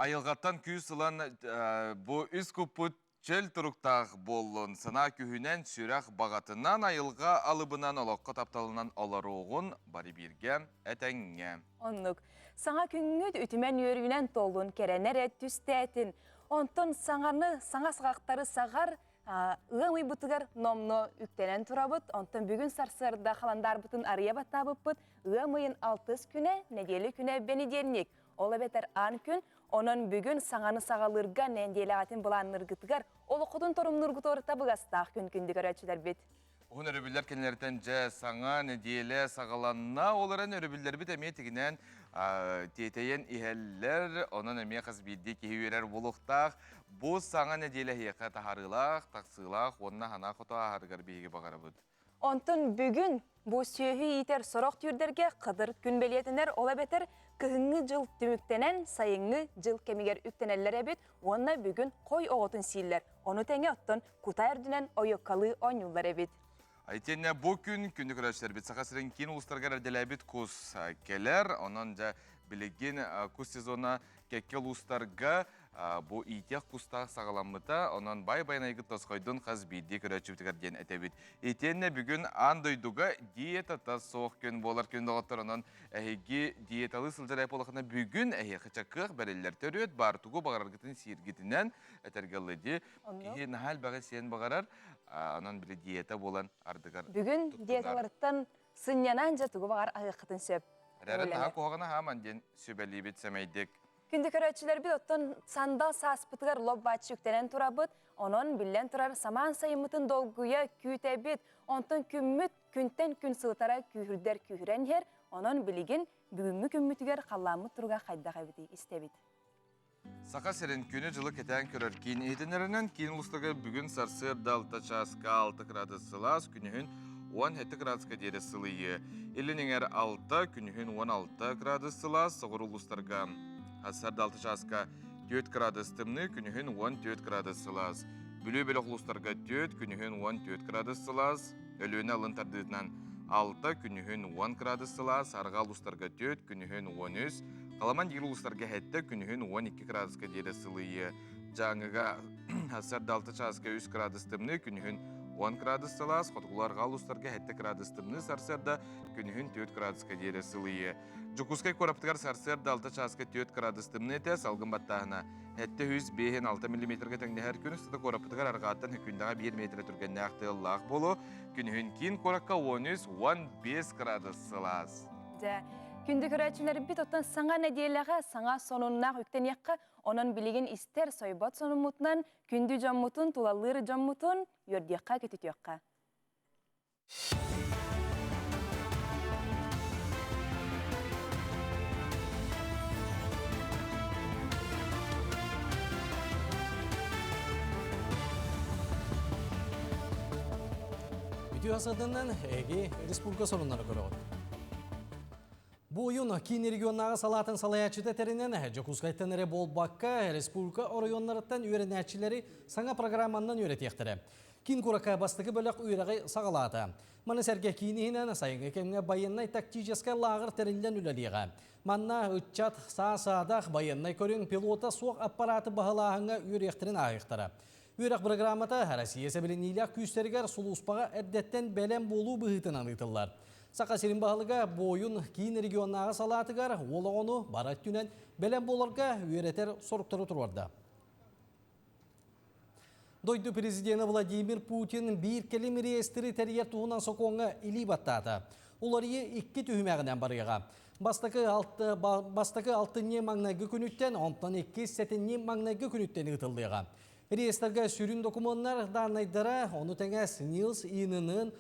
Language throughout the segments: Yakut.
Айылҕаттан күүс ылан бу үс куппут чөл туруктаах буоллун, санаа күүһүнэн, сүрэх баҕатынан, айылҕа алыбынан, олоххо тапталынан олоруоҕун бары бииргэ этэҥҥэ. Оннук. Саҥа күҥҥүт үтүмэн үөрүүнэн толлун, кэрэнэр эт түстээтин. Онтон саҥаны, саҥа саҕахтары саҕар ыам ыйбытыгар номно үктэнэн турабыт. Онтон бүгүн сарсыарда халандаарбытын арыйа баттаабыппыт. Ыам ыйын алтыс күнэ, нэдиэлэ күнэ бэнидиэнньик. Ол эбэтэр аан күн, онон бүгүн саҥаны саҕалыырга нэдиэлэҕитин былаанныыргытыгар, олоххутун торумнуургутугар табыгастаах күн күндү көрөөччүлэрбит. Уһун өрөбүллэр кэннилэриттэн дьэ саҥа нэдиэлэ саҕаланна. Ол эрэн өрөбүллэрбит эмиэ тигинэн тиэтэйэн иһэллэр. Онон эмиэ хас биирдии киһи үөрэр буолуохтаах. Бу саҥа нэдиэлэ эһиэхэ таһаарыылаах, тахсыылаах уонна санаа хоту ааһарыгар биһиги баҕарабыт. Онтон бүгүн бу сүөһү иитэр сорох түүрдэргэ кыдыр күн бэлиэтэнэр, ол эбэтэр кыһыҥҥы дьыл түмүктэнэн, сайыҥҥы дьыл кэмигэр үктэнэллэр эбит уонна бүгүн хой оҕотун сииллэр, ону тэҥэ оттон кута үрдүнэн ойуоккалыы оонньууллар эбит. Итиэннэ бу күн күндү көрөөччүлэрбит Саха сирин киин улуустарыгар эрдэлээбит кус кэлэр. Онон дьэ билигин кус сезона кэккэ улуустарга бу иитиэх кустаах саҕаламмыта, онон бай байанайгыт тосхойдун хас биирдии көрөөччүбүтүгэр диэн этэбит. Итиэннэ бүгүн аан дойдуга диетата суох күн буолар күн доҕоттор, онон эһиги диеталыы сылдьар буоллаххына бүгүн эһиэхэ чакыах бэриллэр төрүөт баар тугу баҕараргытын сииргитинэн этэргэ дылы дии. Киһи наһаа элбэҕи сиэн баҕарар, онон били диета буолан ардыгар Бүгүн диеталарыттан сынньанан дьэ тугу баҕар аһыаххытын сөп. Эрээрэ наһаа куһаҕана хааман диэн сүбэлиибит сэмэйдик. Күндү көрөөччүлэрбит оттон сандал сааспытыгар лоп-бааччы үктэнэн турабыт. Онон, биллэн турар, самаан сайыммытын долгуйа күүтэбит. Онтон күммүт күнтэн күн сылытара күүһүрдэр күүһүрэн иһэр. Онон билигин бүгүҥҥү күммүтүгэр халлааммыт туруга хайдах эбитий истэбит. Саха сирин күнү-дьылы кэтээн көрөр киин иһитиннэринэн киин улуустарга бүгүн сарсыарда 6 чааска 6 градус сылаас, күнүһүн 17 градуска диэри сылыйыы. Илин эҥэр 6, күнүһүн 16 градус сылаас, соҕуруу улуустарга сарсыарда 6 чааска 4 градус тымныы, күнүһүн 14 градус сылаас. Бүлүү бөлөх улуустарга 4, күнүһүн 14 градус сылаас, Өлүөнэ алын тардыытынан 6, күнүһүн 10 градус сылаас, арҕаа улуустарга 4, күнүһүн 13, Халаман диир улуустарга 7, күнүһүн 12 градуска диэри сылыйыы. Дьааҥыга сарсыарда 6 чааска 3 градус тымныы, күнүһүн 10 градус сылаас, хотугулуу-арҕаа улуустарга 7 градус тымныы сарсыарда, күнүһүн 4 градуска диэри сылыйыы. Дьокуускай куораппытыгар сарсыарда 6 чааска 4 градус тымныы этэ, салгын баттааһына 705 6 миллиметргэ тэҥнэһэр күн устата куораппытыгар арҕааттан күндэҕэ 1 метр түргэннээх тыаллаах буолуо. Күнүһүн киин куоракка 13-15 градус сылаас. Дьэ, күндү көрөөччүлэрбит оттон саҥа нэдиэлэҕэ саҥа сонуннаах үктэниэххэ Онон билигин истэр сойбот сонуммутунан күндү дьоммутун, тулалыыр дьоммутун үөрдүөххэ, көтүтүөххэ. Үтүө асадынан эги республика сонуннары көрөҕүт. Бу ойун киин регионнааҕы салаатын салайааччыта тэринэн, Дьокуускайтан эрэ буолбакка, республика оройуоннарыттан үөрэнээччилэри саҥа программаннан үөрэтиэхтэрэ. Киин куоракка бастакы бөлөх үөрэҕи саҕалаата. Маны сэргэ киин иһинэн сайыҥҥы кэмҥэ байыаннай-тактическай лааҕыр тэриллэн үлэлиэҕэ. Манна ыччат саа-саадах байыаннай көрүҥ пилота суох аппарааты баһылааһыҥҥа үөрүйэхтэрин ааһыахтара. Үөрэх бырагыраамата Россия сэбилэниилээх күүстэригэр сулууспаҕа эрдэттэн бэлэм буолуу быһыытынан ыытыллар. Саха сирин баһылыга буойун киин регионнааҕы салаатыгар уол оҕону бары өттүнэн бэлэм буоларга үөрэтэр соруктары туруорда. Дойду президенэ Владимир Путин биир кэлим реестри тэрийэр туһунан сокуоҥҥа илии баттаата. Уларыйыы икки түһүмэҕинэн барыаҕа. Бастакы, алты, бастакы алтынньы маҥнайгы күнүттэн, онтон иккис сэтинньи маҥнайгы күнүттэн ыытыллыаҕа. Реестргэ сүрүн докумуоннар дааннайдара, ону тэҥэ СНИЛС ИНН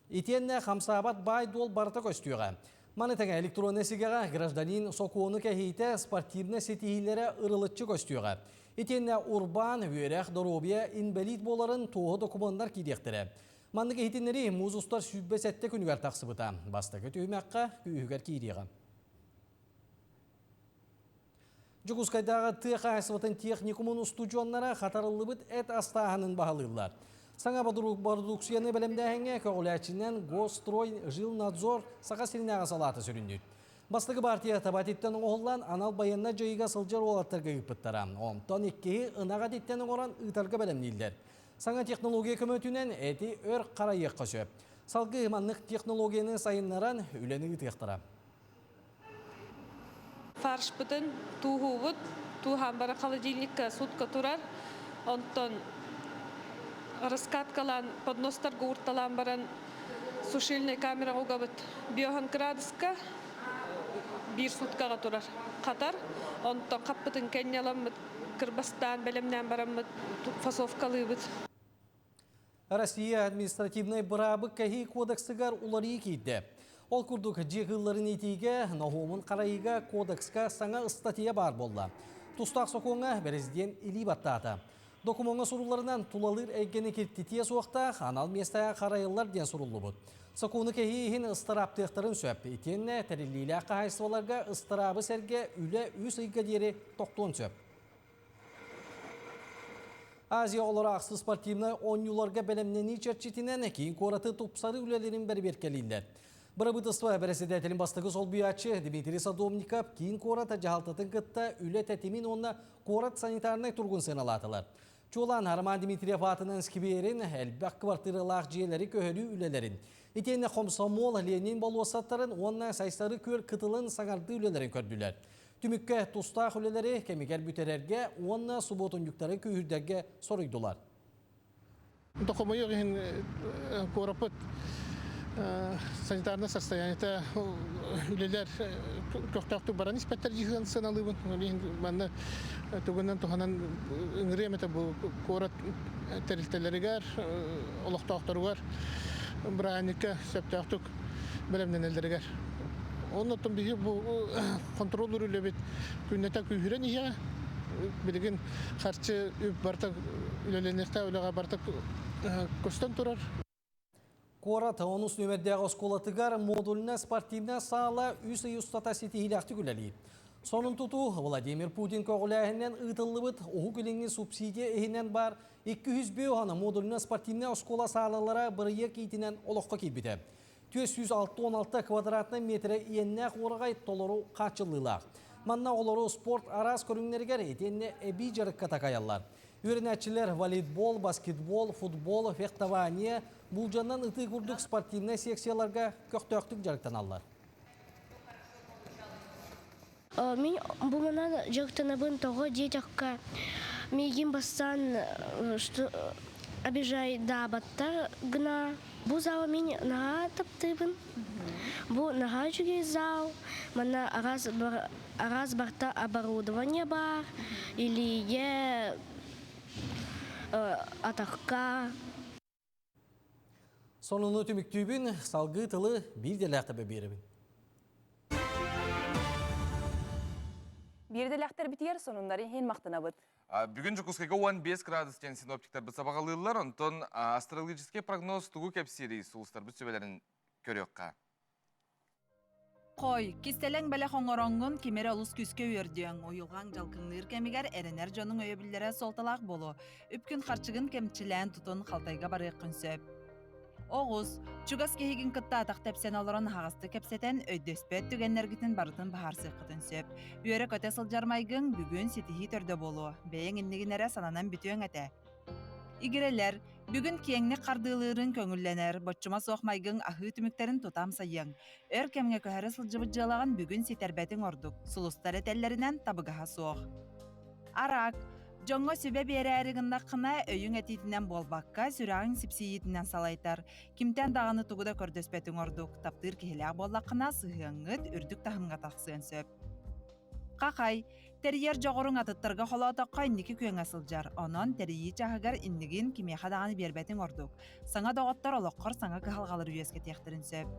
итиэннэ хамсаабат баай-дуол барыта көстүөҕэ. Маны тэҥэ электроннай сигэҕэ гражданин сокуону кэһиитэ, спортивнай ситиһиилэрэ ырылыччы көстүөҕэ. Итиэннэ урбаан, үөрэх, доруобуйа, инбэлиит буоларын туоһу докумуоннар киириэхтэрэ. Маннык иһитиннэрии муус устар 27 күнүгэр тахсыбыта. Бастакы түһүмэххэ күүһүгэр киириэҕэ. Дьокуускайдааҕы тыа хаһаайыстыбатын техникумун устудьуоннара хатарыллыбыт эт астааһынын баһылыыллар. Саҥа бородууксуйаны бэлэмнээһиҥҥэ көҕүлээччинэн Госстрой Жилнадзор Саха сиринээҕи салаата сүрүннүүр. Бастакы партия табатиттан оҥоһуллан анал байыаннай дьайыыга сылдьар уолаттарга ыыппыттара. Онтон иккиһи ынах этиттэн оҥорон ыытарга бэлэмнииллэр. Саҥа технология көмөтүнэн эти өр харайыахха сөп. Салгыы маннык технологияны сайыннаран үлэни ыытыахтара. Фаршпытын тууһуубут, тууһаан баран холодильникка сутка турар. Онтон раскаткалаан подностарга уурталаан баран сушильнай камераҕа угабыт. Биохан кыраадыска биир суткаҕа турар хатар. Онтон хаппытын кэнньэ ыламмыт кырбастаан бэлэмнээн бараммыт фасовкалыыбыт. Россия административнай быраабы кэһии кодексыгар уларыйыы киирдэ. Ол курдук, дьиэ кыылларын иитиигэ, ноһуомун харайыыга кодекска саҥа ыстатыйа баар буолла. Тустаах сокуоҥҥа бэрэсидьиэн илии баттаата. Докумуоҥҥа сурулларынан, тулалыыр эйгэни киртитиэ суохтаах, анал миэстэҕэ харайыллар диэн суруллубут. Сокуону кэһии иһин ыстарааптыахтарын сөп. Итиэннэ тэриллиилээх хаһаайыстыбаларга ыстараабы сэргэ үлэ үс ыйга диэри тохтуон сөп. Азия оҕолоро ахсыс спортивнай оонньууларга бэлэмнэнии чэрчитинэн киин куораты тупсарыы үлэлэрин бэрэбиэркэлииллэр. Бырабыыталыстыба бэрэссэдээтэлин бастакы солбуйааччы Дмитрий Садовников киин куорат дьаһалтатын кытта үлэ тэтимин уонна куорат санитарнай туругун сыаналаатылар. Чуолаан Роман Дмитриев аатынан скверин, элбэх квартиралаах дьиэлэри көһөрүү үлэлэрин, итиэннэ Хомсомуол Ленин болуоссаттарын уонна Сайсары күөл кытылын саҥардыы үлэлэрин көрдүлэр. Түмүккэ тустаах үлэлэри кэмигэр бүтэрэргэ уонна субуотунньуктары күүһүрдэргэ соруйдулар. Хомойуох иһин куораппыт санитарнай состояниета үлэлэр көхтөөхтүк баран испэттэр дьиһын сыаналыыбын. Ол иһин манна тугунан туһанан ыҥырыам этэ бу куорат тэрилтэлэригэр, олохтоохторугар бырааһынньыкка сөптөөхтүк бэлэмнэнэллэригэр. Оннуттан биһи бу контроллуур үлэбит күннэтэ күүһүрэн иһиэҕэ. Билигин харчы үп барыта үлэлэниэхтээх үлэҕэ барыта көстөн турар. Куорат онус нүөмэрдээх оскуолатыгар модульнай спортивнай саала үс ый устата ситиһиилээхтик үлэлиир. Сонун тутуу Владимир Путин көҕүлээһининэн ыытыллыбыт Уһук Илиҥҥи субсидия иһинэн баар 200 уһана модульнай спортивнай оскуола саалалара бырайыак иитинэн олоххо киирбитэ. 466 квадратнай метрэ иэннээх уораҕай толору хааччыллыылаах. Манна оҕолору спорт араас көрүҥнэригэр итиэннэ эбии дьарыкка такайаллар. Үөрэнээччилэр волейбол, баскетбол, футбол, фехтование, буулдьанан ытыы курдук спортивнай секцияларга көхтөөхтүк дьарыктаналлар. Мин бу манан дьарыктанабын тоҕо диэтэххэ, миигин бастаан что обижайдаабаттар гына. Бу зал мин наһаа таптыыбын. Бу наһаа үчүгэй зал. Манна араас, араас барта оборудование баар. Илиигэ, атахха. Сонуну түмүктүүбүн, салгыы тылы биир дэлээхтэрбэ биэрэбин. Биир дэлээхтэрбитигэр сонуннары иһин махтанабыт. Бүгүн Дьокуускайга 15 градус диэн синоптиктарбыт сабаҕалыыллар, онтон астрологический прогноз тугу кэпсиирий сулустарбыт сүбэлэрин көрүөххэ. Хой, кистэлэҥ бэлэх оҥороҥҥун кими эрэ олус күүскэ үөрдүөҥ, уйулҕаҥ дьалкыҥныыр кэмигэр эрэнэр дьонуҥ өйөбүллэрэ суолталаах буолуо. Үпкүн-харчыгын кэмчилээн тутун халтайга барыаххын сөп. Оҕус, чугас киһигин кытта атах тэпсэн олорон аһаҕастык кэпсэтэн, өйдөспөт түгэннэргитин барытын быһаарсыаххытын сөп. Үөрэ-көтө сылдьар майгыҥ бүгүн ситиһии төрдө буолуо. Бэйэҥ иннигин эрэ сананан бүтүөҥ этэ. Игирэлэр, бүгүн киэҥник хардыылыырыҥ көҥүллэнэр, боччума суох майгыҥ аһыы түмүктэрин тута амсайыаҥ. Өр кэмҥэ көһөрө сылдьыбыт дьыалаҕын бүгүн ситэрбэтиҥ ордук, сулустар этэллэринэн табыгаһа суох. Араак, дьоҥҥо сүбэ биэрээри гыннаххына, өйүҥ этиитинэн буолбакка, сүрэҕиҥ сипсийиитинэн салайтар. Кимтэн даҕаны тугу да көрдөспөтүҥ ордук, таптыыр киһилээх буоллаххына, сыһыаҥҥыт үрдүк таһымҥа тахсыан сөп. Хахай, тэрийэр дьоҕуруҥ атыттарга холоотоххо инники күөҥҥэ сылдьар, онон тэрийии чаһыгар иннигин кимиэхэ даҕаны биэрбэтиҥ ордук. Саҥа доҕоттор олоххор саҥа кыһалҕалары үөскэтиэхтэрин сөп.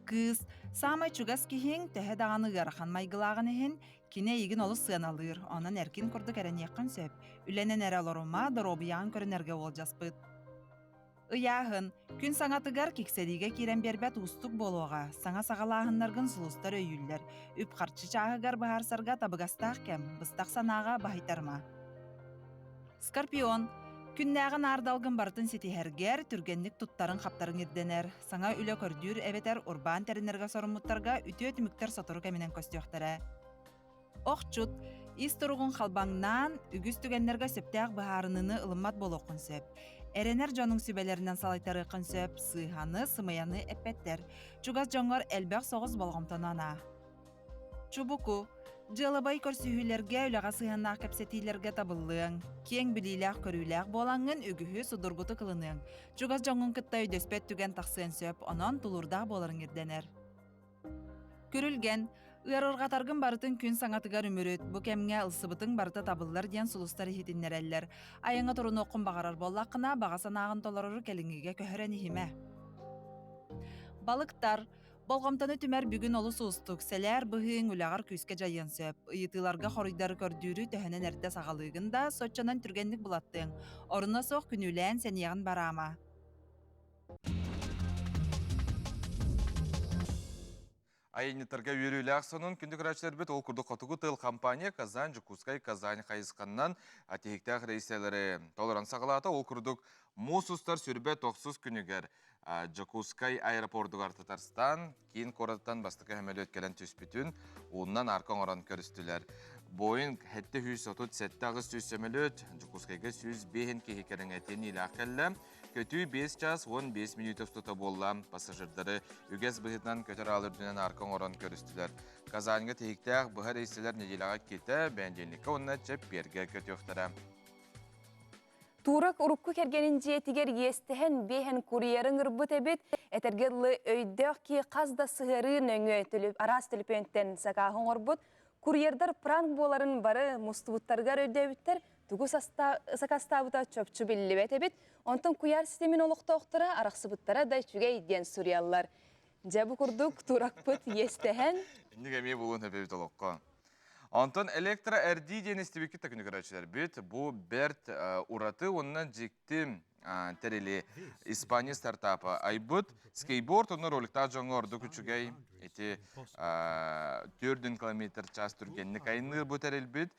Кыыс, саамай чугас киһиҥ төһө даҕаны ыарахан майгылааҕын иһин, кини эйигин олус сыаналыыр, онон эркин курдук эрэниэххин сөп. Үлэнэн эрэ олорума, доруобуйаҕын көрүнэргэ уолдьаспыт. Ыйааһын. Күн саҥатыгар киксэриигэ киирэн биэрбэт уустук буолуоҕа. Саҥа саҕалааһыннаргын сулустар өйүүллэр. Үп-харчы чааһыгар быһаарсарга табыгастаах кэм, быстах санааҕа баһыйтарыма. Скорпион. Күннээҕи наардалгын барытын ситиһэргэр, түргэнник туттарыҥ-хаптарыҥ ирдэнэр. Саҥа үлэ көрдүүр эбэтэр урбаан тэринэргэ соруммуттарга үтүө түмүктэр сотору кэминэн көстүөхтэрэ. Охчут, ис туругун халбаҥнаан, үгүс түгэннэргэ сөптөөх быһаарыныыны ылыммат буолуоххун сөп. Эрэнэр дьонуҥ сүбэлэринэн салайтарыаххын сөп, сыыһаны, сымыйаны эппэттэр. Чугас дьоҥҥор элбэх соҕус болҕомтону анаа. Чубуку, дьыалабай көрсүһүүлэргэ, үлэҕэ сыһыаннаах кэпсэтиилэргэ табыллыаҥ. Киэҥ билиилээх-көрүүлээх буолаҥҥын үгүһү судургутук ылыныаҥ. Чугас дьоҥҥун кытта өйдөспөт түгэн тахсыан сөп, онон тулуурдаах буоларыҥ ирдэнэр. Күрүлгэн, ыарырҕатаргын барытын күн саҥатыгар үмүрүт, бу кэмҥэ ылсыбытыҥ барыта табыллар диэн сулустар иһитиннэрэллэр. Айаҥҥа турунуоххун баҕарар буоллаххына, баҕа санааҕын толорору кэлиҥҥигэ көһөрөн иһимэ. Балыктар, болҕомтону түмэр бүгүн олус уустук, сэлээр быһыыҥ үлэҕэр күүскэ дьайыан сөп. Ыйытыыларга хоруйдары көрдүүрү төһөнөн эрдэ саҕалыыгын да, соччонон түргэнник булаттыаҥ. Оруна суох күнүүлээн сэниэҕин бараама. Айанньыттарга үөрүүлээх сонун күндү көрөөччүлэрбит ол курдук Хотугу тыл компания Казань, Дьокуускай, Казань хайысханнан тиһиктээх рейсэлэри толорон саҕалаата. Ол курдук муус устар сүрбэ тохсус күнүгэр Дьокуускай аэропордугар Татарстан киин куораттан бастакы сөмөлүөт кэлэн түспүтүн ууннан арка оҥорон көрүстүлэр. Боинг 737-800 сөмөлүөт Дьокуускайга 105 киһи кэриҥэ тиэниилээх кэллэ. Көтүү 5 час 15 мүнүүтэ устата буолла. Пассажирдары үгэс быһыытынан көтөр аал үрдүнэн арка оҥорон көрүстүлэр. Казаньга тиһиктээх быһа рейсэлэр нэдиэлэҕэ иккитэ, бэнидиэнньиккэ уонна чэппиэргэ көтүөхтэрэ. Турок урукку кэргэнин дьиэтигэр иэстэһэн биэһэн курьерын ырбыт эбит. Этэргэ дылы өйдөөх киһи хас да сыһыарыы нөҥүө араас төлөпүөнтэн сакааһы оҥорбут. Курьердар пранк буоларын бары мустубуттарыгар өйдөөбүттэр, тугу сакаастаабыта чопчу биллибэт эбит. Онтон куйаар ситимин олохтоохторо арахсыбыттара да үчүгэй диэн суруйаллар. Дьэ бу курдук туракпыт иэстэһэн. Инник эмиэ булуон эбит олоххо. Онтон электро-эрдии диэн истибиккит да күнү көрөөччүлэрбит. Бу бэрт ураты уонна дьикти тэрили Испания стартапа айбыт. Скейтборд онно роликтаах дьоҥҥо ордук үчүгэй. Ити 4 километр час түргэнник айанныыр бу тэрилбит.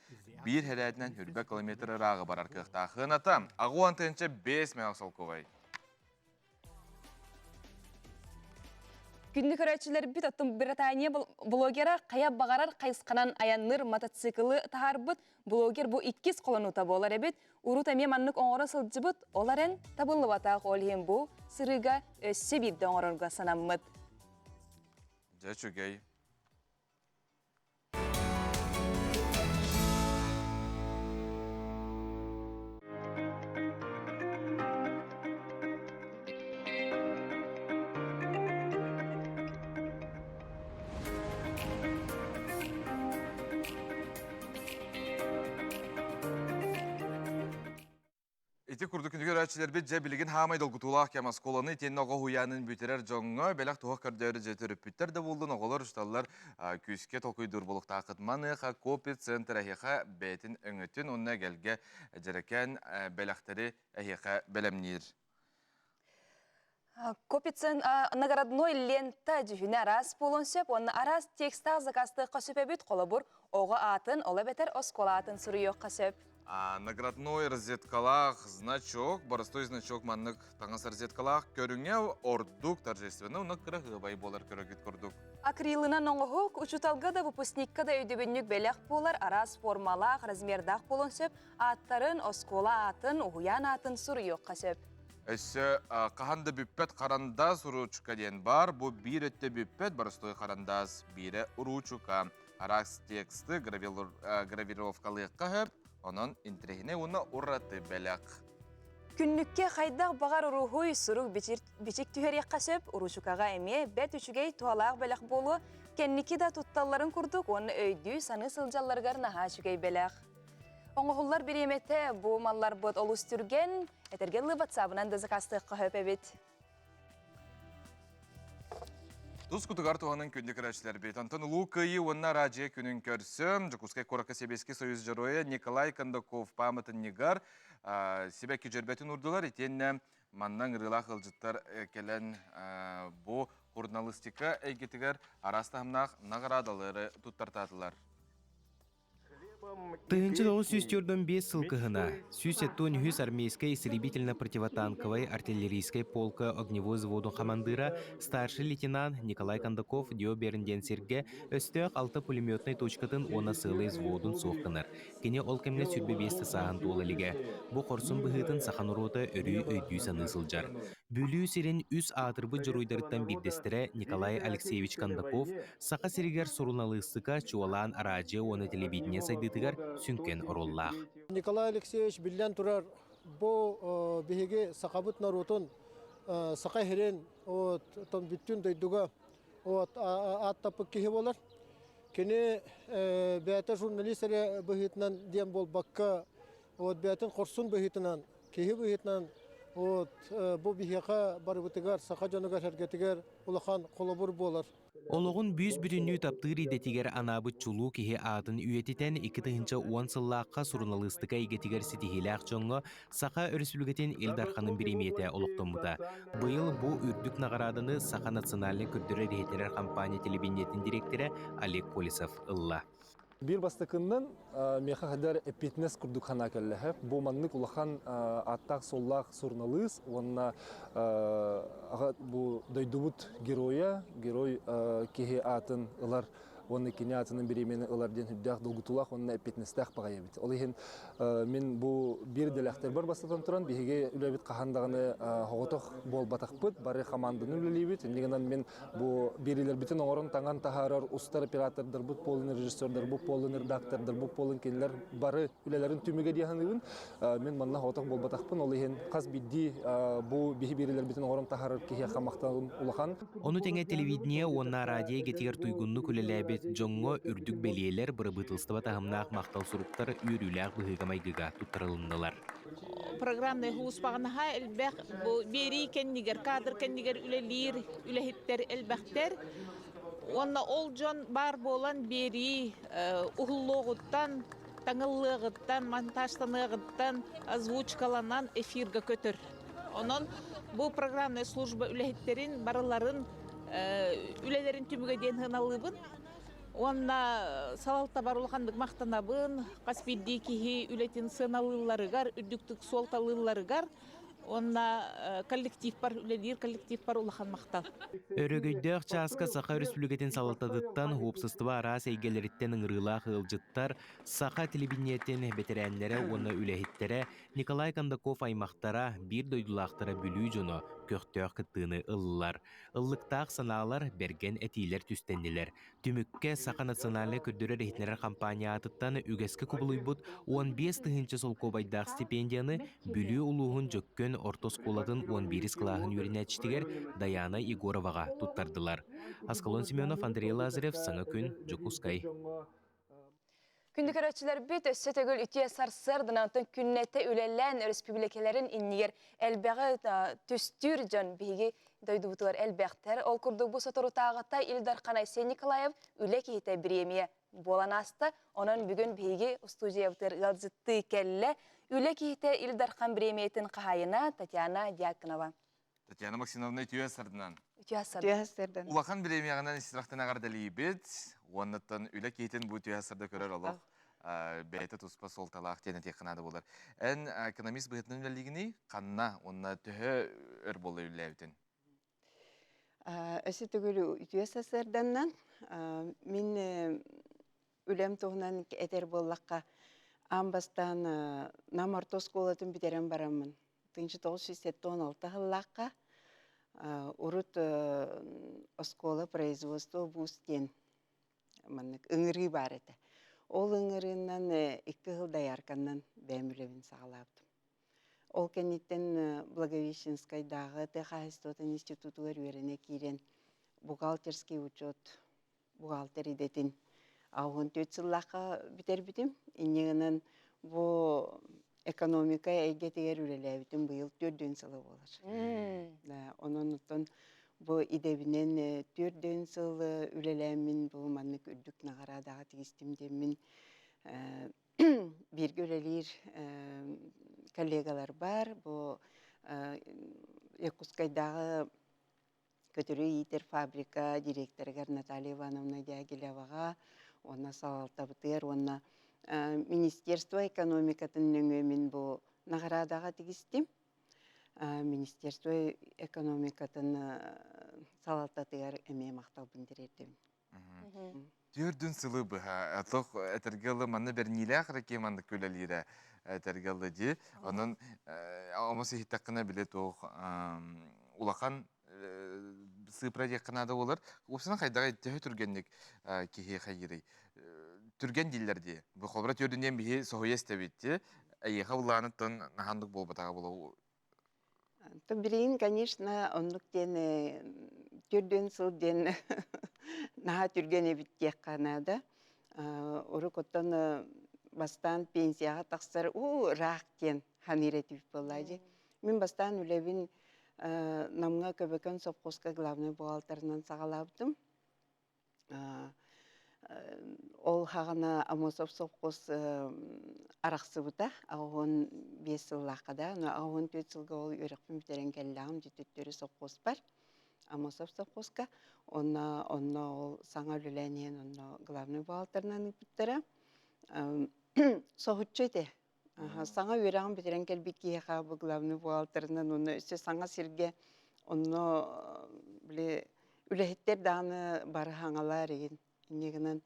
Биир хэрээтинэн хүрбэ километр ырааҕы барар кыахтаах. Хыната 65 мөл солкуобай. Күндү көрөөччүлэрбит оттон Британия блогера хайа баҕарар хайысханан айанныыр мотоциклы таһаарбыт блогер бу иккис холонуута буолар эбит. Урут эмиэ маннык оҥоро сылдьыбыт, ол эрэн табыллыбатах, ол иһин бу сырыыга өссө биирдэ оҥорорго санаммыт. Дьэ үчүгэй. Ити курдук күндү көрөөччүлэрбит дьэ билигин хаамай долгутуулаах кэм оскуоланы итиэннэ оҕо уһуйаанын бүтэрэр дьоҥҥо бэлэх туһах көрдөөрү дьэ төрөппүттэр да буоллун оҕолор учууталлар күүскэ толкуйдуур буолуохтааххыт. Маныаха Копи центр эһиэхэ бэйэтин өҥөтүн уонна эгэлгэ дьэрэкээн бэлэхтэри эһиэхэ бэлэмниир. Копицын наградной лента дьүһүнэ араас буолуон сөп уонна араас текстаах заказтыахха сөп эбит. Холобур, оҕо аатын, ол эбэтэр оскуола аатын суруйуохха сөп. Наградной розеткалаах значок, боростой значок маннык таҥас розеткалаах көрүҥэ ордук торжественно уонна кыраһыабай буолар көрөгүт курдук. Акрилынан оҥоһук учууталга да выпускникка да өйдөбүнньүк бэлэх буолар араас формалаах, размердаах буолуон сөп. Ааттарын, оскуола аатын, уһуйаан аатын суруйуохха сөп. Өссө хаһан да бүппэт харандаас уруучука диэн баар. Бу биир өттө бүппэт боростуой харандаас, биирэ уруучука. Араас тексты гравировкалыахха сөп, онон интэриэһинэй уонна ураты бэлэх. Күннүккэ хайдах баҕар уруһуй, сурук бичик түһэриэххэ сөп, уруучукаҕа эмиэ бэрт үчүгэй туһалаах бэлэх буолуо, кэнники да тутталларын курдук уонна өйдүү-саныы сылдьалларыгар наһаа үчүгэй бэлэх. Оҥоһуллар бириэмэтэ бу малларбыт олус түргэн, этэргэ дылы ватсабынан да заказтыахха сөп эбит. Тус кутугар туһанан күндү көрөөччүлэрбит. Онтон Улуу Кыайыы уонна Араадьыйа күнүн көрсө Дьокуускай куоракка Сэбиэскэй Союз Дьоруойа Николай Кондаков пааматынньыгар сибэкки дьөрбөтүн уурдулар. Итиэннэ манна ыҥырыылаах ыалдьыттар кэлэн бу журналистика эйгэтигэр араас таһымнаах наҕараадалары туттартаатылар. 1945 сыл кыһына 173 армейскай истребительно-противотанковай артиллерийскай полка огневой взводун хамандыыра старший лейтенант Николай Кондаков Диоберн диэн сиргэ өстөөх алта пулеметнай точкатын уонна сыалай взводун суох гынар. Кини ол кэмҥэ 25 сааһын туола илигэ. Бу хорсун быһыытын саха норуота өрүү өйдүү-саныы сылдьар. Бүлүү сирин үс аатырбыт дьоруойдарыттан биирдэстэрэ Николай Алексеевич Кондаков Саха сиригэр суруналыыстыка, чуолаан араадьыйа уонна телевидение сайдыытыгар сүҥкэн оруоллаах. Николай Алексеевич биллэн турар, бу биһиги сахабыт норуотун, саха сирин бүтүн дойдуга ааттаппыт киһи буолар. Кини бэйэтэ журналист эрэ быһыытынан диэн буолбакка, вот бэйэтин хорсун быһыытынан, киһи быһыытынан вот бу биһиэхэ барыбытыгар, саха дьонугар-сэргэтигэр улахан холобур буолар. Олоҕун бүүс-бүтүннүү таптыыр идэтигэр анаабыт чулуу киһи аатын үйэтитэн 2010 сыллаахха суруналыыстыка эйгэтигэр ситиһиилээх дьоҥҥо Саха Өрөспүүбүлүкэтин Ил Дарханын бириэмийэтэ олохтоммута. Быйыл бу үрдүк наҕарааданы Саха национальнай көрдөрөр-иһитиннэрэр компания телевидениетин дириэктэрэ Олег Колесов ылла. Биир бастакыннан миэхэ хадар эппиэтинэс курдук санаа кэллэһэ. Бу маннык улахан ааттаах-суоллаах суруналыыс уонна бу дойдубут геройа, герой киһи аатын ылар уонна кини аатынан бириэмэни ылар диэн үрдээх долгутуулаах уонна эппиэтинэстээх баҕайы эбит. Ол иһин мин бу биир идэлээхтэрбэр бастатан туран биһиги үлэбит хаһан даҕаны соҕотох буолбатахпыт, бары хамаанданы үлэлиибит. Инньэ гынан мин Бу биэриилэрбитин оҥорон таҥан таһаарар устар оператордарбыт буолун, режиссердарбыт буолун, редактордарбыт буолун кинилэр бары үлэлэрин түмүгэ дии саныыбын. Мин манна соҕотох буолбатахпын, ол иһин хас биирдии бу биһи биэриилэрбитин оҥорон таһаарар киһиэхэ махтаналым улахан. Ону тэҥэ телевидение уонна радио эйгэтигэр туйгуннук үлэлээбит дьоҥҥо үрдүк бэлиэлэр, бырабыыталыстыба таһымнаах махтал суруктар үөрүүлээх быһыыга-майгыга туттарылыннылар. Программнай һулуспаҕынаһа элбэх бу биэрии кэннигэр, кадр кэннигэр үлэлиир үлэһиттэр элбэхтэр. Уонна ол дьон баар буолан биэрии уһуллуоҕуттан, таҥыллыаҕыттан, монтажтаныаҕыттан озвучкаланан эфирга көтөр. Онон бу программная служба үлэһиттэрин барыларын үлэлэрин түмүгэ диэн сыаналыыбын. Уонна салалтабар улаханнык махтанабын, хас биирдии киһи үлэтин сыаналыылларыгар, үрдүктүк суолталыылларыгар уонна коллективпар, үлэлиир коллективпар улахан махтал. Өрөгөйдөөх чааска Саха Өрөспүүбүлүкэтин салалтатыттан уопсастыба араас эйгэлэриттэн ыҥырыылаах ыалдьыттар, саха телевидениетин бэтэрээннэрэ уонна үлэһиттэрэ Николай Кондаков аймахтара, биир дойдулаахтара Бүлүү дьоно көхтөөх кыттыыны ыллылар. Ыллыктаах санаалар, бэргэн этиилэр түстэннилэр. Түмүккэ Саха национальнай көрдөрөр-иһитиннэрэр компания аатыттан үгэскэ кубулуйбут 15 тыһыынча солкуобайдаах стипендияны Бүлүү улууһун Дьөккөн орто оскуолатын 11 кылааһын үөрэнээччитигэр Даяна Егороваҕа туттардылар. Аскалон Семенов, Андрей Лазарев, Саҥа күн, Дьокуускай. Күндү көрөөччүлэрбит өссө төгүл үтүө сарсыарданан оттон күннэтэ үлэлээн өрөспүүбүлүкэлэрин иннигэр элбэҕи түстүүр дьон биһиги дойдубутугар элбэхтэр. Ол курдук бу соторутааҕыта Ил Дархан Айсен Николаев үлэ киһитэ бириэмийэ буолан ааста. Онон бүгүн биһиги студиябытыгар ыалдьыттыы кэллэ. Үлэ киһитэ Ил Дархан бириэмийэтин хаһаайына Татьяна Дьяконова. Татьяна Максимовна үтүө сарданан. Үтүө сардан. Улахан бириэмийэҕинэн истирахтан эҕэрдэлиибит. Уоннаттан үлэ киһитин бу үтүө сарда көрөр олох бэйэтэ туспа суолталаах диэн этиэххэ наада буолар. Эн экономист быһыытынан үлэлиигиний? Ханна уонна төһө өр буолла үлэлээбитин? Өссө төгүл үтүө сарсыарданнан мин үлэм туһунан этэр буоллахха аан бастаан Нам орто оскуолатын бүтэрэн бараммын 1976 сыллаахха урут оскуола производство вуз диэн маннык ыҥырыы баар этэ. Ол ыҥырыынан икки сыл доярканнан бэйэм үлэбин саҕалаабытым. Ол кэнниттэн Благовещенскайдааҕы тыа хаһаайыстыбатын институтугар үөрэнэ киирэн бухгалтерский учет бухгалтер идэтин 14 сыллаахха бүтэрбитим. Инньэ гынан бу экономика эйгэтигэр үлэлээбитим быйыл төрдүөн сыла буолар. Онон оттон бу идэбинэн төрдүөн сыл үлэлээммин бу маннык үрдүк наҕараадаҕа тигистим диэммин бииргэ үлэлиир коллегаларбар бу Якутскайдааҕы Көтөрү иитэр фабрика директорыгар Наталья Ивановна Дягилеваҕа уонна салалтабытыгар уонна Министерство экономикатын нөҥүө мин бу наҕараадаҕа тигистим. Министерство экономикатын салалтатыгар эмиэ махталбын тириэрдэбин. Төрдүн сылы быһа тох этэргэ ылы манна бэрниилээх ракей маннык үлэлиирэ этэргэ ылы дии. Онон омос иһиттэххинэ били туох улахан сыыпра диэххэ наада буолар. Уопсайынан хайдаҕый төһө түргэнник киһи хайыырый? Түргэн дииллэр дии. Бу холобура төрдүн диэн биһи соһуйа истэбит дии. Эйиэхэ былааныттан наһаандык буолбатаҕа буолуо. То билигин, конечно, оннук диэн түрдүн сыл диэн наһаа түргэн эбит диэххэ наада. Урут оттон бастаан пенсияҕа тахсар уу ыраах диэн ханыыр этибит буоллаа дии. Мин бастаан үлэбин Намҥа Көбөкөн сопхуоска главнай бухгалтерынан саҕалаабытым. Ол хаҕана Амосов сопхуос арахсыбыта 85 сыллаахха да, но 84 сылга ол үөрэхпин бүтэрэн кэллэҕим дьүтүттөрү сопхуоспар Амосов сопхуоска. Онно онно ол саҥа үлэлээн иһэн онно главный бухгалтерынан ыыппыттара. Соһуччу этэ. Саҥа үөрэҕин бүтэрэн кэлбит киһиэхэ бу главный бухгалтерынан уонна өссө саҥа сиргэ онно били үлэһиттэр даҕаны бары хаҥалаар игин инньэ гынан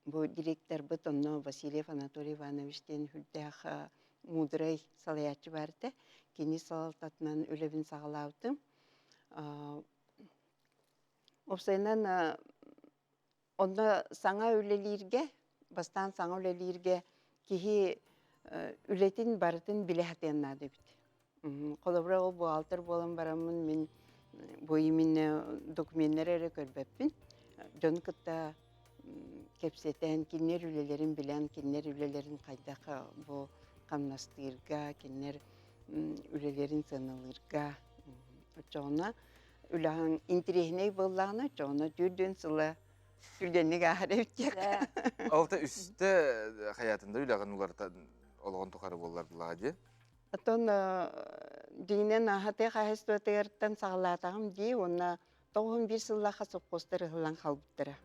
бу директорбыт онно Васильев Анатолий Иванович диэн сүрдээх мудрай салайааччы баар этэ. Кини салалтатынан үлэбин саҕалаабытым. Уопсайынан Онно саҥа үлэлииргэ, бастаан саҥа үлэлииргэ киһи үлэтин барытын билэ сатыан наада эбит. Холобура, ол бухгалтер буолан бараммын мин бу именно докуменнары эрэ көрбөппүн. Дьону кытта кэпсэтэн, кинилэр үлэлэрин билэн, кинилэр үлэлэрин хайдах бу хамнастыырга, кинилэр үлэлэрин сыаналыырга. Оччоҕуна үлэһин интириэһинэй буоллаҕына, оччоҕуна түүрдүн сыла түргэнник ааһар эбит диэх. Алта үстэ хаятында үлэҕин уларытан олоҕун тухары буоллар булаҕа дии. Оттон дьиҥинэн аһатыы хаһайыстыбатыгартан саҕалаатаҕым дии уонна 91 сыллаахха сопхуостар ыһыллан хаалбыттара.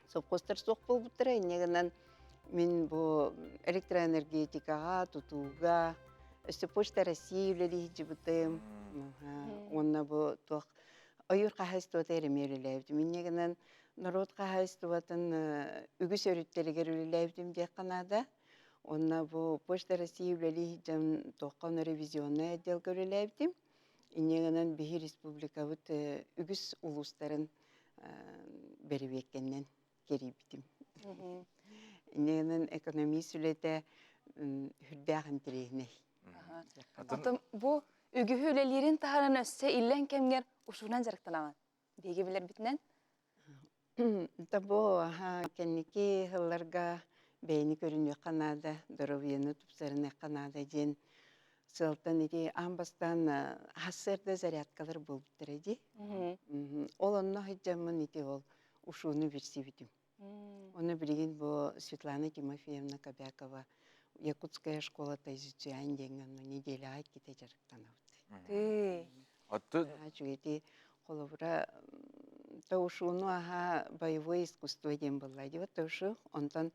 Сопхуостар суох буолбуттара инньэ гынан мин бу электроэнергетикаҕа, тутууга, өссө Почта России үлэлии сылдьыбытым. Уонна бу туох ойуур хаһаайыстыбата эмиэ үлэлээбитим. Инньэ гынан норуот хаһаайыстыбатын үгүс өрүттэригэр үлэлээбитим диэххэ наада. Уонна бу Почта России үлэлии сылдьан туохха ревизионнай отделга үлэлээбитим. Инньэ гынан биһи республикабыт үгүс улуустарын бэрэбиэркэннэн кэрийбитим. Инньэ экономист үлэтэ үрдээх интэриэһинэй. Оттон бу үгүһү үлэлиирин таһынан өссө иллэҥ кэмҥэр ушунан дьарыктанаҕын. Биһиги билэрбитинэн. Бу кэнники сылларга бэйэни көрүнүөххэ наада, доруобуйаны тупсарыныахха наада диэн сыалтан ити аан бастаан сарсыарда зарядкалар буолбуттара дии. Ол онно сылдьаммын ити ол ушууну билсибитим. Ону билигин бу Светлана Тимофеевна Кобякова Якутская школа тайцзюань диэҥҥэ онно неделяҕа иккитэ дьарыктанабыт. Оттон Үчүгэйди холобура таушууну аһа боевое искусство диэн буолла дии таушу онтон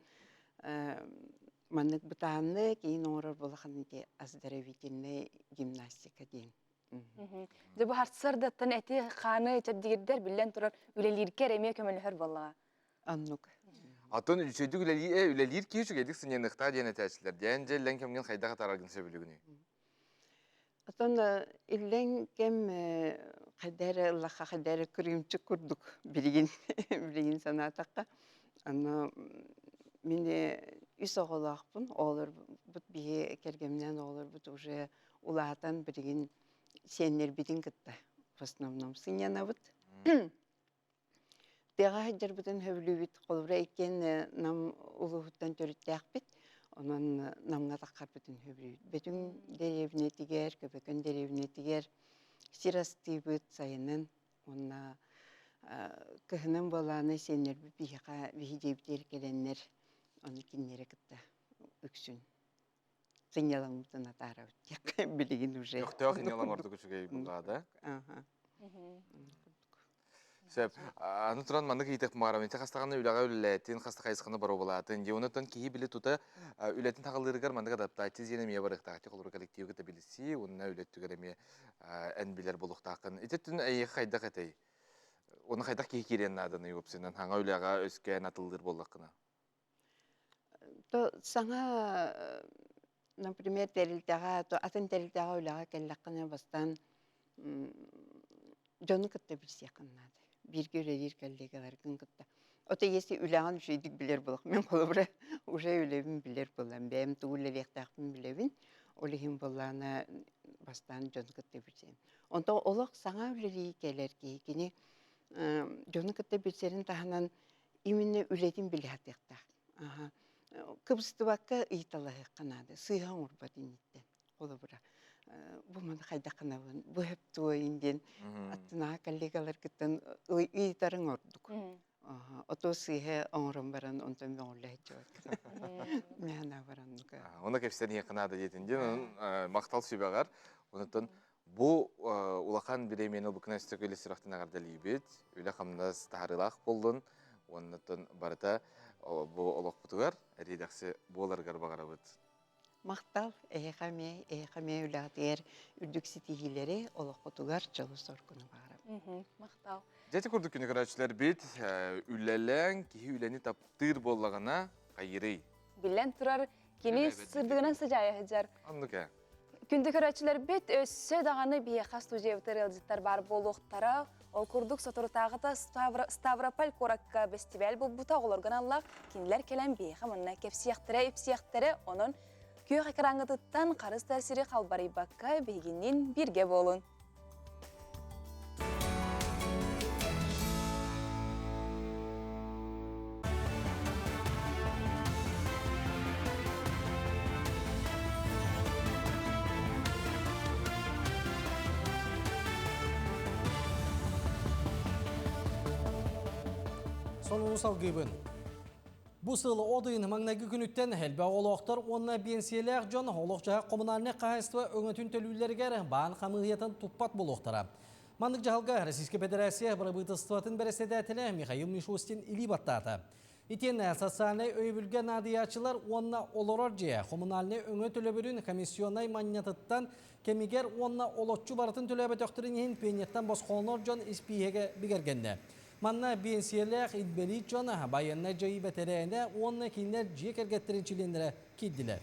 маннык бытааннык иин оҥорор буолахан ити оздоровительная гимнастика диэн. Дьэ бу харсардаттан эти хааны чэбдигирдэр биллэн турар үлэлииргэ эмиэ көмөлөһөр буоллаҕа. Оннук. Атын үчүгэйдик үлэлиир киһи үчүгэйдик сынньаныахтаах диэн этээччилэр. Диэн дьэ иллэҥ кэмҥин хайдах атаараргын сөбүлүүгүнүй? Оттон иллэҥ кэм хайда эрэ ыллахха хайда эрэ кырыымчык курдук билигин билигин санаатахха. Аны мин үс оҕолоохпун. Оҕолорбут биһи кэргэмнээн оҕолорбут уже улаатан билигин сиэннэрбитин кытта в основном сынньанабыт. Тыаҕа сылдьарбытын сөбүлүүбүт. Холобура, иккиэн Нам улууһуттан төрүттээхпит. Онон Намҥа таххарбытын сөбүлүүбүт. Бөтүҥ дэриэбинэтигэр, Көбөкөн дэриэбинэтигэр сир астыыбыт сайынын уонна кыһынын буолааны сиэннэрбит биһиэхэ биһи дьиэбитигэр кэлэннэр ону кинилэри кытта үксүн сынньалаҥмытын атаарабыт диэххэ билигин уже Көхтөөх сынньалаҥ ордук үчүгэй буллаа да? Сөп. Аны туран маннык ыйытык маарам ити хастаҕына үлэҕэ үлэлээтин, хаста хайысханы боруобалаатын. Дьэ, онон киһи били тута үлэтин таҕылыырыгар маннык адаптация диэн эмиэ барыахтаах. Холобур, коллективы кытта билсии уонна үлэ өттүгэр эмиэ эн билэр буолуохтааххын. Ити өттүн эйиэхэ хайдах этэй? Уонна хайдах киһи киириэн нааданый уопсайынан хаҥа үлэҕэ өскөөн атыллыыр буоллаххына? То саҥа, например, тэрилтэҕэ, то атын тэрилтэҕэ үлэҕэ кэллэххинэ бастаан дьону кытта билсиэххин наада. Бииргэ үлэлиир коллегаларгын кытта. Ото если үлэҕин үчүгэйдик билэр буоллах, мин холобура уже үлэбин билэр буоллам, бэйэм тугу үлэлиэхтээхпин билэбин. Ол иһин буоллаҕына бастаан дьону кытта билсиэм. Онтон олох саҥа үлэлии кэлэр киһи кини дьону кытта билсэрин таһынан именно үлэтин билэ сатыахтаах. Аха. Кыбыстыбакка ыйыталаһыахха наада. Сыыһа оҥорбот инниттэн. Холобура, бу маны хайдах гынабын, бу сөптүөйүн диэн аттынааҕы коллегаларгыттан ыйытарыҥ ордук. Ото сыыһа оҥорон баран онтон мөҕүллэһиччи Мэхэнэ баранныка. Оны кэпсэниэххэ наада диэтин диэн махтал сүбэҕэр. Онтон Бу улахан бириэмийэни ылбыккына өссө үлэ сүрэхтэн эҕэрдэлиибит. Үлэ-хамнас таһаарыылаах буоллун. Уонна барыта бу олохпутугар эриэдэхси буоларыгар баҕарабыт. Махтал эһиэхэ эмиэ, эһиэхэ эмиэ үлэҕитигэр үрдүк ситиһиилэри, олоххутугар дьолу-соргуну баҕарабын. Махтал. Дьэ ити курдук күнү көрөөччүлэрбит үлэлээн киһи үлэни таптыыр буоллаҕына хайыырый? Биллэн турар, кини сырдыгынан сыдьаайа сылдьар. Оннук ээ. Күндү көрөөччүлэрбит, өссө даҕаны биһиэхэ студиябытыгар ыалдьыттар баар буолуохтара. Ол курдук соторутааҕыта Ставрополь куоракка бэстибээл буолбута оҕолорго аналлаах кинилэр кэлэн биһиэхэ манна кэпсиэхтэрэ, ипсиэхтэрэ. Онон күөх экраҥҥытыттан харыс да сири халбарыйбакка биһигинниин бииргэ буолун. Сонуну салгыыбын. Бу сыл от ыйын маҥнайгы күнүттэн элбэх оҕолоохтор уонна биэнсийэлээх дьон олох-дьаһах коммунальнай хаһаайыстыба өҥөтүн төлүүллэригэр баан хамыыһыйатын туппат буолуохтара. Маннык дьаһалга Российскай Федерация бырабыыталыстыбатын бэрэссэдээтэлэ Михаил Мишустин илии баттаата. Итиэннэ социальнай өйөбүлгэ наадыйааччылар уонна олорор дьиэ коммунальнай өҥө төлөбүрүн комиссионнай манньатыттан кэмигэр уонна олоччу барытын төлөөбөтөхтөрүн иһин пенияттан босхолонор дьон испииһэгэ бигэргэннэ. Манна биэнсийэлээх инбэлиит дьон, байыаннай дьайыы бэтэрээнэ уонна кинилэр дьиэ кэргэттэрин чилиэннэрэ киирдилэр.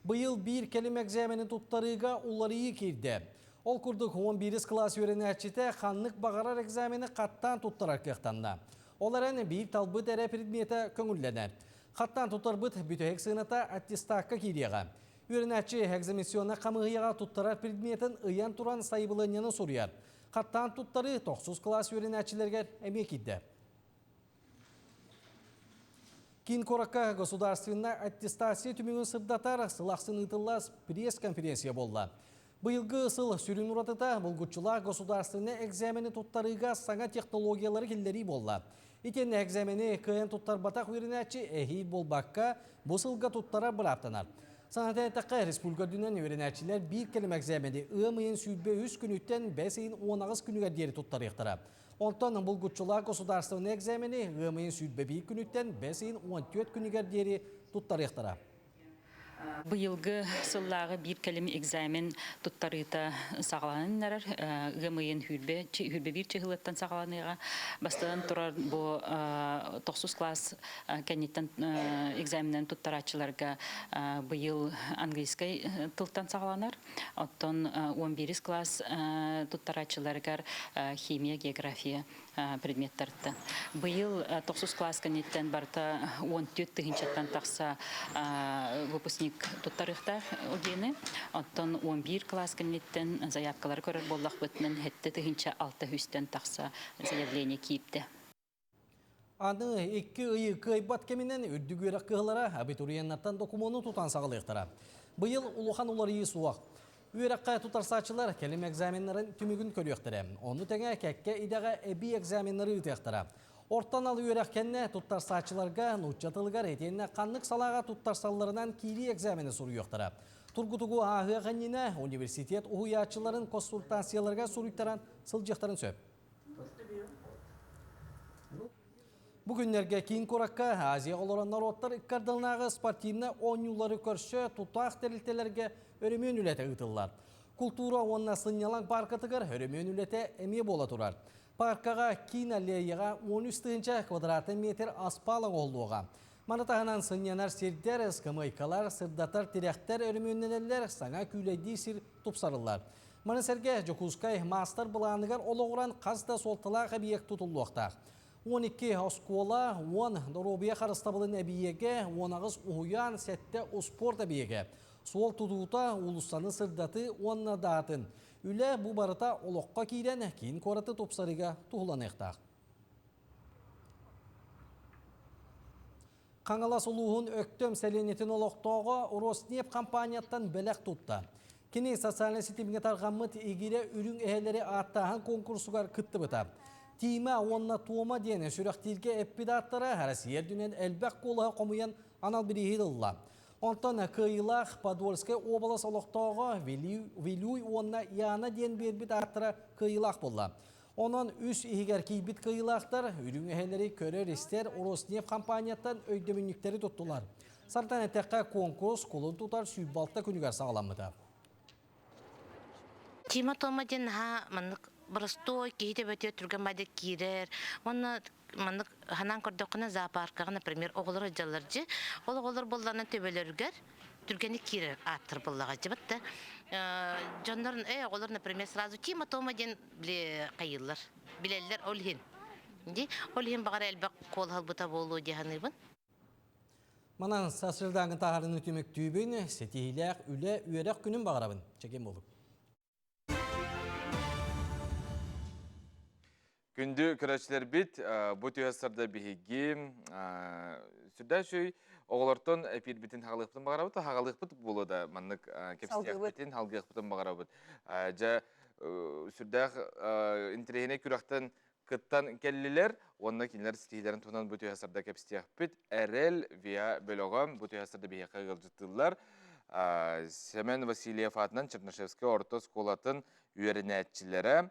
Быйыл биир кэлим экзамени туттарыыга уларыйыы киирдэ. Ол курдук 11 кылаас үөрэнээччитэ ханнык баҕарар экзамени хаттаан туттарар кыахтанна. Ол эрэн биир талбыт эрэ предметэ көҥүллэнэр. Хаттаан туттарбыт бүтэһик сыаната аттестакка киириэҕэ. Үөрэнээччи экзаменационнай хамыыһыйаҕа туттарар предметин ыйан туран сайабылыанньаны суруйар. Хаттаан туттарыы тохсус кылаас үөрэнээччилэригэр эмиэ киирдэ. Киин куоракка государственнай аттестация түмүгүн сырдатар сыл ахсын ыытыллар пресс-конференция буолла. Быйылгы сыл сүрүн уратыта булгуччулаах государственнай экзамени туттарыыга саҥа технологиялары киллэрии буолла. Итиэннэ экзамени кыайан туттарбатах үөрэнээччи эһиил буолбакка, бу сылга туттарар бырааптанар. Санатан эттэххэ, республика үрдүнэн үөрэнээччилэр биир кэлим экзамени ыам ыйын 23 күнүттэн бэс ыйын 18 күнүгэр диэри туттарыахтара. Онтон булгуччулаах государственнай экзамени ыам ыйын 21 күнүттэн бэс ыйын 14 күнүгэр диэри туттарыахтара. Быйылгы сыллааҕы биир кэлим экзамен туттарыыта саҕаланан эрэр. Ыам ыйын сүүрбэ биир чыһылыттан саҕаланыаҕа. Бастатан турар бу тохсус класс кэнниттэн экзаменнарын туттарааччыларга быйыл английскай тылтан саҕаланар. Оттон 11 класс туттарааччыларыгар химия, география предметтартан. Быйыл тохсус класс кэнниттэн барыта 14 тыһыынчаттан тахса выпускник туттарыахтаах ОГЭ-ни. Оттон 11 класс кэнниттэн заявкалары көрөр буоллахпытынан 7 тыһыынча 6 сүүстэн тахса заявление киирдэ. Аны икки ыйы кыайбат кэминэн үрдүк үөрэх кыһалара абитуриеннартан докумуону тутан саҕалыахтара. Быйыл улахан уларыйыы суох. Үөрэххэ тутарсааччылар кэлим экзаменнарын түмүгүн көрүөхтэрэ. Ону тэҥэ кэккэ идэҕэ эбии экзаменнары ыытыахтара. Орто анал үөрэх кэннэ туттарсааччыларга нуучча тылыгар итиэннэ ханнык салааҕа туттарсалларынан киирии экзамены суруйуохтара. Тургутугу ааһыах иннинэ университет уһуйааччыларын консультацияларыгар суруйтаран сылдьыахтарын сөп. Бу күннэргэ киин куоракка Азия олорон норуоттар ыккардылынааҕы спортивнай оонньуулары көрсө тутаах тэрилтэлэргэ өрөмүөн үлэтэ ыытыллар. Култуура уонна сынньалаҥ пааркатыгар өрөмүөн үлэтэ эмиэ буола турар. Пааркаҕа киин аллеяҕа 13 тыһыынча квадратный метр аспаал оҥоһуллуоҕа. Маны таһынан сынньанар сирдэр, ыскамыайкалар, сырдатар тирэхтэр өрөмүөннэнэллэр, саҥа күүлэйдии сир тупсарыллар. Маны сэргэ Дьокуускай маастар-былааныгар олоҕуран хас да суолталаах эбийиэк тутуллуохтаах. 12 оскуола, 10 доруобуйа харыстабылын эбийиэгэ, 18 уһуйаан, 7 успуорт эбийиэгэ. Суол тутуута, уулуссаны сырдатыы уонна даатын. Үлэ бу барыта олоххо киирэн, киин куораты тупсарыыга туһуланыахтаах. Хаҥалас улууһун Өктөм сэлиэнньэтин олохтооҕо Роснефть компанияттан бэлэх тутта. Кини социальнай ситимҥэ тарҕаммыт игирэ үрүҥ эһэлэри ааттааһын конкурсугар кыттыбыта. Тима уонна Тома диэн сүрэхтииргэ эппит ааттара Россия үрдүнэн элбэх куолаһы хомуйан анал бирииһи ылла. Онтон кыайыылаах Подольскай уобалас олохтооҕо Вилюй уонна Яна диэн биэрбит ааттара кыайыылаах буолла. Онон үс иһигэр киирбит кыайыылаахтар үрүҥ эһэлэри көрөр-истэр Роснефть компанияттан өйдөбүнньүктэри туттулар. Сартан эттэххэ, куонкурус кулун тутар 106 күнүгэр саҕаламмыта. Тима Тома диэн наһаа маннык боростуой киһи төбөтүгэр түргэн баайдык киирэр уонна маннык ханаан көрдөххүнэ зоопаркаҕа например оҕолор сылдьаллар дьи ол оҕолор буоллаҕына төбөлөрүгэр түргэнник киирэр ааттар буоллаҕа дьи батта дьоннор э оҕолор например сразу Тима Тома диэн били хайыыллар билэллэр ол иһин ди ол иһин баҕар элбэх куолаһалбыта буолуо дии саныыбын. Манан сарсыардааҥы таһаарыыны түмүктүүбүн, ситиһиилээх үлэ, үөрэх күнүн баҕарабын. Чэгиэн буолуҥ. Күндү көрөөччүлэрбит, бу түһэ сарда биһиги сүрдээх үчүгэй оҕолортон эпиирбитин хаҕалыахпытын баҕарабыт, хаҕалыахпыт буолуо да маннык кэпсиэхпитин, халгыахпытын баҕарабыт. Дьэ, сүрдээх интэриэһинэй күрэхтэн кыттан кэллилэр уонна кинилэр ситиһиилэрин туһунан бу түһэ сарда кэпсиэхпит. Эрэл ВИА бөлөҕө бу түһэ сарда биһиэхэ ыалдьыттыыллар. Семен Васильев аатынан Чернышевскай орто оскуолатын үөрэнээччилэрэ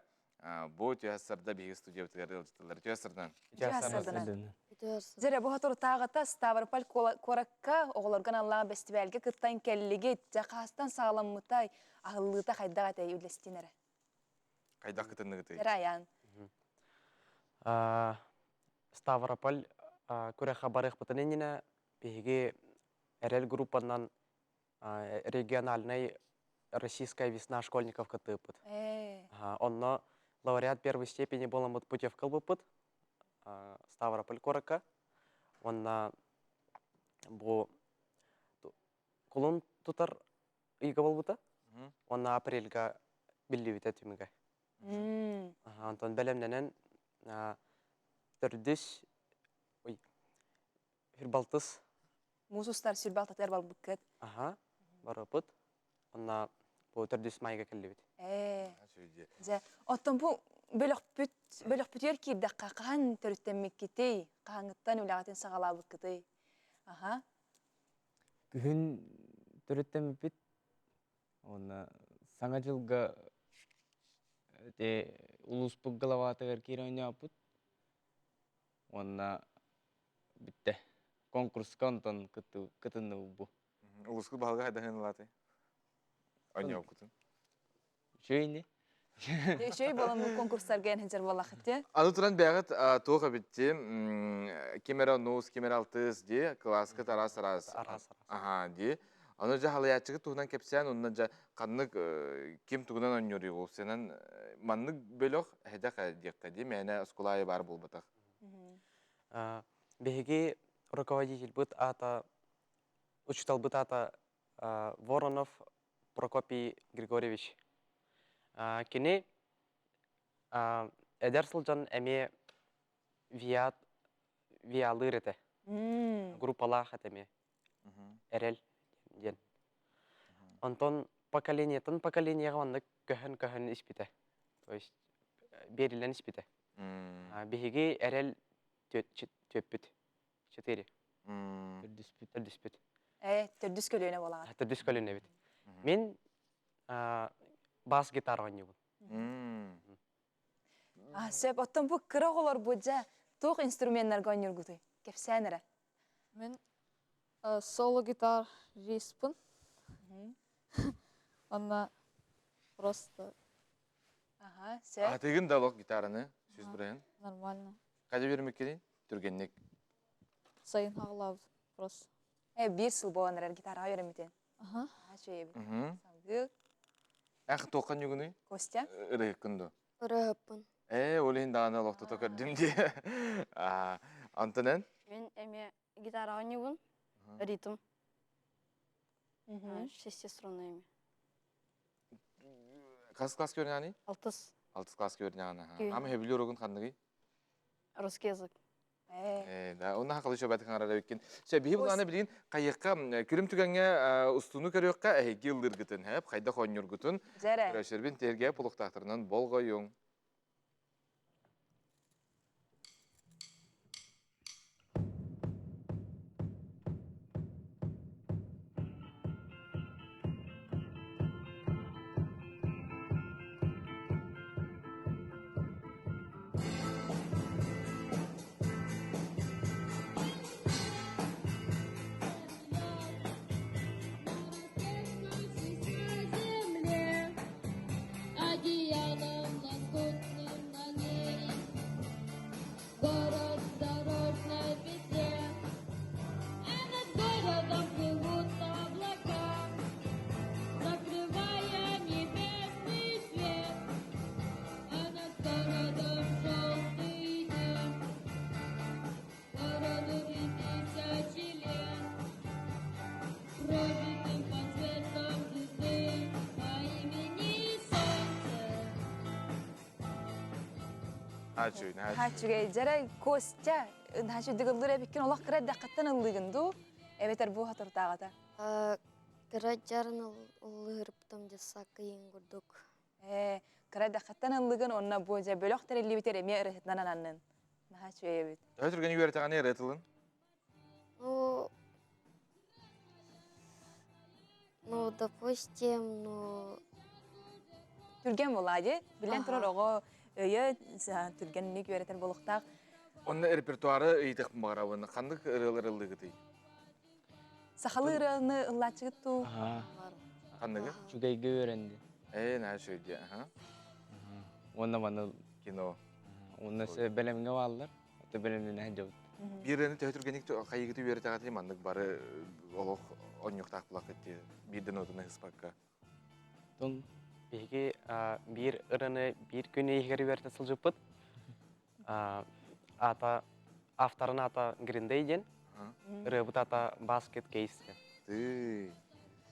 Бу түһэ сарда биһиги студиябытыгар ыалдьытыллар. Түһэ сардан. Түһэ Дьэрэ бу соторутааҕыта Ставрополь куоракка оҕолорго аналлаах бэстибээлгэ кыттан кэллигит. Дьэ хаастан саҕаламмытай, аһыллыыта хайдах этэй үллэстин эрэ. Хайдах кытынныгытый? Эрэ айаан. Ставрополь күрэххэ барыахпытын иннинэ биһиги Эрэл группанан региональный Российская весна школьников кыттыыппыт. Онно лауреат первой степени буоламмыт путевка ылбыппыт Ставрополь куоракка. Уонна бу кулун тутар ыйга буолбута. Уонна апрельга биллибитэ түмүгэ. Онтон бэлэмнэнэн төрдүс ой балтыс Муус устар сүрбэ алтатыгар барбыккыт. Аха, барыппыт. Онно бу төрдүс майга кэллибит. Ээ. Дьэ, оттон бу бөлөхпүт бөлөхпүтүгэр киирдэххэ хаһан төрүттэммиккитий? Хаһаҥҥыттан үлэҕитин саҕалаабыккытый? Аха. Күһүн төрүттэммиппит. Уонна Саҥа дьылга ити улууспут главатыгар киирэн оонньооппут. Уонна бүттэ. Конкурска онтон кытынныбыт бу. Улуускут баһылыга хайдах ылаатый? Оонньооккутун. Үчүгэй ини. Үчүгэй буолан бу конкурстарга эн сылдьар буоллаххыт дии. Аны туран бэйэҕит туох эбитти ким эрэ онус, ким эрэ алтыс дии, кылааскыт араас-араас. Араас-араас. Аха дии. Аны дьэ халыйааччыгыт туһунан кэпсээн, онно дьэ ханнык ким тугунан оонньууруй ол сенен маннык бөлөх эһэдэх диэххэ дии, мээнэ оскуола аайы баар буолбатах. Биһиги руководительбыт аата, учууталбыт аата Воронов Прокопий Григорьевич. Кини эдэр сылдьан эмиэ ВИА ВИАлыыр этэ. Группалаах этэ эмиэ. Эрэл диэн. Онтон поколениетын поколениеҕа маннык көһөн-көһөн испитэ. То есть биэриллэн испитэ. Биһиги эрэл түөппүт. Четыре. Төрдүспүт. Төрдүспүт. Ээ, төрдүс көлүөнэ буолаҕыт. Төрдүс көлүөнэбит. Мин бас гитара оонньуубун. А, сөп. Оттон бу кыра оҕолор бу дьэ туох инструменнарга оонньуургутуй? Кэпсээн эрэ. Мин соло гитар риспын. Онно просто Ага, сөп. Атыгын да олох гитараны сүз бырайын. Нормально. Қайда бермеккенин? Түргенник. Сайын хаҕылаабыт просто. Э, биир сыл буолан эрэр гитараҕа үөрэммитин. Аха. Үчүгэй Салгыы. Эх, туоххан ньугунуй? Костя? Ырыһыккын дуо? Ырыһыппын. Ээ, ол иһин даҕаны олохтото көрдүм дии. Антон эн? Мен эме гитара оонньуубун, ритм. Шестиструнный эме. Хас класс көрүнэҕиний? Алтыс. Алтыс класс көрүнэҕин. Ама хөбүлүүр уругун ханныгый? Русский язык. Э, да, онно хакалы шөбәт хаңарар эбиккин. Сө биһи буланы билигин кайыкка күрүм түгэҥҥэ устуну көрүөххэ эһиги ыллыргытын, хэп хайдах оонньуургутун Дьэрэ. Көрөшөрбүн терге пулуктаахтарынан болҕойуҥ. Одеялом лоскутным на ней Город в дорожной петле, А над городом плывут облака, Закрывая небесный свет, А над городом желтый дым, Городу 3000 лет, Прожитым под светом звезды По имени Солнце. Ачуй, Хачугай, дьэрэ Костя, хачу дыгыллыр эбиккин олох кыра даккаттан ыллыгын дуу? Эбэтэр бу хатыртааҕата. Кыра дьарын ыллыырыптым дьассаакка иин курдук. Ээ, кыра даккаттан ыллыгын онно бу дьэ бөлөх тэриллибитер эмиэ ырыһытынан ананнын. Наһаа үчүгэй эбит. Төһө түргэни үөрэтэҕини ырыа тылын? Ну, ну, допустим, ну... Түргэн буолаа дии. Билэн турар оҕо өйө түргэнник үөрэтэр буолуохтаах. Онно репертуары ыйытыахпын баҕарабын. Ханнык ырыалар ыллыгытый? Сахалыы ырыаны ыллааччыгыт дуу? Ханныгы? Үчүгэйгэ үөрэнди. Ээ, наһаа үчүгэй дии. Аха. Уонна маны кино. Уонна бэлэмҥэ бааллар. Ото бэлэмнэнэ сылдьабыт. Биир ырыаны төһө түргэнник хайыгыты үөрэтэҕитий маннык бары олох онньуктаах булаккыт дии. Биирдэ нотаны ыспакка. Тон Биһиги биир ырыаны биир күн иһигэр үөрэтэ сылдьыппыт. Аата авторын аата Green Day диэн. Ырыабыт аата Basket Case диэн. Тыы.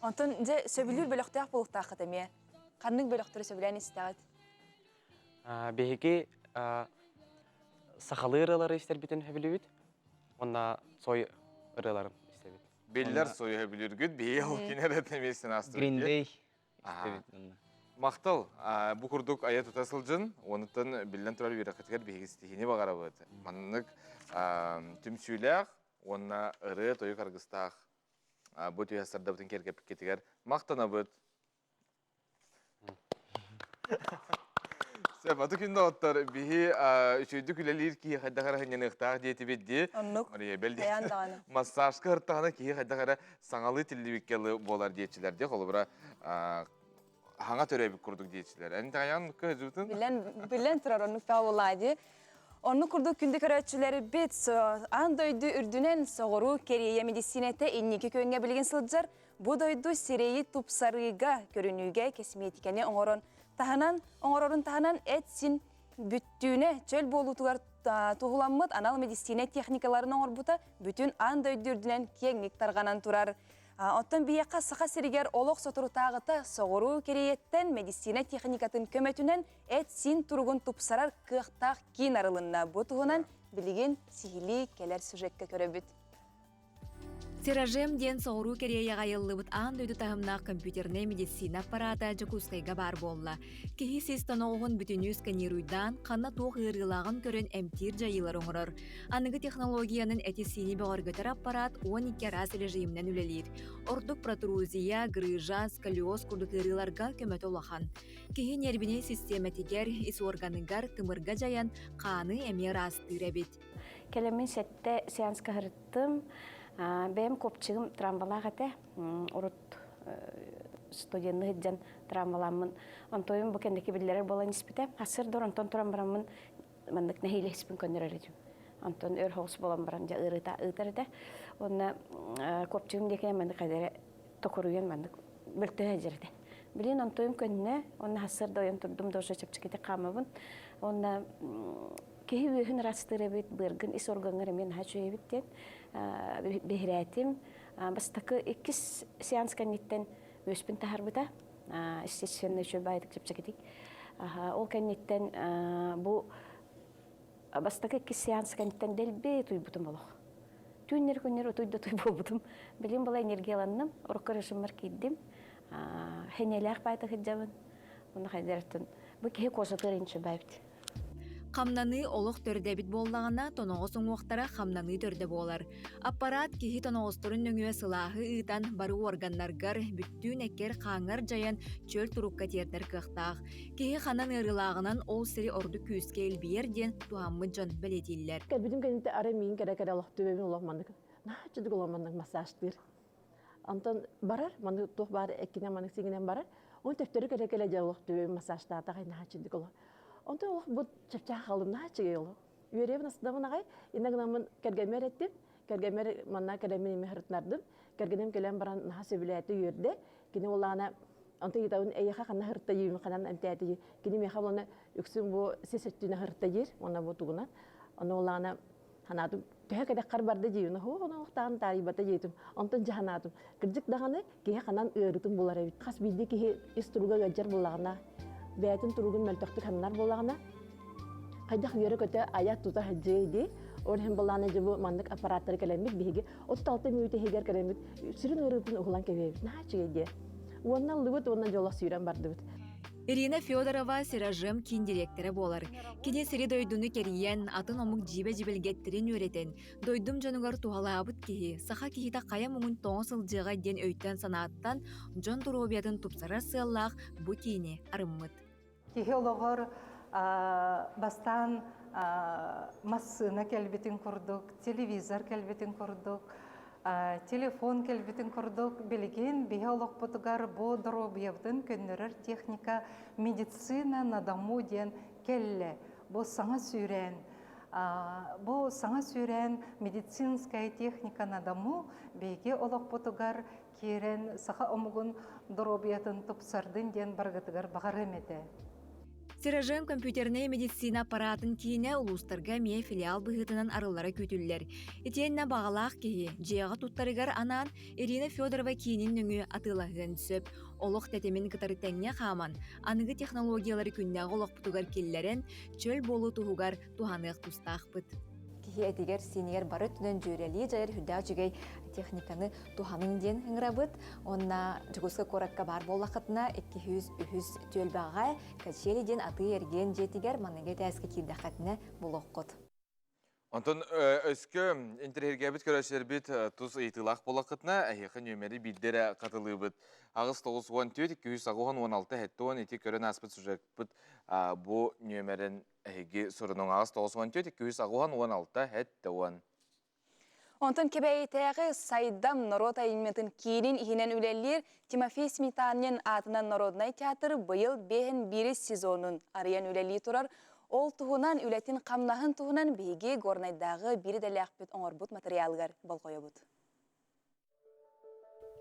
Онтон дьэ сөбүлүүр бөлөхтөөх буолуохтааххыт эмиэ. Ханнык бөлөхтөрү сөбүлээн истэҕит? Биһиги сахалыы ырыалары истэрбитин сөбүлүүбүт. Уонна Цой ырыаларын истэбит. Биллэр Цойу сөбүлүүргүт, биһиги ол кинилэр эмиэ астыбыт. Green Day истэбит. Махтал, бу курдук айа тута сылдьын, онуттан биллэн турар үөрэххитигэр биһиги ситиһиини баҕарабыт. Маннык түмсүүлээх уонна ырыа-тойук аргыстаах бу түһэ сардабытын киэргэппиккитигэр махтанабыт. Сөп, аты күн доҕоттор, биһи үчүгэйдик үлэлиир киһи хайдах эрэ сынньаныахтаах диэтибит дии. Оннук. Мария бэл Хайаан даҕаны. Массажка ыртаҕына киһи хайдах эрэ саҥалыы тиллибиккэ буолар диэччилэр дии. Холобура, хаҥа төрөөбүт курдук диэччилэр. Эн таҕайаан кыһыжыбытын? Билэн, билэн турар оннук буоллаа дии. Оннук курдук күндү көрөөччүлэрбит аан дойду үрдүнэн соҕуруу Кэриэйэ медиссиинэтэ инники күөҥҥэ билигин сылдьар. Бу дойду сирэйи тупсарыыга, көрүнүүгэ косметиканы оҥорон таһынан, оҥорорун таһынан эт-син бүттүүнэ чөл буолуутугар туһуламмыт анал медиссиинэ техникаларын оҥорбута бүтүн аан дойду үрдүнэн киэҥник тарҕанан турар. Оттон биһиэхэ Саха сиригэр олох соторутааҕыта соҕуруу Кэриэйэттэн медиссиинэ техникатын көмөтүнэн эт-сиин туругун тупсарар кыахтаах киин арылынна. Бу туһунан билигин сиһилии кэлэр сюжекка көрөбүт. Тиражем диэн Соҕуруу Кэриэйэҕэ айыллыбыт аан дойду таһымнаах компьютернай медицина аппарата Дьокуускайга баар буолла. Киһи сис тоноҕоһун бүтүннүү сканируйдаан, ханна туох ыарыылааҕын көрөн эмтиир дьайыылары оҥорор. Аныгы технологиянан эти-сиини бөҕөргөтөр аппарат 12 араас режиминэн үлэлиир. Ордук протрузия, грыжа, сколиоз курдук ыарыыларга көмөтө улахан. Киһи нервинэй систиэмэтигэр, ис уорганыгар тымырга дьайан, хааны эмиэ ыраастыыр эбит. Кэлэммин сэттэ сеанска сырыттым. Бэйэм копчигым трамвалаах этэ. Урут студенны сылдьан трамваламмын. Онтойум бу кэнники биллэрэр буолан испитэ. Ассыр онтон туран бараммын маннык нэһиилэ испин көннөрөр этим. Онтон өр соҕус буолан баран дьэ ыарыыта ыытар этэ. Уонна копчигым диэки маннык хайдара токуруйан маннык мөлтөһө сылдьар этэ. Билин онтойум көннө, уонна хассыр да ойон турдум да уже чэпчэкитик хаамабын. Уонна киһи үөһүн ыраастыыр эбит, быаргын ис органҥар эмиэ наһаа үчүгэй эбит диэн биһирээтим. Бастакы иккис сеанс кэнниттэн үөспүн таһарбыта. Естественно, үчүгэй баайдык чэпчэкитик. Ол кэнниттэн бу бастакы иккис сеанс кэнниттэн дэлби утуйбутум олох. Түүннэр күннэр утуй да утуй буолбутум. Билим была энергияланным, урукку режиммар киирдим. Хэнэлээх баайта сылдьабын. Онно хайдараттан бу киһи кожатыгар инчи баайбыт. Хамнаныы олох төрдө эбит буоллаҕына, тоноҕос уҥуохтара хамнаныы төрдө буолар. Аппараат киһи тоноҕосторун нөҥүө сылааһы ыытан, бары уорганнаргар, бүттүүн эккэр-хааҥҥар дьайан, чөл турукка тиэрдэр кыахтаах. Киһи ханан ыарыылааҕынан ол сири ордук күүскэ илбийэр диэн туһаммыт дьон бэлиэтииллэр. Кэлбитим кэнниттэн арай миигин кэрэ-кэрэ олох түбэбин олох маннык наһаа чудук олох маннык массажтыыр. Онтон барар, маннык туох баар эккинэн маннык сиҥинэн барар. Оны төптөрү кэлэ-кэлэ дьэ олох түбэбин массажтаатах наһаа чудук олох. Онтон олох бу чэпчээх хаалым наһаа үчүгэй олох. Үөрүйэбин астынабын аҕай. Иннэ гынаммын кэргэммэр эттим. Кэргэммэр манна кэлэммин эмиэ сырытынардым. Кэргэним кэлэн баран наһаа сөбүлээтэ, үөрдэ. Кини буоллаҕына онтон ыйытабын эйиэхэ ханна сырыттайыым, ханан эмтээтий? Кини миэхэ буоллаҕына үксүн бу сис өттүнэ сырыттайыыр уонна бу тугунан. Ону буоллаҕына ханаатым төһө кэтэххэр барда диибин оһуох оноохтаан таарыйбата диэтим онтон дьэ ханаатым кырдьык даҕаны киһи ханан ыарыытын булар эбит хас биирдии киһи ис туруга ыалдьар буоллаҕына бэйэтин туругун мөлтөхтүк ханнар буоллаҕына хайдах үөрэ-көтө айа тута сылдьыай дии ол иһин былаана дьэ бу маннык аппараттары кэлэммит биһиги 36 мүнүүтэ иһигэр кэлэммит сүрүн ыарыытын уһулан кэбиһэбит наһаа үчүгэй диэ уонна ыллыбыт уонна дьолох сүүрэн бардыбыт. Ирина Федорова Сиражем киин дириэктэрэ буолар. Кини сири-дойдуну кэрийэн, атын омук дьиибэ дьибилгэттэрин үөрэтэн, дойдум дьонугар туһалаабыт киһи, саха киһитэ хайа муҥун тоҥо сылдьыаҕай диэн өйтөн-санааттан дьон доруобуйатын тупсарар сыаллаах бу киини арыммыт. Киһи олоҕор бастаан массыына кэлбитин курдук, телевизор кэлбитин курдук, телефон кэлбитин курдук, билигин биһи олохпутугар бу доруобуйабытын көннөрөр техника медицина на дому диэн кэллэ. Бу саҥа сүүрээн бу саҥа сүүрээн медицинская техника на дому биһиги олохпутугар киирэн саха омугун доруобуйатын тупсардын диэн барыгытыгар баҕарыам этэ. Тиражем компьютернай медицина аппаратын киинэ улуустарга эмиэ филиал быһыытынан арыллара күүтүллэр. Итиэннэ баҕалаах киһи дьиэҕэ туттарыгар анаан Ирина Федорова киинин нөҥүө атыылаһыан сөп. Олох тэтимин кытары тэҥҥэ хааман, аныгы технологиялары күннээҕи олохпутугар киллэрэн, чөл буолуу туһугар туһаныах тустаахпыт. Киһи этигэр-сиинигэр бары өттүнэн дьүөрэлии дьайар сүрдээх үчүгэй техниканы туһаныҥ диэн ыҥырабыт. Уонна Дьокуускай куоракка баар буоллаххытына, 203 түөлбэҕэ Качели диэн атыы-эргиэн дьиэтигэр маныгы этээскэ киирдэххитинэ булуоххут. Онтон өскө интэриэһиргээбит көрөөччүлэрбит тус ыйытыылаах буоллаххытына, эһиэхэ нүөмэри биирдэ эрэ хатылыыбыт. 8 94 286 70 ити көрөн ааспыт сюжеппыт бу нүөмэрин эһиги сурунуҥ 8 94 286 70. Онтон Кэбээйитээҕи Сайдам норуот айымньытын киинин иһинэн үлэлиир Тимофей Сметанин аатынан народнай театр быйыл биэһин биирис сезонун арыйан үлэлии турар. Ол туһунан үлэтин-хамнаһын туһунан биһиги Горнайдааҕы биир идэлээхпит оҥорбут матырыйаалыгар болҕойобут.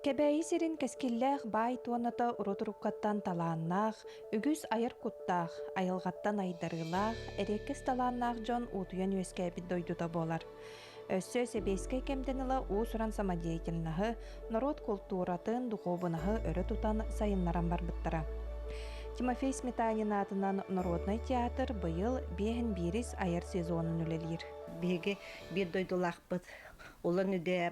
Кэбээйи сирин кэскиллээх баай туоната урут-уруккаттан талааннаах, үгүс айар куттаах, айылҕаттан айдарыылаах, эриэккэс талааннаах дьон уутуйан үөскээбит дойдута буолар. Өссө сэбиэскэй кэмтэн ыла уус-уран самодеятельноһы, норуот култууратын, духуобунаһы өрө тутан сайыннаран барбыттара. Тимофей Сметанин аатынан народнай театр быйыл биэһин биирис айар сезонун үлэлиир. Биһиги биир дойдулаахпыт Улан-Үдэ.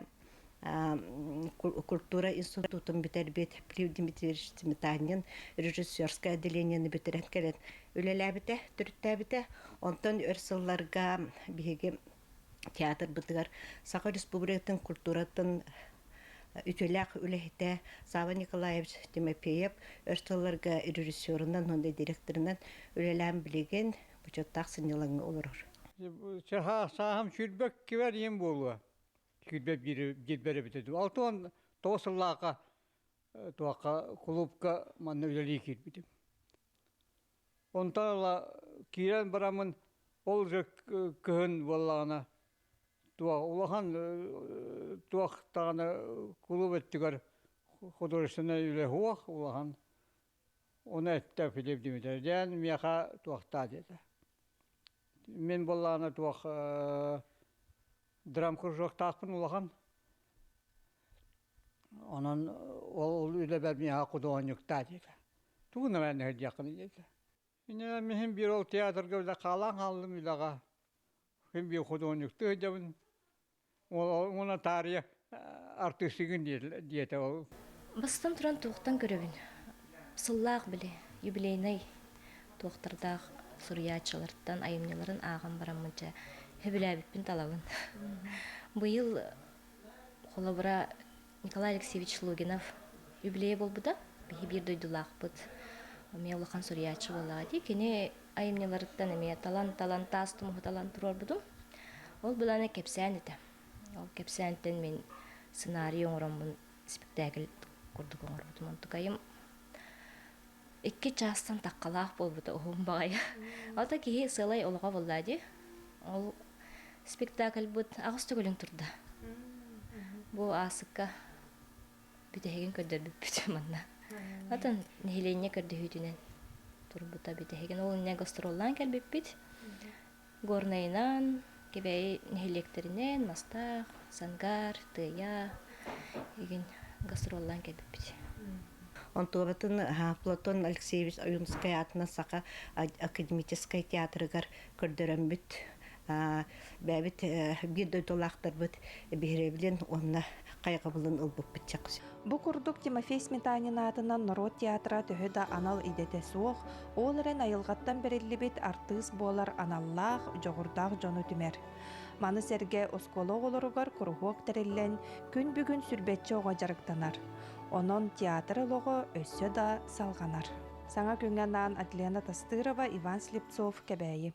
Культура институтун бүтэрбит Плив Дмитриевич Сметанин режиссерское отделениены бүтэрэн кэлэн үлэлээбитэ, төрүттээбитэ. Онтон өр сылларга биһиги театрбытыгар Саха Республикатын культуратын үтүөлээх үлэһитэ Сава Николаевич Тимофеев өр сылларга режиссерунан уонна директорынан үлэлээн билигин бочуоттаах сынньалаҥҥа олорор. Сааһым сүүрбэ кибэр ийэм буолуо. Сүүрбэ биирбэр эбитэ дуу. 69 сыллаахха туохха кулуупка манна үлэлии киирбитим. Онтон ыла киирэн бараммын ол же кыһын буоллаҕына туох улахан туох даҕаны кулууп өттүгэр художественнай үлэ суох улахан ону эттэ Филипп Дмитриевич диэн миэхэ туохтаа диэтэ. Мин буоллаҕына туох драмкружоктаахпын улахан Онон ол үлэбэр миэхэ худуоһунньуктаа диэтэ. Тугу эмэ сылдьыаххыный диэтэ. Иннинэ мин биир ол театрга үлэ хаалан хааллым үлэҕэ. Мин биир худуоһунньуктуу сылдьабын. Уонна таарыйа артыыстыгын диэтэ ол. Бастатан туран туохтан көрөбүн? Сыллаах били, юбилейнай туохтардаах суруйааччылартан айымньыларын ааҕан бараммын дьэ сөбүлээбиппин талабын. Быйыл Холобура, Николай Алексеевич Лугинов юбилейа буолбута. Биһи биир дойдулаахпыт. Эмиэ улахан суруйааччы буоллаҕа дии. Кини айымньыларыттан эмиэ талан-талан таас тумуһу талан туруорбутум. Ол былаана кэпсээн этэ. Ол кэпсээнтэн мин сценарий оҥороммун спектакль курдук оҥорбутум. Онтукайым икки чаастан таххалаах буолбута уһун баҕайы. Ото киһи сыалай олоҕо буолла дии. Ол спектакльбыт аҕыс төгүлүн турда. Бу аасыкка бүтэһигин көрдөрбүппүт манна. Атын нэһилиэнньэ көрдөһүүтүнэн турбута бүтэһигин. Ол инньэ гастроллаан кэлбиппит. Горнайынан, Кэбээйи нэһилиэктэринэн, Мастаах, Сангар, Тыайа игин гастроллаан кэлбиппит. Онтуобатын Платон Алексеевич Ойуунускай аатынан Саха академическай театрыгар көрдөрөммүт бэйэбит биир дойдулаахтарбыт биһирэбилин уонна хайҕабылын ылбыппыт чахчы. Бу курдук Тимофей Сметанин аатынан норуот театра төһө да анал идэтэ суох, ол эрэн айылҕаттан бэриллибит артыыс буолар аналлаах, дьоҕурдаах дьону түмэр. Маны сэргэ оскуола оҕолоругар куруһуок тэриллэн, күн бүгүн сүрбэччэ оҕо дьарыктанар. Онон театр олоҕо өссө да салҕанар. Саҥа күҥҥэ анаан Адлена Тастырова, Иван Слепцов, Кэбээйи.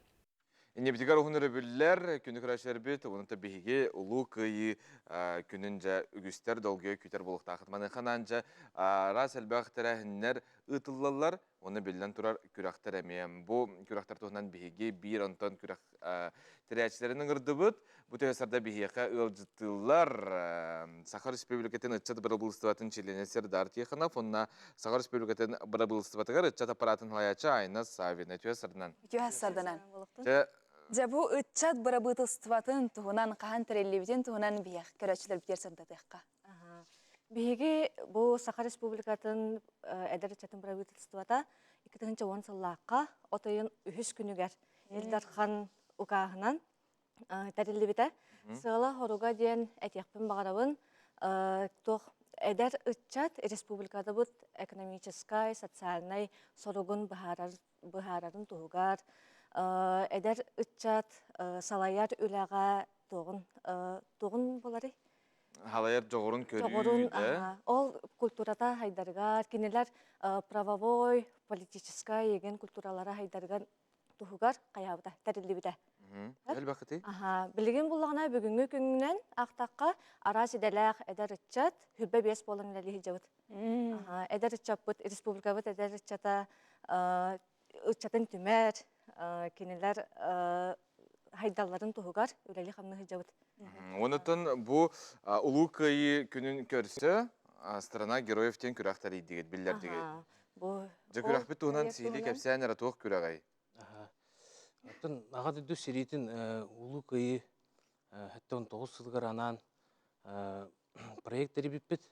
Иннибитигэр уһун өрөбүллэр, күнү көрөөччүлэрбит, онон биһиги Улуу Кыайыы күнүн дьэ үгүстэр долгуйа күүтэр буолуохтаахыт. Маныаха анаан дьэ араас элбэх тэрээһиннэр ыытыллаллар, уонна биллэн турар күрэхтэр эмиэ. Бу күрэхтэр туһунан биһиги биир онтон күрэх тэрээччилэрин ыҥырдыбыт. Бу төһө биһиэхэ ыалдьыттыыллар Саха Республикатын ыччат бырабыылыстыбатын чилиэнэ Сердар Тихонов уонна Саха Республикатын бырабыылыстыбатыгар ыччат аппараатын салайааччы Айна Саввина. Үтүө сарданан. Үтүө сарданан. Дьэ бу ыччат бырабыытылыстыбатын туһунан хаһан тэриллибитин туһунан биһиэх көрөөччүлэрбитигэр сырдатыахха. Биһиги бу Саха Республикатын эдэр ыччатын правительствота 2010 сыллаахха от ыйын үһүс күнүгэр Ил Дархан укааһынан тэриллибитэ. Сыала-хоруга диэн этиэхпин баҕарабын. Туох эдэр ыччат республикадабыт экономическай, социальнай соругун быһаарар, быһаарарын туһугар эдэр ыччат салайар үлэҕэ туоҕун туоҕун буларый? Халайар дьоҕурун көрүү Дьоҕурун, ол культурата хайдарыгар, кинилэр правовой, политическай еген культуралара хайдарыгар туһугар хайаабыта, тэриллибитэ. Элбэхити? Аха, билигин буллаҕына бүгүҥҥү күҥүнэн аахтахха араас идэлээх эдэр ыччат хүрбэ биэс буолан үлэлии сылдьабыт. Аха, эдэр ыччаппыт, республикабыт эдэр ыччата ыччатын түмэр, кинилэр хайдалларын туһугар үлэлии-хамныы сылдьабыт. Онутун бу Улуу Кыайыы күнүн көрсө Страна героев диэн күрэх тэрийдигит, биллэрдигит. Бу Дьэ күрэхпит туһунан сиһилии кэпсээн эрэ туох күрэҕэй? Оттон Аҕа дойду сэриитин Улуу Кыайыы 79 сылыгар анаан проект тэрийбиппит.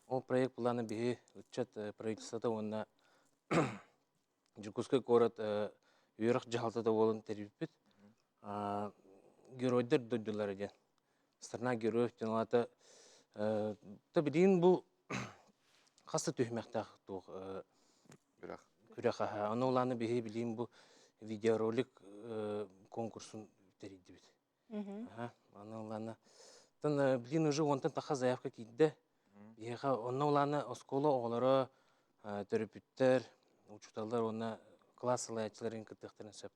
Ол проект былаана биһи ыччат правительствота уонна Дьокуускай куорат үөрэх дьаһалтата буолан тэрийбиппит. Геройдар дойдулара диэн. Страна героев диэн аата. Та билигин бу хас да түһүмэхтээх туох күрэх. Күрэх аһа. Ону улааны биһи билигин бу видеоролик конкурсун тэрийдибит. Аны улаана тан билигин уже онтон таха заявка киирдэ. Биһиэхэ онно улаана оскуола оҕолоро, төрөппүттэр, учууталлар уонна класс салайааччыларын кыттыахтарын сөп.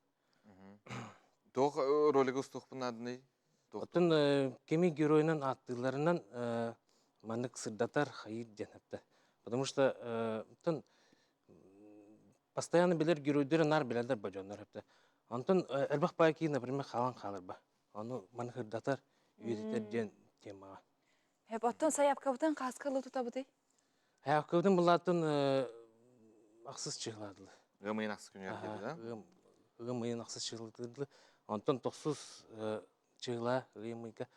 Туох ролигы устуохпун наадыный? Оттон кими геройунан ааттыылларынан маннык сырдатар хайыыр диэн эптэ. Потому что оттон постоянно билэр геройдары наар билэллэр ба дьоннор эптэ. Онтон элбэх баай киһи, например, хаалан хаалар ба. Ону маннык сырдатар, үйэтитэр диэн темаҕа. Хеп, оттон сайапкабытын хааскалы тутабытый? Сайапкабытын булааттан ахсыс чыһыладылар. Ыам ыйын ахсыс күнүгэр диэби, да? Ыам ыйын ахсыс чыһыладылар. Онтон тохсус чыһыла ыам ыйга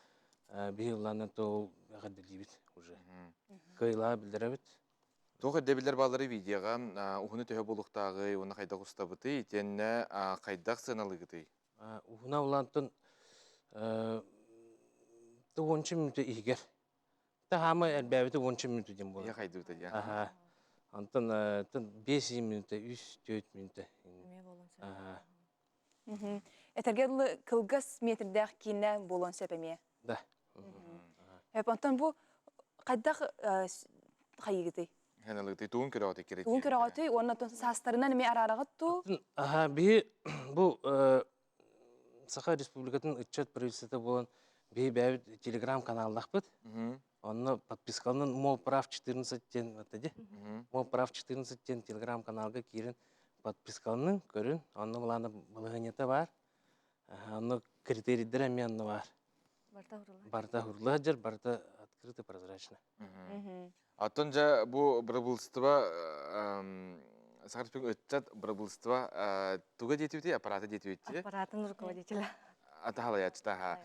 биһи ыллаанан тоол эҕэрдэлиибит уже. Кыайылаа билдэрэбит. Туох ирдэбиллэр бааллары видеоҕа уһуну төһө буолуохтааҕый уонна хайдах устабытый итиэннэ хайдах сыаналыыгытый? Уһуна улаантан уонча мүнүүтэ иһигэр. Таһаама элбээбитэ уонча мүнүүтэ диэн буолар. Ийэ хайдыбыта диэн. Аха. Онтон 5 мүнүүтэ, 3-4 мүнүүтэ. Эмиэ буолуон сөп. Аха. Этэргэ дылы кылгас метрдээх киинэ буолуон сөп эмиэ. Да. Онтон бу хайдах хайыгытый? Хеналыгытый туун көрөҕөтүй кире Туун көрөҕөтүй уонна саастарынан эмиэ араараҕыт туу? Аха, биһи бу Саха Республикатын ыччат правительствота буолан биһи бэйэбит телеграм-каналлаахпыт. Онно подпискаланан Мол прав 14 диэн аты Мол прав 14 диэн телеграм-каналга киирэн подпискаланың, көрүн. Онно былаана балаһыанньата баар. Онно критерийдэр эмиэ онно баар. Барыта уһурулла. Барыта уһурулла сылдьар, барыта открыто, прозрачно. Оттон дьэ бу бырабыылыстыба Саха Республикатын ыччат бырабыылыстыба туга диэтибитий, аппарата диэтибитий? Аппаратын руководителя. Атаһалайааччыта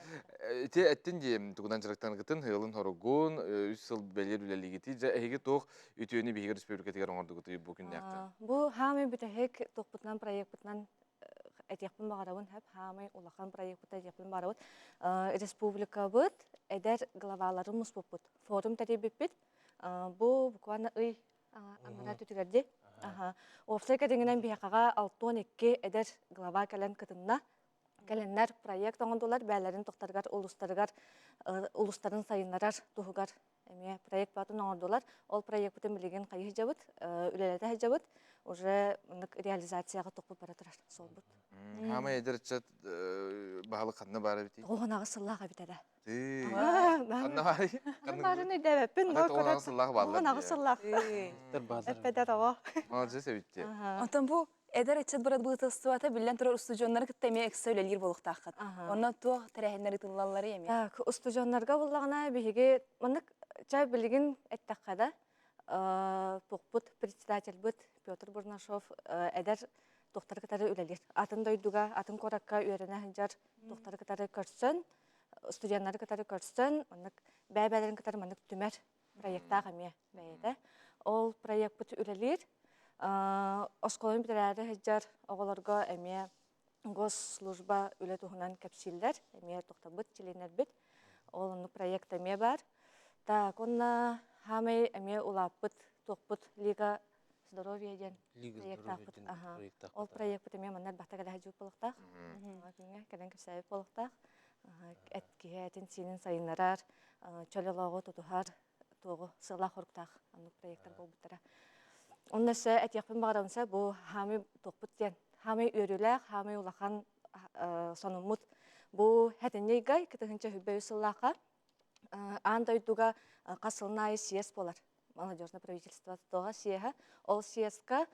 Ити эттин дии тугунан дьарыктанаргытын, ыалын-хоругун, үс сыл бэлиэр үлэлиигитий. Дьэ эһиги туох үтүөнү биһиги республикатыгар оҥордугутуй бу күннээхтэн? Бу хаамай бүтэһик туохпутунан проекпытынан этиэхпин баҕарабын хэп хаамай улахан проекпыта этиэхпин баҕарабыт. Республикабыт эдэр главаларын муспуппут. Форум тэрийбиппит. Бу буквально ый аңара түтүгэрди. Уопсай кэриҥинэн биһиэхэҕэ 62 эдэр глава кэлэн кытынна. Кэлэннэр проект оҥордулар, бээлэрин тохтарыгар, улустарыгар, улустарын сайыннарар туһугар эмиэ проект баатын оҥордулар. Ол проекпытын билигин хайыы сылдьабыт, үлэлэтэ сылдьабыт. Уже маннык реализацияҕа тохпут бара турар суолбут. Хаамай эдэр ыччат баһылык ханна баар эбитий? Оҕонаҕы сыллаах эбит эрэ. Ханна баарый? Ханна баарын өйдөөбөппүн. Оҕонаҕы сыллаах бааллар. Оҕонаҕы сыллаах. Эппэтэ тоҕо. Молодец эбитти. Онтон бу Эдэр ыччат бырабыыталыстыбата биллэн турар устудьуоннары кытта эмиэ ыкса үлэлиир буолуохтааххыт. Онно туох тэрээһиннэр ыытыллалларый эмиэ? Так, устудьуоннарга буллаҕына биһиги маннык чэ билигин эттэххэ да туохпут председательбыт Петр Бурнашов эдэр туохтары кытары үлэлиир. Атын дойдуга, атын куоракка үөрэнэ сылдьар туохтары кытары көрсөн, студеннары кытары көрсөн, маннык бэйэ-бэйэлэрин кытары маннык түмэр проектаах эмиэ бэйэтэ. Ол проекпыт үлэлиир. Оскуоланы бүтэрээри сылдьар оҕолорго эмиэ госслужба үлэ туһунан кэпсииллэр, эмиэ тохтобут чилиэннэрбит. Ол оннук проект эмиэ баар. Так, уонна хаамай эмиэ улааппыт туохпут Лига здоровья диэн проектаахпыт. Ол проекпыт эмиэ манна элбэхтэ кэлэ сылдьыбыт буолуохтаах. Күҥҥэ кэлэн кэпсээбит буолуохтаах. Эт киһи этин-сиинин сайыннарар, чөл олоҕу тутуһар туоҕу сыалаах-соруктаах оннук проектар буолбуттара. Онно өссө этиэхпин баҕарабын сэ бу хаамый туохпут диэн хаамый үөрүүлээх, хаамый улахан сонуммут бу хэтинньи ыйга 2023 сыллаахха аан дойдуга хас сылын аайы съезд буолар. Молодежное правительство туоҕа съеһэ. Ол съездка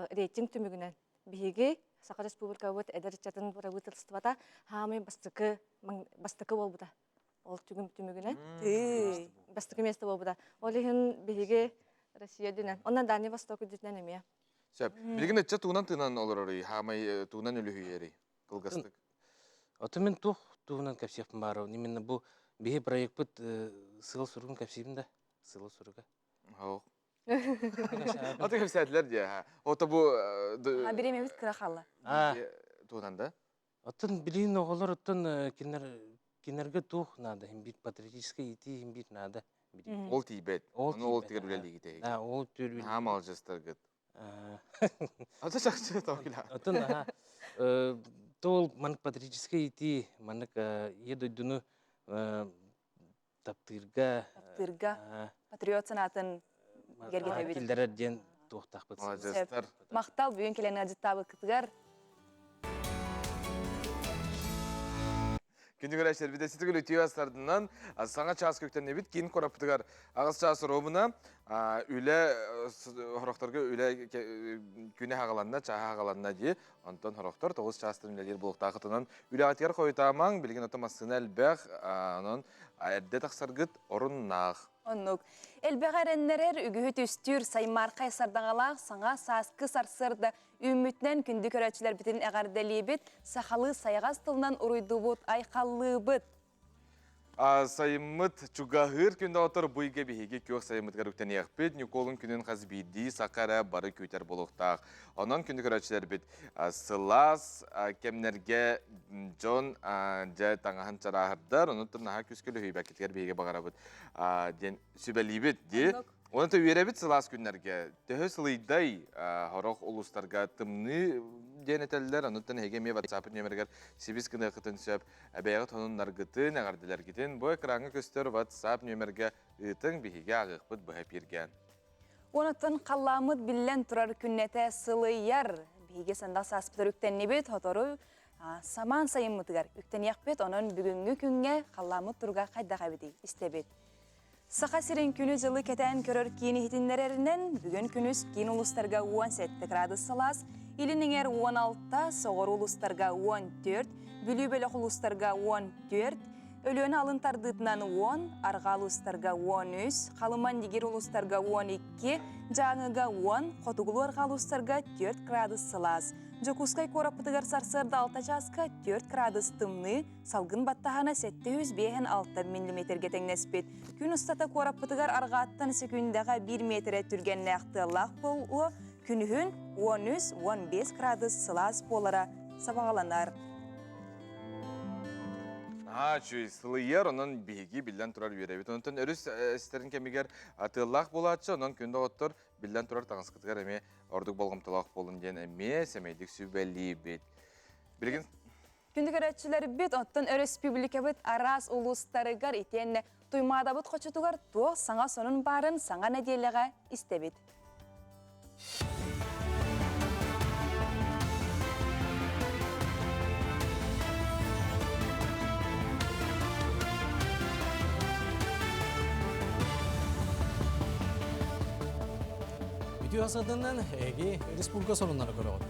рейтинг түмүгүнэн биһиги Саха Республикабыт эдэр ыччатын бырабыыталыстыбата хаамый бастакы бастакы буолбута. Ол түгүм түмүгүнэн бастакы место буолбута. Ол иһин биһиги Россия дүнэн, онон Дальний Восток үрдүнэн эмиэ. Сөп. Билигин ыччат тугунан тыынан олорорый, хаамай тугунан үлүһүйэрий? Кылгастык. Ото мин туох туһунан кэпсиэхпин баарабын. Именно бу биһи проекпыт сыал суругун кэпсиибин да. Сыал суруга. Оох. Аты кэпсээтилэр дии. Ото бу Бириэмэбит кыра хаалла. Туһунан да? Оттон билигин оҕолор оттон кинилэр кинилэргэ туох наада? Иһин биир патриотическай иитии иһин биир наада. Ол тиийбэт. Ону ол тигэр үлэлиигит. Ол түр Наһаа малдьастаргыт. Ата чахчы тоһуйла. Отон аха тол маннык патриотическай ити маннык ийэ дойдуну таптыырга таптыырга патриот санаатын гергетэбит. Киллэрэр диэн туохтаахпыт. Маладьыстар. Махтал бүгүн кэлэн ыалдьыттаабыккытыгар. Күндү көрөөччүлэр, ситигил үтүө астардынан саҥа чаас көктөннүбүт киин куораппытыгар аҕыс чаас оруобуна үлэ хорохторго үлэ күнэ хаҕаланна, чааһа хаҕаланна дии. Онтон хорохтор 9 чаастан үлэлиир буолуохтаахытынан үлэҕитигэр хойутаамаҥ, билигин ото массыына элбэх, онон эрдэ тахсаргыт оруннаах. Оннук. Элбэҕи эрэннэрэр, үгүһү түстүүр саймаархай сардаҥалаах саҥа сааскы сарсыарда үүммүтүнэн күндү көрөөччүлэрбитин эҕэрдэлиибит, сахалыы сайаҕас тылынан уруйдуубут, айхаллыыбыт. Сайыммыт чугаһыыр күн доҕоттор бу ыйга биһиги күөх сайыммытыгар үктэниэхпит. Ньукуолун күнүн хас биирдии саха эрэ бары күүтэр буолуохтаах. Онон күндү көрөөччүлэрбит сылаас кэмнэргэ дьон дьэ таҥаһын чарааһырдар, онон наһаа күүскэ лүһүйбэккитигэр биһиги баҕарабыт диэн сүбэлиибит дии. Онон үөрэбит сылаас күннэргэ. Төһө сылыйдай сорох улуустарга тымныы диэн этэллэр. Онуттан эһиги эмиэ WhatsApp нүөмэригэр сибис гыныаххытын сөп. Эбэйэҕит сонуннаргытын, эҕэрдэлэргитин бу экраҥҥа көстөр WhatsApp нүөмэргэ ыытыҥ, биһиги ааҕыахпыт быһа эпииргэ. Онуттан халлааммыт биллэн турар күннэтэ сылыйар. Биһиги сандал сааспытыгар үктэннибит, сотору самаан сайыммытыгар үктэниэхпит. Онон бүгүҥҥү күҥҥэ халлааммыт туруга хайдах эбитий истэбит. Саха сирин күнү-дьылы кэтээн көрөр киин иһитиннэрэринэн, бүгүн күнүс киин улуустарга 17 градус сылаас, илин эҥэр 16, соҕуруу улуустарга 14, Бүлүү бөлөх улуустарга 14, Өлүөнэ алын тардыытынан 10, арҕаа улуустарга 13, Халыма-Индигир улуустарга 12, Дьааҥыга 10, хотугулуу-арҕаа улуустарга 4 градус сылаас. Дьокуускай куораппытыгар сарсыарда 6 чааска 4 градус тымныы, Салгын баттаһана 756 миллиметргэ тэҥнэспит. Күн устата куораппытыгар арҕааттан секүндэҕэ 1 миэтэрэ түргэннээх тыаллаах буолуо, күнүһүн 13-15 градус сылаас буолара сабаҕаланар. Наһаа үчүгэй сылыйар, онон биһиги биллэн турар үөрэбит. Онтон өрүс эстэрин кэмигэр тыаллаах буолааччы, онон күн доҕоттор биллэн турар таҥаскытыгар эмиэ ордук болҕомтолоох буолун диэн эмиэ сэмэйдик сүбэлиибит. Билигин Күндү көрөөччүлэрбит, оттон өрөспүүбүлүкэбит араас улуустарыгар итиэннэ Туймаадабыт хочотугар туох саҥа сонун баарын саҥа нэдиэлэҕэ истэбит. Үтүө асадынан эги республика сонуннары көрөҕүт.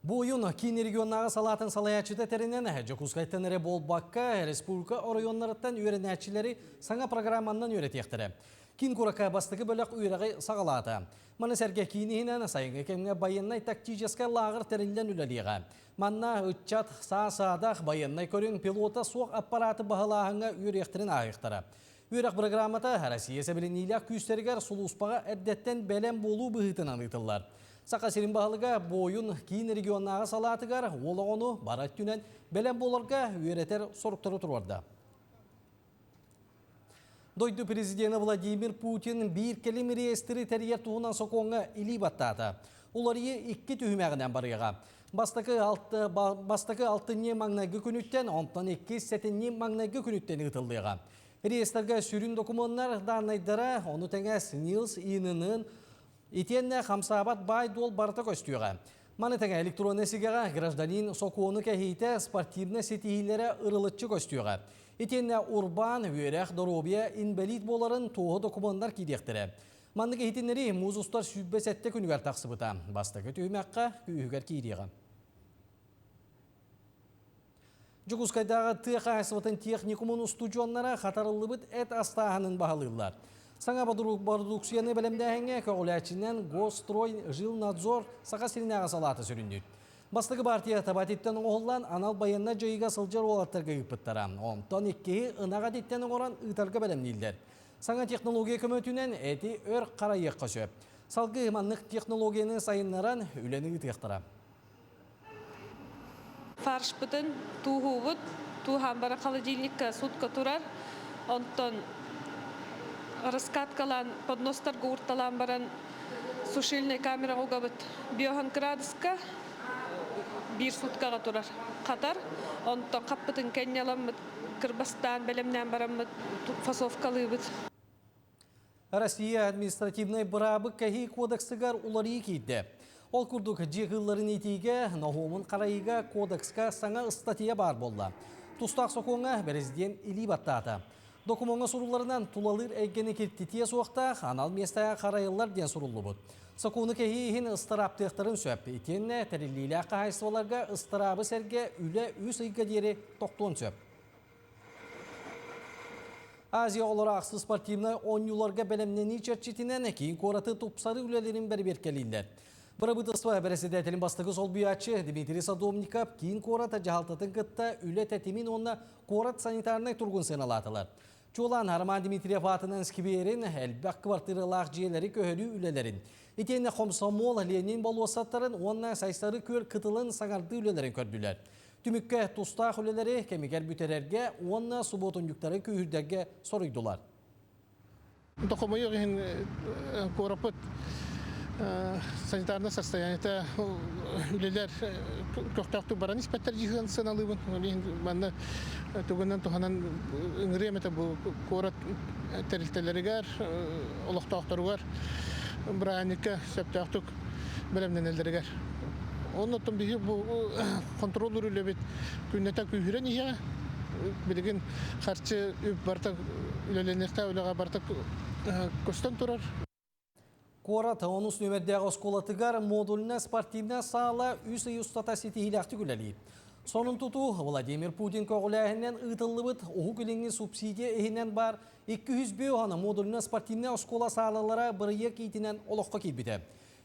Буойун киин регионнааҕы салаатын салайааччыта тэринэн, Дьокуускайтан эрэ буолбакка, республика оройуоннарыттан үөрэнээччилэри саҥа программанан үөрэтиэхтэрэ. Киин куоракка бастакы бөлөх үөрэҕи саҕалаата. Маны сэргэ киин иһинэн сайыҥҥы кэмҥэ байыаннай-тактическай лааҕыр тэриллэн үлэлиэҕэ. Манна ыччат саа-саадах байыаннай көрүҥ пилота суох аппарааты баһылааһыҥҥа үөрүйэхтэрин ааһыахтара. Үөрэх бырагыраамата Россия сэбилэниилээх күүстэригэр сулууспаҕа эрдэттэн бэлэм буолуу быһыытынан ыытыллар. Саха сирин баһылыга буойун киин регионнааҕы салаатыгар уол оҕону бары өттүнэн бэлэм буоларга үөрэтэр соруктары туруорда. Дойду президенэ Владимир Путин биир кэлим реестри тэрийэр туһунан сокуоҥҥа илии баттаата. Уларыйыы икки түһүмэҕинэн барыаҕа. Бастакы, алты, бастакы алтынньы маҥнайгы күнүттэн, онтон иккис сэтинньи маҥнайгы күнүттэн ыытыллыаҕа. Реестргэ сүрүн докумуоннар дааннайдара, ону тэҥэ СНИЛС, ИНН, итиэннэ хамсаабат баай-дуол барыта көстүөҕэ. Маны тэҥэ электроннай сигэҕэ гражданин сокуону кэһиитэ, спортивнай ситиһиилэрэ ырылыччы көстүөҕэ. Итиэннэ урбаан, үөрэх, доруобуйа, инбэлиит буоларын туоһу докумуоннар киириэхтэрэ. Маннык иһитиннэрии муус устар 27 күнүгэр тахсыбыта. Бастакы түһүмэххэ күүһүгэр киириэҕэ. Дьокуускайдааҕы тыа хаһаайыстыбатын техникумун устудьуоннара хатарыллыбыт эт астааһынын баһылыыллар. Саҥа бородууксуйаны бэлэмнээһиҥҥэ көҕүлээччинэн Госстрой Жилнадзор Саха сиринээҕи салаата сүрүннүүр. Бастакы партия табатиттан оҥоһуллан анал байыаннай дьайыыга сылдьар уолаттарга ыыппыттара. Онтон иккиһи ынах этиттэн оҥорон ыытарга бэлэмнииллэр. Саҥа технология көмөтүнэн эти өр харайыахха сөп. Салгыы маннык технологияны сайыннаран үлэни ыытыахтара. Фаршпытын тууһуубут, тууһаан баран холодильникка сутка турар. Онтон Раскаткалаан подностарга уурталаан баран сушильнай камераҕа угабыт. Биохан градуска биир суткаҕа турар. Хатар. Онтон хаппытын кэнньэ ыламмыт, кырбастаан, бэлэмнээн бараммыт фасовкалыыбыт. Россия административнай быраабы кэһии кодексыгар уларыйыы киирдэ. Ол курдук дьиэ кыылларын иитиигэ, ноһуомун харайыыга кодекска саҥа ыстатыйа баар буолла. Тустаах сокуоҥҥа бэрэсидьиэн илии баттаата. Докумуоҥҥа сурулларынан тулалыыр эйгэни киртитиэ суохтаах анал миэстэҕэ харайыллар диэн суруллубут. Сокуону кэһии иһин ыстарааптыахтарын сөп. Итиэннэ тэриллиилээх хаһаайыстыбаларга ыстараабы сэргэ үлэ үс ыйга диэри тохтуон сөп. Азия оҕолоро ахсыс спортивнай оонньууларга бэлэмнэнии чэрчитинэн киин куораты тупсарыы үлэлэрин бэрэбиэркэлииллэр. Бырабыыталыстыба бэрэссэдээтэлин бастакы солбуйааччы Дмитрий Садовников киин куорат дьаһалтатын кытта үлэ тэтимин уонна куорат санитарнай туругун сыаналаатылар. Чуолаан Роман Дмитриев аатынан скверин, элбэх квартиралаах дьиэлэри көһөрүү үлэлэрин, итиэннэ Хомсомуол Ленин болуоссаттарын уонна Сайсары күөл кытылын саҥардыы үлэлэрин көрдүлэр. Түмүккэ тустаах үлэлэри кэмигэр бүтэрэргэ уонна субуотунньуктары күүһүрдэргэ соруйдулар. Хомойуох иһин куораппыт санитарнай состояниета үлэлэр көхтөөхтүк баран испэттэр дьиһын сыаналыыбын. Манна тугунан туһанан ыҥырыам этэ бу куорат тэрилтэлэригэр, олохтоохторугар бырааһынньыкка сөптөөхтүк бэлэмнэнэллэригэр. Оннуттан биһи бу контроллуур үлэбит күннэтэ күүһүрэн иһиэҕэ. Билигин харчы үп барыта үлэлэниэхтээх үлэҕэ барыта көстөн турар. Куорат онус нүөмэрдээх оскуолатыгар модульнай спортивнай саала үс ый устата ситиһиилээхтик үлэлиир. Сонун тутуу Владимир Путин көҕүлээһининэн ыытыллыбыт Уһук Илиҥҥи субсидия иһинэн баар 200 уһана модульнай спортивнай оскуола саалалара бырайыак иитинэн олоххо киирбитэ.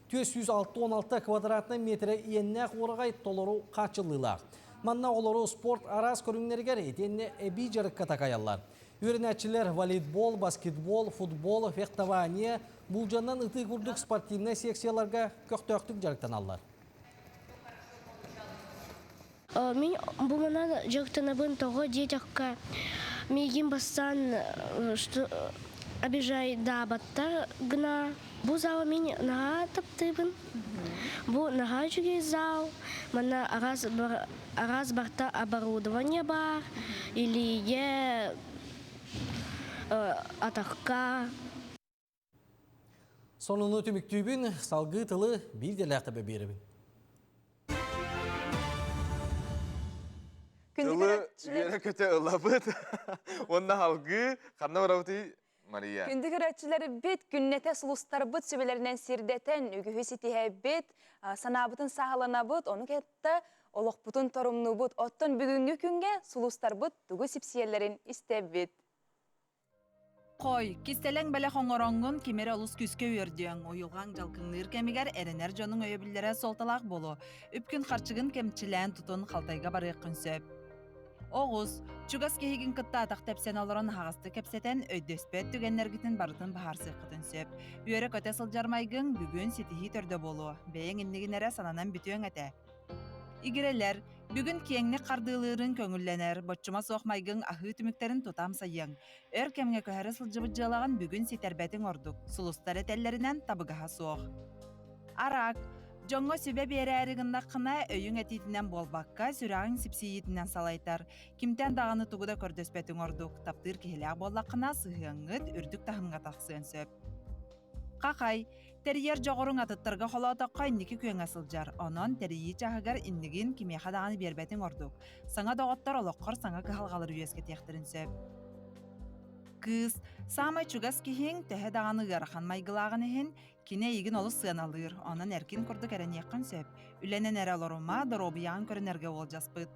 466 квадратнай метрэ иэннээх уораҕай толору хааччыллыылаах. Манна оҕолору спорт араас көрүҥнэригэр итиэннэ эбии дьарыкка такайаллар. Үөрэнээччилэр волейбол, баскетбол, футбол, фехтование, булдьанан ытыы курдук спортивнай секцияларга көхтөөхтүк дьарыктаналлар. Мин бу манан дьарыктанабын тоҕо диэтэххэ, миигин бастаан обижайдаабаттар гына. Бу зал мин наһаа таптыыбын. Бу наһаа үчүгэй зал. Манна араас, араас барта оборудование баар. Илиигэ, атахха. Сонуну түмүктүүбүн, салгыы тылы биир дэлээх таба биэрэбин. Тылы үөрэ-көтө ылабыт. Уонна алгыы ханна барабытый, Мария? Күндү көрөөччүлэрбит, күннэтэ сулустарбыт сүбэлэринэн сирдэтэн, үгүһү ситиһэбит, санаабытын сааһыланабыт, ону кытта олохпутун торумнуубут. Оттон бүгүҥҥү күҥҥэ сулустарбыт тугу сипсийэллэрин истэбит. Хой, кистэлэҥ бэлэх оҥороҥҥун ким эрэ олус күүскэ үөрдүөҥ, уйулҕаҥ дьалкыҥныыр кэмигэр эрэнэр дьонуҥ өйөбүллэрэ суолталаах буолуо. Үпкүн-харчыгын кэмчилээн тутун халтайга барыаххын сөп. Оҕус, чугас киһигин кытта атах тэпсэн олорон аһаҕастык кэпсэтэн, өйдөспөт түгэннэргитин барытын быһаарсыаххытын сөп. Үөрэ-көтө сылдьар майгыҥ бүгүн ситиһии төрдө буолуо. Бэйэҥ иннигин эрэ сананан бүтүөҥ этэ. Игирэлэр, бүгүн киэҥник хардыылыырыҥ көҥүллэнэр, боччума суох майгыҥ аһыы түмүктэрин тута амсайыаҥ. Өр кэмҥэ көһөрө сылдьыбыт дьыалаҕын бүгүн ситэрбэтиҥ ордук, сулустар этэллэринэн табыгаһа суох. Араак, дьоҥҥо сүбэ биэрээри гыннаххына, өйүҥ этиитинэн буолбакка, сүрэҕиҥ сипсийиитинэн салайтар. Кимтэн даҕаны тугу да көрдөспөтүҥ ордук, таптыыр киһилээх буоллаххына, сыһыаҥҥыт үрдүк таһымҥа тахсыан сөп. Хахай, тэрийэр дьоҕуруҥ атыттарга холоотоххо инники күөҥҥэ сылдьар, онон тэрийии чаһыгар иннигин кимиэхэ даҕаны биэрбэтиҥ ордук. Саҥа доҕоттор олоххор саҥа кыһалҕалары үөскэтиэхтэрин сөп. Кыыс, саамай чугас киһиҥ төһө даҕаны ыарахан майгылааҕын иһин, кини эйигин олус сыаналыыр, онон эркин курдук эрэниэххин сөп. Үлэнэн эрэ олорума, доруобуйаҕын көрүнэргэ уолдьаспыт.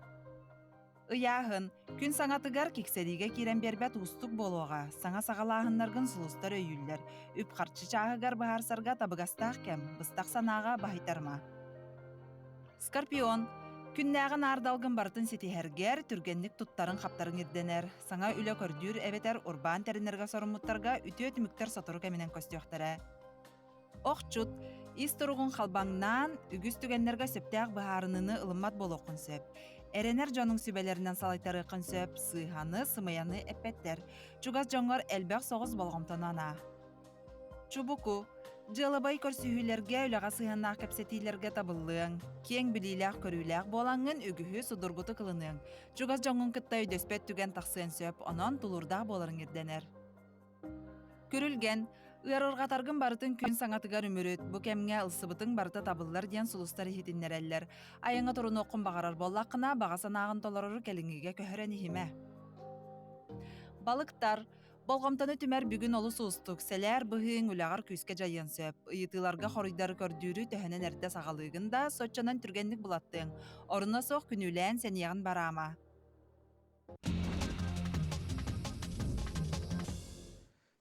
Ыйааһын. Күн саҥатыгар киксэриигэ киирэн биэрбэт уустук буолуоҕа. Саҥа саҕалааһыннаргын сулустар өйүүллэр. Үп-харчы чааһыгар быһаарсарга табыгастаах кэм, быстах санааҕа баһыйтарыма. Скорпион. Күннээҕи наардалгын барытын ситиһэргэр, түргэнник туттарыҥ-хаптарыҥ ирдэнэр. Саҥа үлэ көрдүүр эбэтэр урбаан тэринэргэ соруммуттарга үтүө түмүктэр сотору кэминэн көстүөхтэрэ. Охчут, ис туругун халбаҥнаан, үгүс түгэннэргэ сөптөөх быһаарыныыны ылыммат буолуоххун сөп. Эрэнэр дьонуҥ сүбэлэринэн салайтарыаххын сөп, сыыһаны, сымыйаны эппэттэр. Чугас дьоҥҥор элбэх соҕус болҕомтону анаа. Чубуку. Дьыалабай көрсүһүүлэргэ, үлэҕэ сыһыаннаах кэпсэтиилэргэ табыллыаҥ. Киэҥ билиилээх-көрүүлээх буолаҥҥын үгүһү судургутук ылыныаҥ. Чугас дьоҥҥун кытта өйдөспөт түгэн тахсыан сөп, онон тулуурдаах буоларыҥ ирдэнэр. Күрүлгэн. Ыарырҕатаргын барытын күн саҥатыгар үмүрүт. Бу кэмҥэ ылсыбытыҥ барыта табыллар диэн сулустар иһитиннэрэллэр. Айаҥҥа турунуоххун баҕарар буоллаххына, баҕа санааҕын толорору кэлиҥҥигэ көһөрөн иһимэ. Балыктар. Болҕомтону түмэр бүгүн олус уустук, сэлээр быһыыҥ үлэҕэр күүскэ дьайыан сөп. Ыйытыыларга хоруйдары көрдүүрү төһөнөн эрдэ саҕалыыгын да, соччонон түргэнник булаттыаҥ. Оруна суох күнүүлээн сэниэҕин бараама.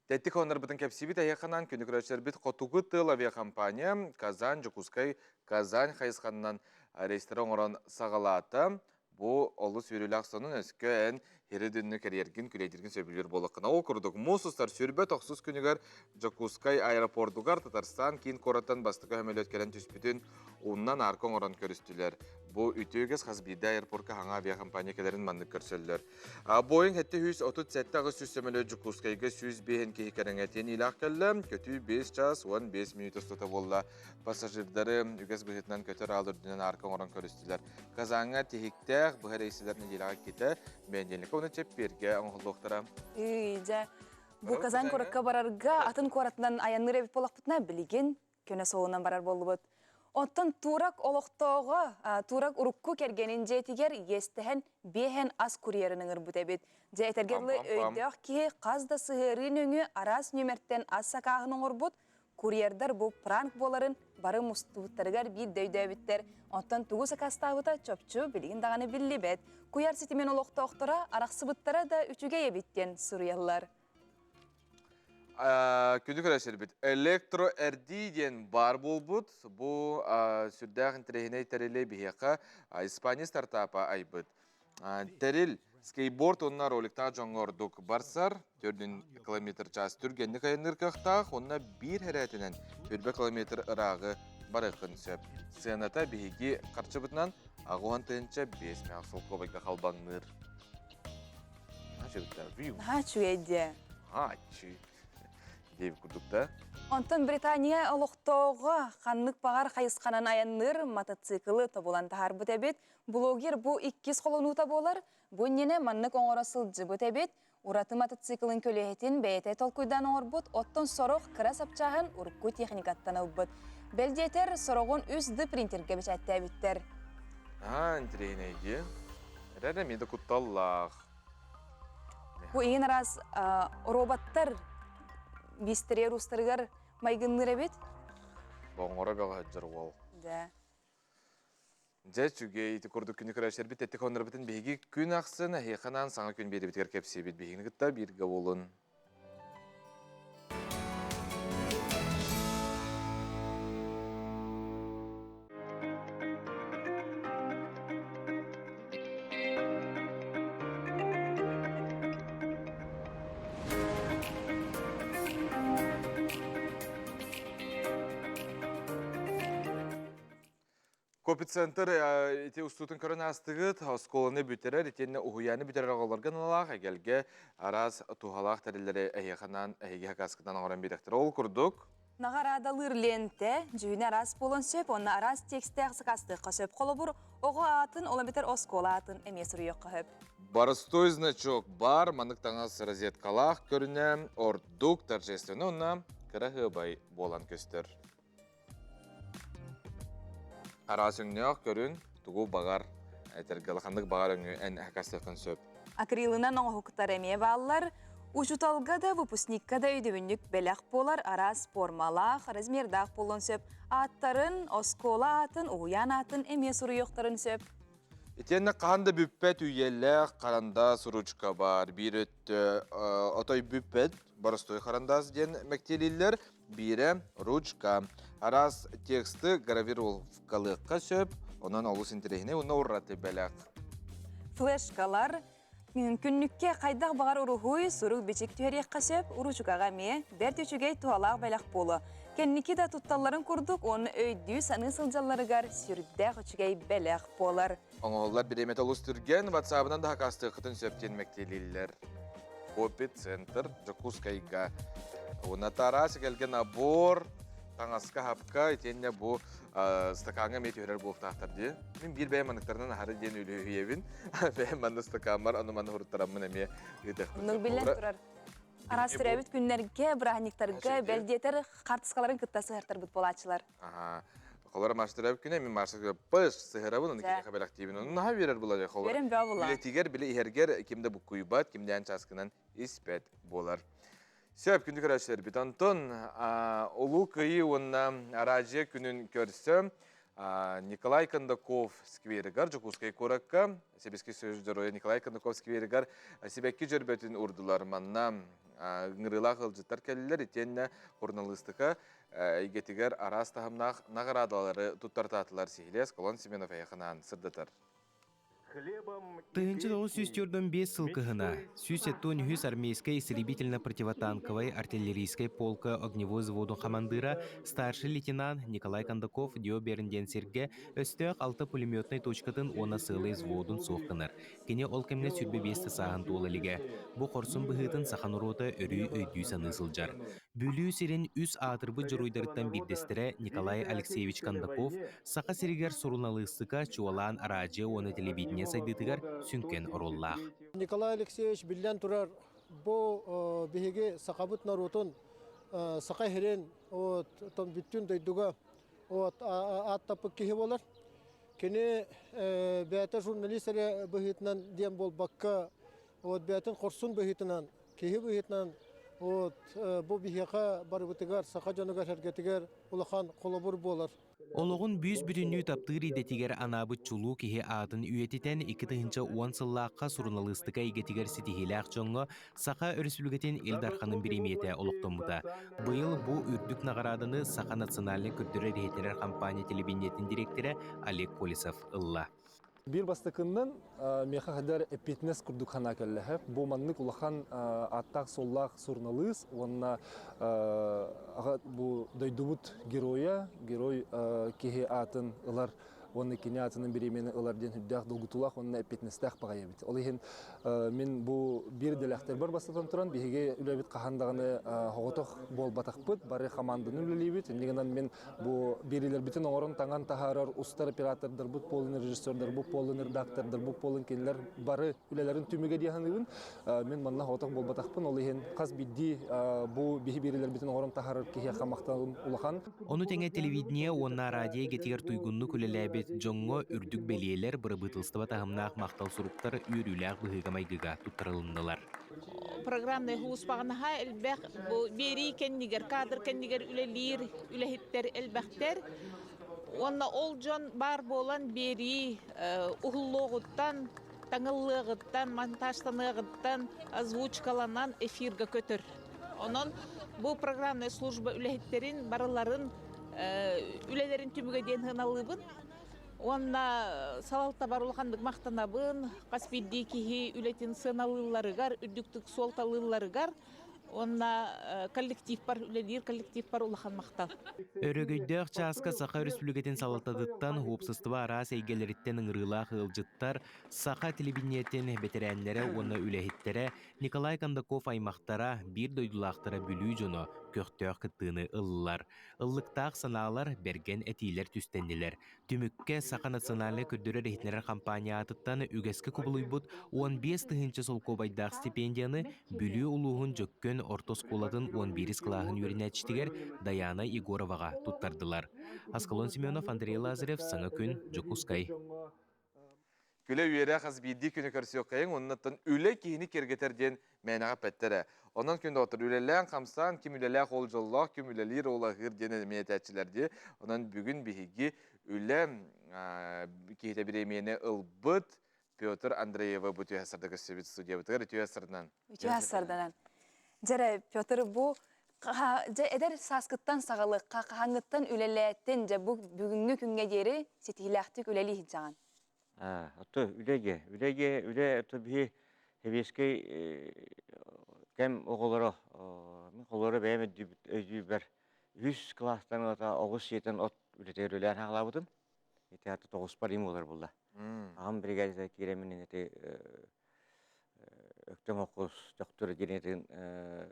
Тэттик хоннорбутун кэпсиибит эһиэхэнэн күнү көрөөччүлэрбит Хотугу тыал авиакомпания Казань, Дьокуускай, Казань хайысханынан рейстары оҥорон саҕалаата. Бу олус үөрүүлээх сонун өскө эн хири дүннү кэрийэргин, күлэйдиргин сөбүлүүр буоллаххына. Ол курдук, муус устар 29 күнүгэр Дьокуускай аэропордугар Татарстан киин куораттан бастакы сөмөлүөт кэлэн түспүтүн ууннан арка оҥорон көрүстүлэр. Бу үтүө үгэс хас биирдии аэропорка хаҥа авиакомпания кэлэрин маннык көрсөллөр. Боинг 737-800 сөмөлүөт Дьокуускайга 105 киһи кэриҥэ тиэниилээх кэллэ. Көтүү 5 час 15 мүнүүтэ устата буолла. Пассажирдары үгэс быһыытынан көтөр аал үрдүнэн арка оҥорон көрүстүлэр. Казаҥҥа тиһиктээх быһа рейсэлэр нэдиэлэҕэ иккитэ, бэнидиэнньиккэ уонна чэппиэргэ оҥоһуллуохтара. Дьэ, бу Казань куоракка барарга атын куоратынан айанныыр эбит буоллахпытына, билигин көнө суолунан барар буоллубут. Оттон Турак олохтооҕо, Турак урукку кэргэнин дьиэтигэр иэстэһэн биэһэн ас курьерын ыҥырбыт эбит. Дьэ, этэргэ дылы өйдөөх киһи хас да сыһыарыы нөҥүө араас нүөмэртэн ас сакааһын оҥорбут, Курьердар бу пранк буоларын бары мустубуттарыгар биирдэ өйдөөбүттэр. Оттон тугу сакаастаабыта чопчу билигин даҕаны биллибэт. Куйар ситимин олохтоохторо арахсыбыттара да үчүгэй эбит диэн суруйаллар. Күнү көрөсөрбүт. Электро-эрдии диэн баар буолбут. Бу сүрдээх интэриэһинэй тэрили биһиэхэ Испания стартапа айбыт. Тэрил скейтборд уонна роликтаах дьоҥҥо ордук барсар. Төрдүн километр час түргэнник айанныыр кыахтаах уонна биир эрээтинэн түрбэ километр ырааҕы барыаххын сөп. Сыаната биһиги харчыбытынан 85 мэх солкуобайга халбаҥныыр. Наһаа үчүгэй диэ. Аччы. Диэбит курдук да. Онтон Британия олохтооҕо ханнык баҕар хайысханан айанныыр мотоциклы тобулан таһаарбыт эбит. Блогер бу иккис холонуута буолар. Бу иннинэ маннык оҥоро сылдьыбыт эбит. Ураты мотоциклын көлүөһэтин бэйэтэ толкуйдаан оҥорбут, оттон сорох кыра сапчааһын урукку техникаттан ылбыт. Бэл диэтэр, сороҕун 3D принтергэ бэчээттээбиттэр. Аа, интэриэһинэй дии. Эрэ эмиэ да кутталлаах. Бу иин араас роботтар биистериэр устарыгар майгынныыр эбит. Боҥоро бөҕө сылдьар уол. Да. Дьэ, үчүгэй ити курдук күнү көрөөччүлэрбит тэттик хоннорбутун биһиги күн ахсын эһиэхэ анаан саҥа күн биэрэбитигэр кэпсиибит. Биһигини кытта бииргэ буолун. Копицентр ити устуутун көрөн аастыгыт, оскуоланы бүтэрэр итиэннэ уһуйааны бүтэрэр оҕолорго аналаах эгэлгэ араас туһалаах тэриллэри эһиэхэ анаан эһиги хакаскытынан оҥорон биэриэхтэрэ. Ол курдук Наҕараадалыыр лиэнтэ дьүһүнэ араас буолуон сөп уонна араас тексттээх сакаастыахха сөп. Холобур, оҕо аатын, ол эбэтэр оскуола аатын эмиэ суруйуохха сөп. Боростой значок бар, маннык таҥас розеткалаах көрүнэ ордук торжественный уонна кыраһыабай буолан көстөр. Араас өҥнөөх көрүн, тугу баҕар, этэргэ улаханнык баҕар өҥү эн хакастыаххын сөп. Акрилынан оҥоһуктар эмиэ бааллар. Учууталга да, выпускникка да өйдөбүнньүк бэлэх буолар араас формалаах, размердаах буолуон сөп. Ааттарын, оскуола аатын, уһуйаан аатын эмиэ суруйуохтарын сөп. Итиэннэ хаһан да бүппэт үйэлээх харандаас ручка баар. Биир өттө отой бүппэт боростуой харандаас диэн мэктиэлииллэр. Биирэ ручка. Араас тексты гравировкалыахха сөп, онон олус интэриэһинэй уонна ураты бэлэх. Флешкалар. Күннүккэ хайдах баҕар уруһуй, сурук-бичик түһэриэххэ сөп, уруучукаҕа эмиэ бэрт үчүгэй туһалаах бэлэх буолуо. Кэнники да тутталларын курдук уонна өйдүү-саныы сылдьалларыгар сүрдээх үчүгэй бэлэх буолар. Оҥоһуллар бириэмэтэ олус түргэн, ватсабынан да хакаастыаххытын сөп диэн мэктиэлииллэр. Копи центр Дьокуускайга. Уонна Тарас кэлгэ набор, таҥаска хапка, итиэннэ бу стакаҥҥа эмиэ түһэрэр буолуохтаахтар дии. Мин биир бэйэм маныктарынан аһары диэн үлүһүйэбин. Бэйэм манна стакаммар ону маны хуруттараммын эмиэ ыытыахпын. Оннук биллэн турар. Араас төрөөбүт күннэргэ, бырааһынньыктарга, бэл диэтэр хартыскаларын кытта сыһартарбыт буолааччылар. Аха. Холор Маша төрөөбүт күнэ мин Маша пыш сыһарабын, оны киниэхэ бэлэхтиибин. Ону наһаа үөрэр буолар. Холор. Үөрэн бөҕө буолла. Үлэтигэр, били иһэргэр ким да буккуйбат, кимдээн чааскынан испэт буолар. Сөп, күндү көрөөччүлэрбит. Онтон Улуу Кыайыы уонна Араадьыйа күнүн көрсө Николай Кондаков скверигар Дьокуускай куоракка Сэбиэскэй Союз Дьоруойа Николай Кондаков скверигар сибэкки дьөрбөтүн урдулар. Манна ыҥырыылаах ыалдьыттар кэллилэр итиэннэ суруналыыстыка эйгэтигэр араас таһымнаах наҕараадалары туттартаатылар. Сиһилиэс Колон Семенов эйэхинаан сырдатар. 1945 сыл кыһына 173 армейскай истребительно-противотанковай артиллерийскай полка огневой взводун хамандыыра старший лейтенант Николай Кондаков Диоберн диэн сиргэ өстөөх алта пулеметнай точкатын уонна сыалай взводун суох гынар. Кини ол кэмҥэ 25 сааһын туола илигэ. Бу хорсун быһыытын саха норуота өрүү өйдүү-саныы сылдьар. Бүлүү сирин үс аатырбыт дьоруойдарыттан биирдэстэрэ Николай Алексеевич Кондаков Саха сиригэр суруналыыстыка, чуолаан араадьыйа уонна телевидение сайдыытыгар сүҥкэн оруоллаах. Николай Алексеевич биллэн турар, бу биһиги сахабыт норуотун, саха сирин бүттүүн дойдуга ааттаппыт киһи буолар. Кини бэйэтэ журналист эрэ быһыытынан диэн буолбакка, вот бэйэтин хорсун быһыытынан, киһи быһыытынан вот бу биһиэхэ барыбытыгар, саха дьонугар-сэргэтигэр улахан холобур буолар. Олоҕун бүүс-бүтүннүү таптыыр идэтигэр анаабыт чулуу киһи аатын үйэтитэн 2010 сыллаахха суруналыыстыка эйгэтигэр ситиһиилээх дьоҥҥо Саха Өрөспүүбүлүкэтин Ил Дарханын бириэмийэтэ олохтоммута. Быйыл бу үрдүк наҕарааданы Саха национальнай көрдөрөр-иһитиннэрэр компания телевидениетин дириэктэрэ Олег Колесов ылла. Биир бастакыннан миэхэ хадар эппиэтинэс курдук санаа кэллэһэ. Бу маннык улахан ааттаах-суоллаах суруналыыс уонна бу дойдубут геройа, герой киһи аатын ылар уонна кини аатынан бириэмийэни ылар диэн үрдээх долгутуулаах уонна эппиэтинэстээх баҕайы эбит. Ол иһин мин бу биир дэлэхтэрбэр бастатан туран биһиги үлэбит хаһан даҕаны соҕотох буолбатахпыт, бары хамаанданы үлэлиибит. Инньэ гынан мин Бу биэриилэрбитин оҥорон таҥан таһаарар устар оператордарбыт буолун, режиссердарбыт буолун, редактордарбыт буолун кинилэр бары үлэлэрин түмүгэ дии саныыбын. Мин манна соҕотох буолбатахпын, ол иһин хас биирдии бу биһи биэриилэрбитин оҥорон таһаарар киһиэхэ махтаналым улахан. Ону тэҥэ телевидение уонна радио эйгэтигэр туйгуннук үлэлээбит дьоҥҥо үрдүк бэлиэлэр, бырабыыталыстыба таһымнаах махтал суруктар үөрүүлээх быһыыга-майгыга туттарылыннылар. Программнай һулуспаҕынаһа элбэх бу биэрии кэннигэр, кадр кэннигэр үлэлиир үлэһиттэр элбэхтэр. Уонна ол дьон баар буолан биэрии уһуллуоҕуттан, таҥыллыаҕыттан, монтажтаныаҕыттан озвучкаланан эфирга көтөр. Онон бу программная служба үлэһиттэрин барыларын үлэлэрин түмүгэ диэн сыаналыыбын. Уонна салалтабар улаханнык махтанабын, хас биирдии киһи үлэтин сыаналыылларыгар, үрдүктүк суолталыылларыгар уонна коллективпар, үлэлиир коллективпар улахан махтал. Өрөгөйдөөх чааска Саха Өрөспүүбүлүкэтин салалтатыттан уопсастыба араас эйгэлэриттэн ыҥырыылаах ыалдьыттар, саха телевидениетин бэтэрээннэрэ уонна үлэһиттэрэ Николай Кондаков аймахтара, биир дойдулаахтара Бүлүү дьоно көхтөөх кыттыыны ыллылар. Ыллыктаах санаалар, бэргэн этиилэр түстэннилэр. Түмүккэ Саха национальнай көрдөрөр-иһитиннэрэр компания аатыттан үгэскэ кубулуйбут 15 тыһыынча солкуобайдаах стипендияны Бүлүү улууһун Дьөккөн орто оскуолатын 11 кылааһын үөрэнээччитигэр Даяна Егороваҕа туттардылар. Аскалон Семенов, Андрей Лазарев, Саҥа күн, Дьокуускай. Күлэ-үөрэ хас биирдии күнү көрсүөххэйиҥ, оннуттан үлэ киһини киэргэтэр диэн мээнэҕэ эппэттэр ээ. Онон күн доҕоттор үлэлээн-хамсаан, ким үлэлээх ол дьоллоох, ким үлэлиир ол аһыыр диэн эмиэ этээччилэр дии. Онон бүгүн биһиги үлэ киһитэ бириэмийэни ылбыт Петр Андреевы бу түһэ сарда көрсүбүт студиябытыгар үтүө сарданан. Үтүө сарданан. Дьэрэ, Петр, бу дьэ эдэр сааскыттан саҕалыкка хаһааҥҥыттан үлэлээтин дьэ бу бүгүҥҥү күҥҥэ диэри ситиһиилээхтик үлэлии сылдьаҕын? Ото үлэгэ, үлэгэ, үлэ ото биһи Сэбиэскэй кэм оҕолоро, мин холоро бэйэм өйдүүбэр үһүс кылаастан ылата оҕус сиэтэн от үлэтигэр үлэлээн хаалаабытым. Ити аты тоҕуспар им буолар булла. Аҕам бригадата киирэммин ити Өктөм холкуос Төхтүр отделениетын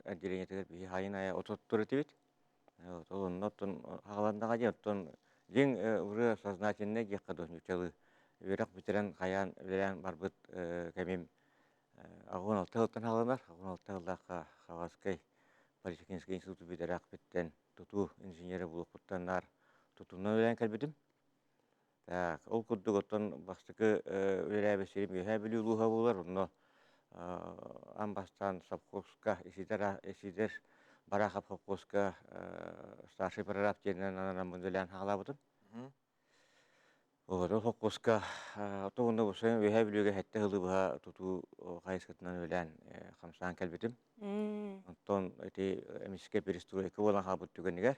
отделениетыгар биһи хайын айа ототтур этибит. Ол онно оттон хааланнаҕа дии оттон дьиҥ ырыа сознательнай диэххэ дуу нууччалыы үөрэх бүтэрэн хайаан үлэлээн барбыт кэмим 86 сылтан хааланар. 86 сыллаахха Хабаровскай политехническай институту бүтэрээхпиттэн тутуу инженерэ буолуохпуттан наар тутуунан үлэлээн кэлбитим. Так, ол курдук оттон бастакы үлэлээбит сирим Үөһээ Бүлүү улууһа буолар. Онно аан бастаан совхозка Исидор Исидор Барахов совхозка старший прораб диэнинэн ананаммын үлэлээн хаалаабытым. Олору совхозка тугунна бу Үөһээ Бүлүүгэ сэттэ сылы быһа тутуу хайысхатынан үлэлээн хамсаан кэлбитим. Онтон ити эмискэ перестройка буолан хаалбыт түгэнигэр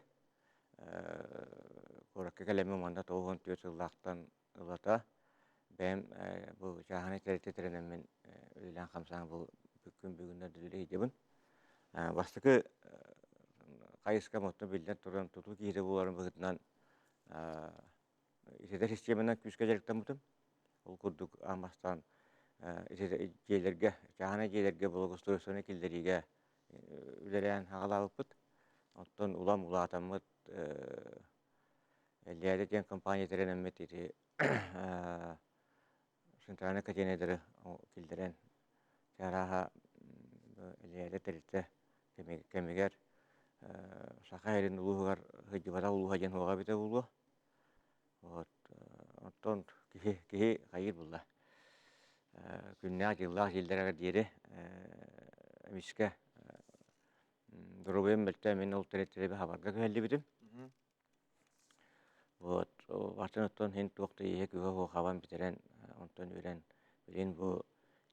Куоракка кэлэммин манна 94 сыллаахтан ылата бэйэм бу чааһынай тэрилтэ тэринэммин үлэлээн-хамсаан бу күн бүгүннэр үлэлиибин. Бастакы хайыскам оттон биллэн туран тутуу киһитэ буоларым быһыытынан ититэр систиэмэнэн күүскэ дьарыктаммытым. Ол курдук аан бастаан дьиэлэргэ, чааһынай дьиэлэргэ благоустройствоны киллэриигэ үлэлээн аҕалаабыппыт. Оттон улам улаатаммыт Эллээдэ диэн компания тэринэммит ити центральнай котельнайдары киллэрэн арааһа Эллээдэ тэрилтэ кэмигэр Саха сирин улууһугар сылдьыбатах улууһа диэн суоҕа эбитэ буолуо. Вот оттон киһи киһи хайыыр булла. Күннээх дьыллаах дьиэлэригэр диэри эмискэ доруобуйам мөлтөөн мин ол тэрилтэри хабарга күһэллибитим. Вот атын оттон иһин туох да иһэ-күһэ суох хабан бүтэрэн онтон үрэн билин бу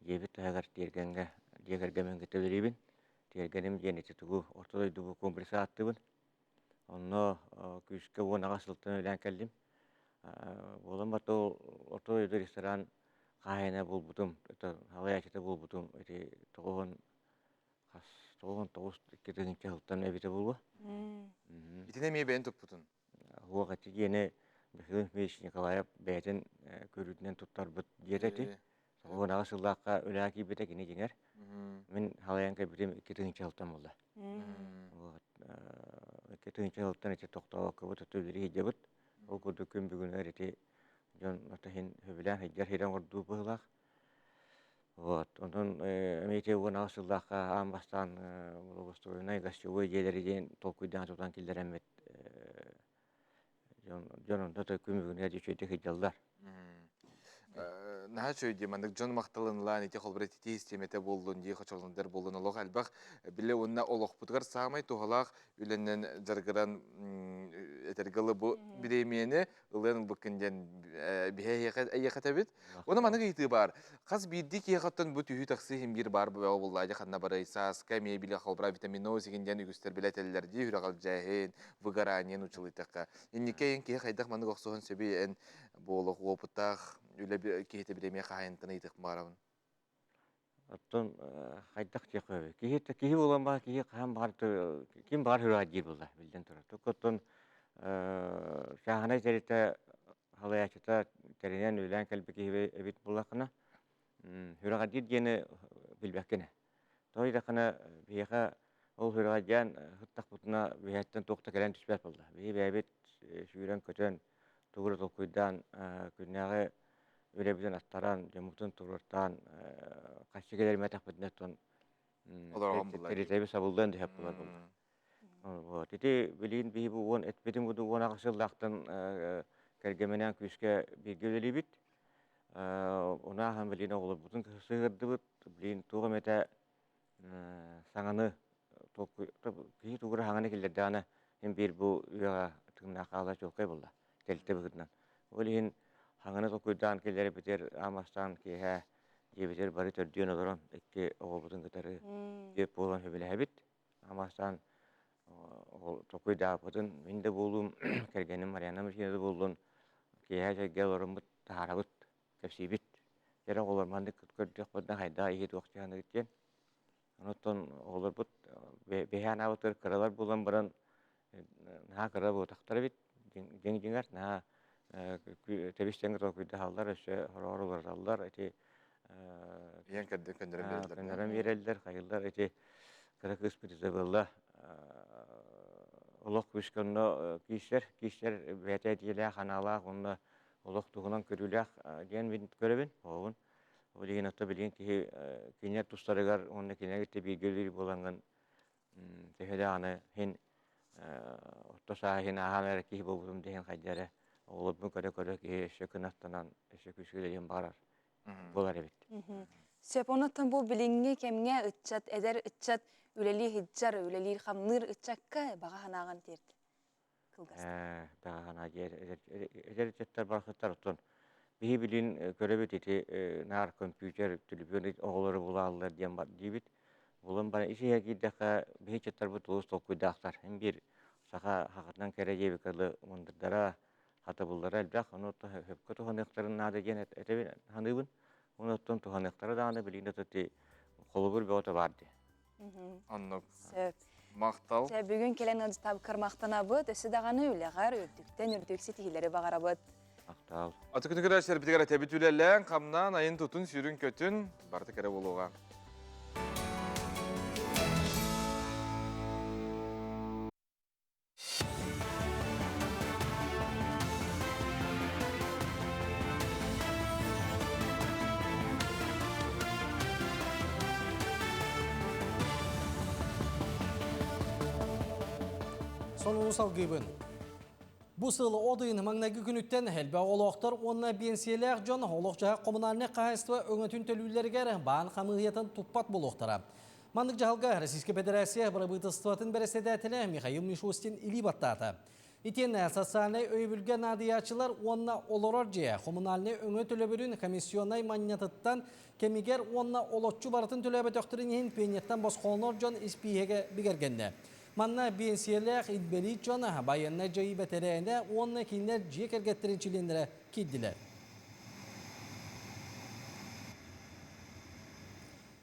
дьиэбит таһыгар тиэргэҥҥэ дьиэ кэргэммин кытта үлэлиибин. Тиэргэним диэн ити тугу орто дойду комплексы ааттыыбын. Онно күүскэ 18 сылтан үлэлээн кэллим. Буолан барта ол орто дойду ресторан хаһаайына буолбутум, это салайааччыта буолбутум ити тоҕуһун хас 99 2 сылтан эбитэ буолуо. Итини эмиэ бэйэн туппутун? Суох ити диэни Михаил Ильич Николаев бэйэтин көрүүтүнэн туттарбыт диэтэ ити. 98 сыллаахха үлэҕэ киирбитэ кини дьиҥэр. Мин халайан кэлбитим 2 сылтан буолла. Вот 2 сылтан ити тохтообоккобут ото үлэлии сылдьабыт. Ол курдук күн бүгүнүгэр ити дьон ото иһин сөбүлээн сылдьар сирэн ордуу быһыылаах. Вот онон эмиэ ити 18 сыллаахха аан бастаан благоустроеннай гостевой дьиэлэри диэн толкуйдаан тутан киллэрэммит дьон дьон онто күн бүгүнүгэр үчүгэйдик сылдьаллар. Наһаа үчүгэй дии маннык дьон махталын ылаан ити холобура ититии систиэмэтэ буоллун дии хочолондар буоллун олох элбэх билэ уонна олохпутугар саамай туһалаах үлэнэн дьарыгыран этэргэ дылы бу бириэмийэни ылыан ылбыккын диэн биһи эйиэхэ этэбит. Уонна маннык ыйытыы баар. Хас биирдии киһиэхэ оттон бу түһүү тахсыы иһин биир баар бөҕө буллаадьа ханна барай сааска эмиэ билэ холобура витаминоз игин диэн үгүстэр билэ этэллэр дии сүрэҕэлдьээһин, выгорание нууччалыйтахха. Инники эйин киһи хайдах маннык охсуһун сөбүй эн буолуох уопуттаах үлэ киһитэ бириэмийэ хаһайынтан ыйытыах баарабын. Оттон хайдах диэххэ киһи киһи буолан баар киһи хаһан баҕар ким баҕар сүрэҕэ диир буолла биллэн турар. Оттон чааһынай тэрилтэ салайааччыта тэринэн үлэлээн кэлбит киһи эбит буоллаххына сүрэҕэлдьиир диэни билбэккин ээ. Тоҕо диэтэххинэ биһиэхэ ол сүрэҕэлдьээн сыттахпытына биһиэттэн туох да кэлэн түспэт буолла. Биһи бэйэбит сүүрэн-көтөн тугу эрэ толкуйдаан күннээҕи үлэбитин аттаран, дьоммутун туруортаан хаччы кэлэрмэтэхпитинэ оттон тэрилтэбит сабыллыан да сөп буолар буолла. Вот. Ити билигин биһи бу уон эппитим курдук 18 сыллаахтан кэргэминээн күүскэ бииргэ үлэлиибит. Унааһан билигин оҕолорбутун сыһыардыбыт. Билигин туох эмэтэ саҥаны киһи тугу эрэ саҥаны киллэрдэҕинэ син биир бу үйэҕэ тыыннаах хаалар чуолкай буолла. Тэрилтэ быһыытынан. Ол иһин хаҥаны толкуйдаан киллэрбитигэр аан бастаан киэһэ дьиэбитигэр бары төрдүөн олорон икки оҕобутун кытары дьиэ буолан сөбүлэһэбит. Аан бастаан толкуйдаабытын мин да буолуум, кэргэним Марьяна Михайловна да буоллун киэһэ сэргэ олороммут таһаарабыт, кэпсиибит. Кэрэ оҕолор маннык көрдөхпүтүнэ хайдах иһи туох дьаһаныгыт диэн. Онуттан оҕолорбут бэһээн аабытыгар кыралар буолан баран наһаа кыра буотахтар эбит. Дьиҥ дьиҥэр наһаа тэбис-тэҥ толкуйдаһаллар, өссө хороҕор уларыталлар. Ити Ийэн кэрдэн көннөрөн биэрэллэр. Көннөрөн биэрэллэр, хайыллар. Ити кыра кыыспыт Изабелла олох күүскэ онно киирсэр, киирсэр бэйэтэ этиилээх, анаалаах уонна олох туһунан көрүүлээх диэн мин көрөбүн, оҕобун. Ол иһин ото билигин киһи кинилэр тустарыгар уонна кинилэр кытта бииргэ үлэлиир буолаҥҥын төһө даҕаны иһин орто сааһы иһин ааһан эрэр киһи буолбутум да иһин хайда эрэ оҕолорбун көрө-көрө киһи өссө кынаттанан өссө күүскэ үлэлиэн баҕарар буолар эбит. Сөп, онуттан бу билиҥҥи кэмҥэ ыччат, эдэр ыччат үлэлии сылдьар, үлэлиир-хамныыр ыччакка баҕа санааҕын тиэрт. Кылгас. Баҕа санаа эдэр ыччаттар барахсаттар оттон биһи билин көрөбүт ити наар компьютер, төлөпүөн оҕолору булааллар диэн бар диибит. Булан баран ис-иһэ киирдэххэ биһи ыччаттарбыт олус толкуйдаахтар. Эн биир саха хахатынан кэрэ диэбиккэ дылы мындырдара, хатабыллара элбэх, ону сөпкө туһаныахтарын наада диэн этэбин саныыбын. Уонна оттон туһаныахтара даҕаны билигин да ити холобур бөҕөтө баар дии. Оннук. Сөп. Махтал. Чэ, бүгүн кэлэн ыалдьыттаабыт кырмахтанабыт, өссө даҕаны үлэҕэр үрдүктэн үрдүк ситиһиилэри баҕарабыт. Махтал. Аты күнү көрөөччүлэрбитигэр этэбит үлэлээн, хамнаан, айын тутун, сүүрүн көтүн, барыта кэрэ буолуоҕа. Сонуну салгыыбын. Бу сыл от ыйын маҥнайгы күнүттэн элбэх олохтор уонна биэнсийэлээх дьон олох-дьаһах коммунальнай хаһаайыстыба өҥөтүн төлүүллэригэр баан хамыыһыйатын туппат буолуохтара. Маннык дьаһалга Российскай Федерация бырабыыталыстыбатын бэрэссэдээтэлэ Михаил Мишустин илии баттаата. Итиэннэ социальнай өйөбүлгэ наадыйааччылар уонна олорор дьиэ коммунальнай өҥө төлөбүрүн комиссионнай манньатыттан кэмигэр уонна олоччу барытын төлөөбөтөхтөрүн иһин пенияттан босхолонор дьон испииһэгэ бигэргэннэ. Манна биэнсийэлээх инбэлиит дьон, байыаннай дьайыы бэтэрээнэ уонна кинилэр дьиэ кэргэттэрин чилиэннэрэ киирдилэр.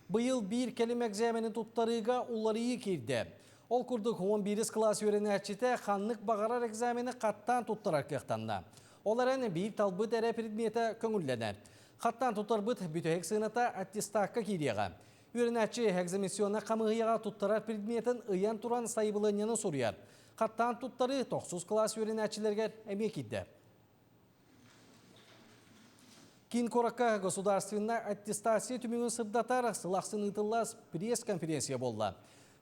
Быйыл биир кэлим экзамени туттарыыга уларыйыы киирдэ. Ол курдук 11 кылаас үөрэнээччитэ ханнык баҕарар экзамени хаттаан туттарар кыахтанна. Ол эрэн биир талбыт эрэ предметэ көҥүллэнэр. Хаттаан туттарбыт бүтэһик сыаната аттестакка киириэҕэ. Үөрэнээччи экзаменационнай хамыыһыйаҕа туттарар предметин ыйан туран сайабылыанньаны суруйар. Хаттаан туттарыы тохсус кылаас үөрэнээччилэригэр эмиэ киирдэ. Киин куоракка государственнай аттестация түмүгүн сырдатар сыл ахсын ыытыллар пресс-конференция буолла.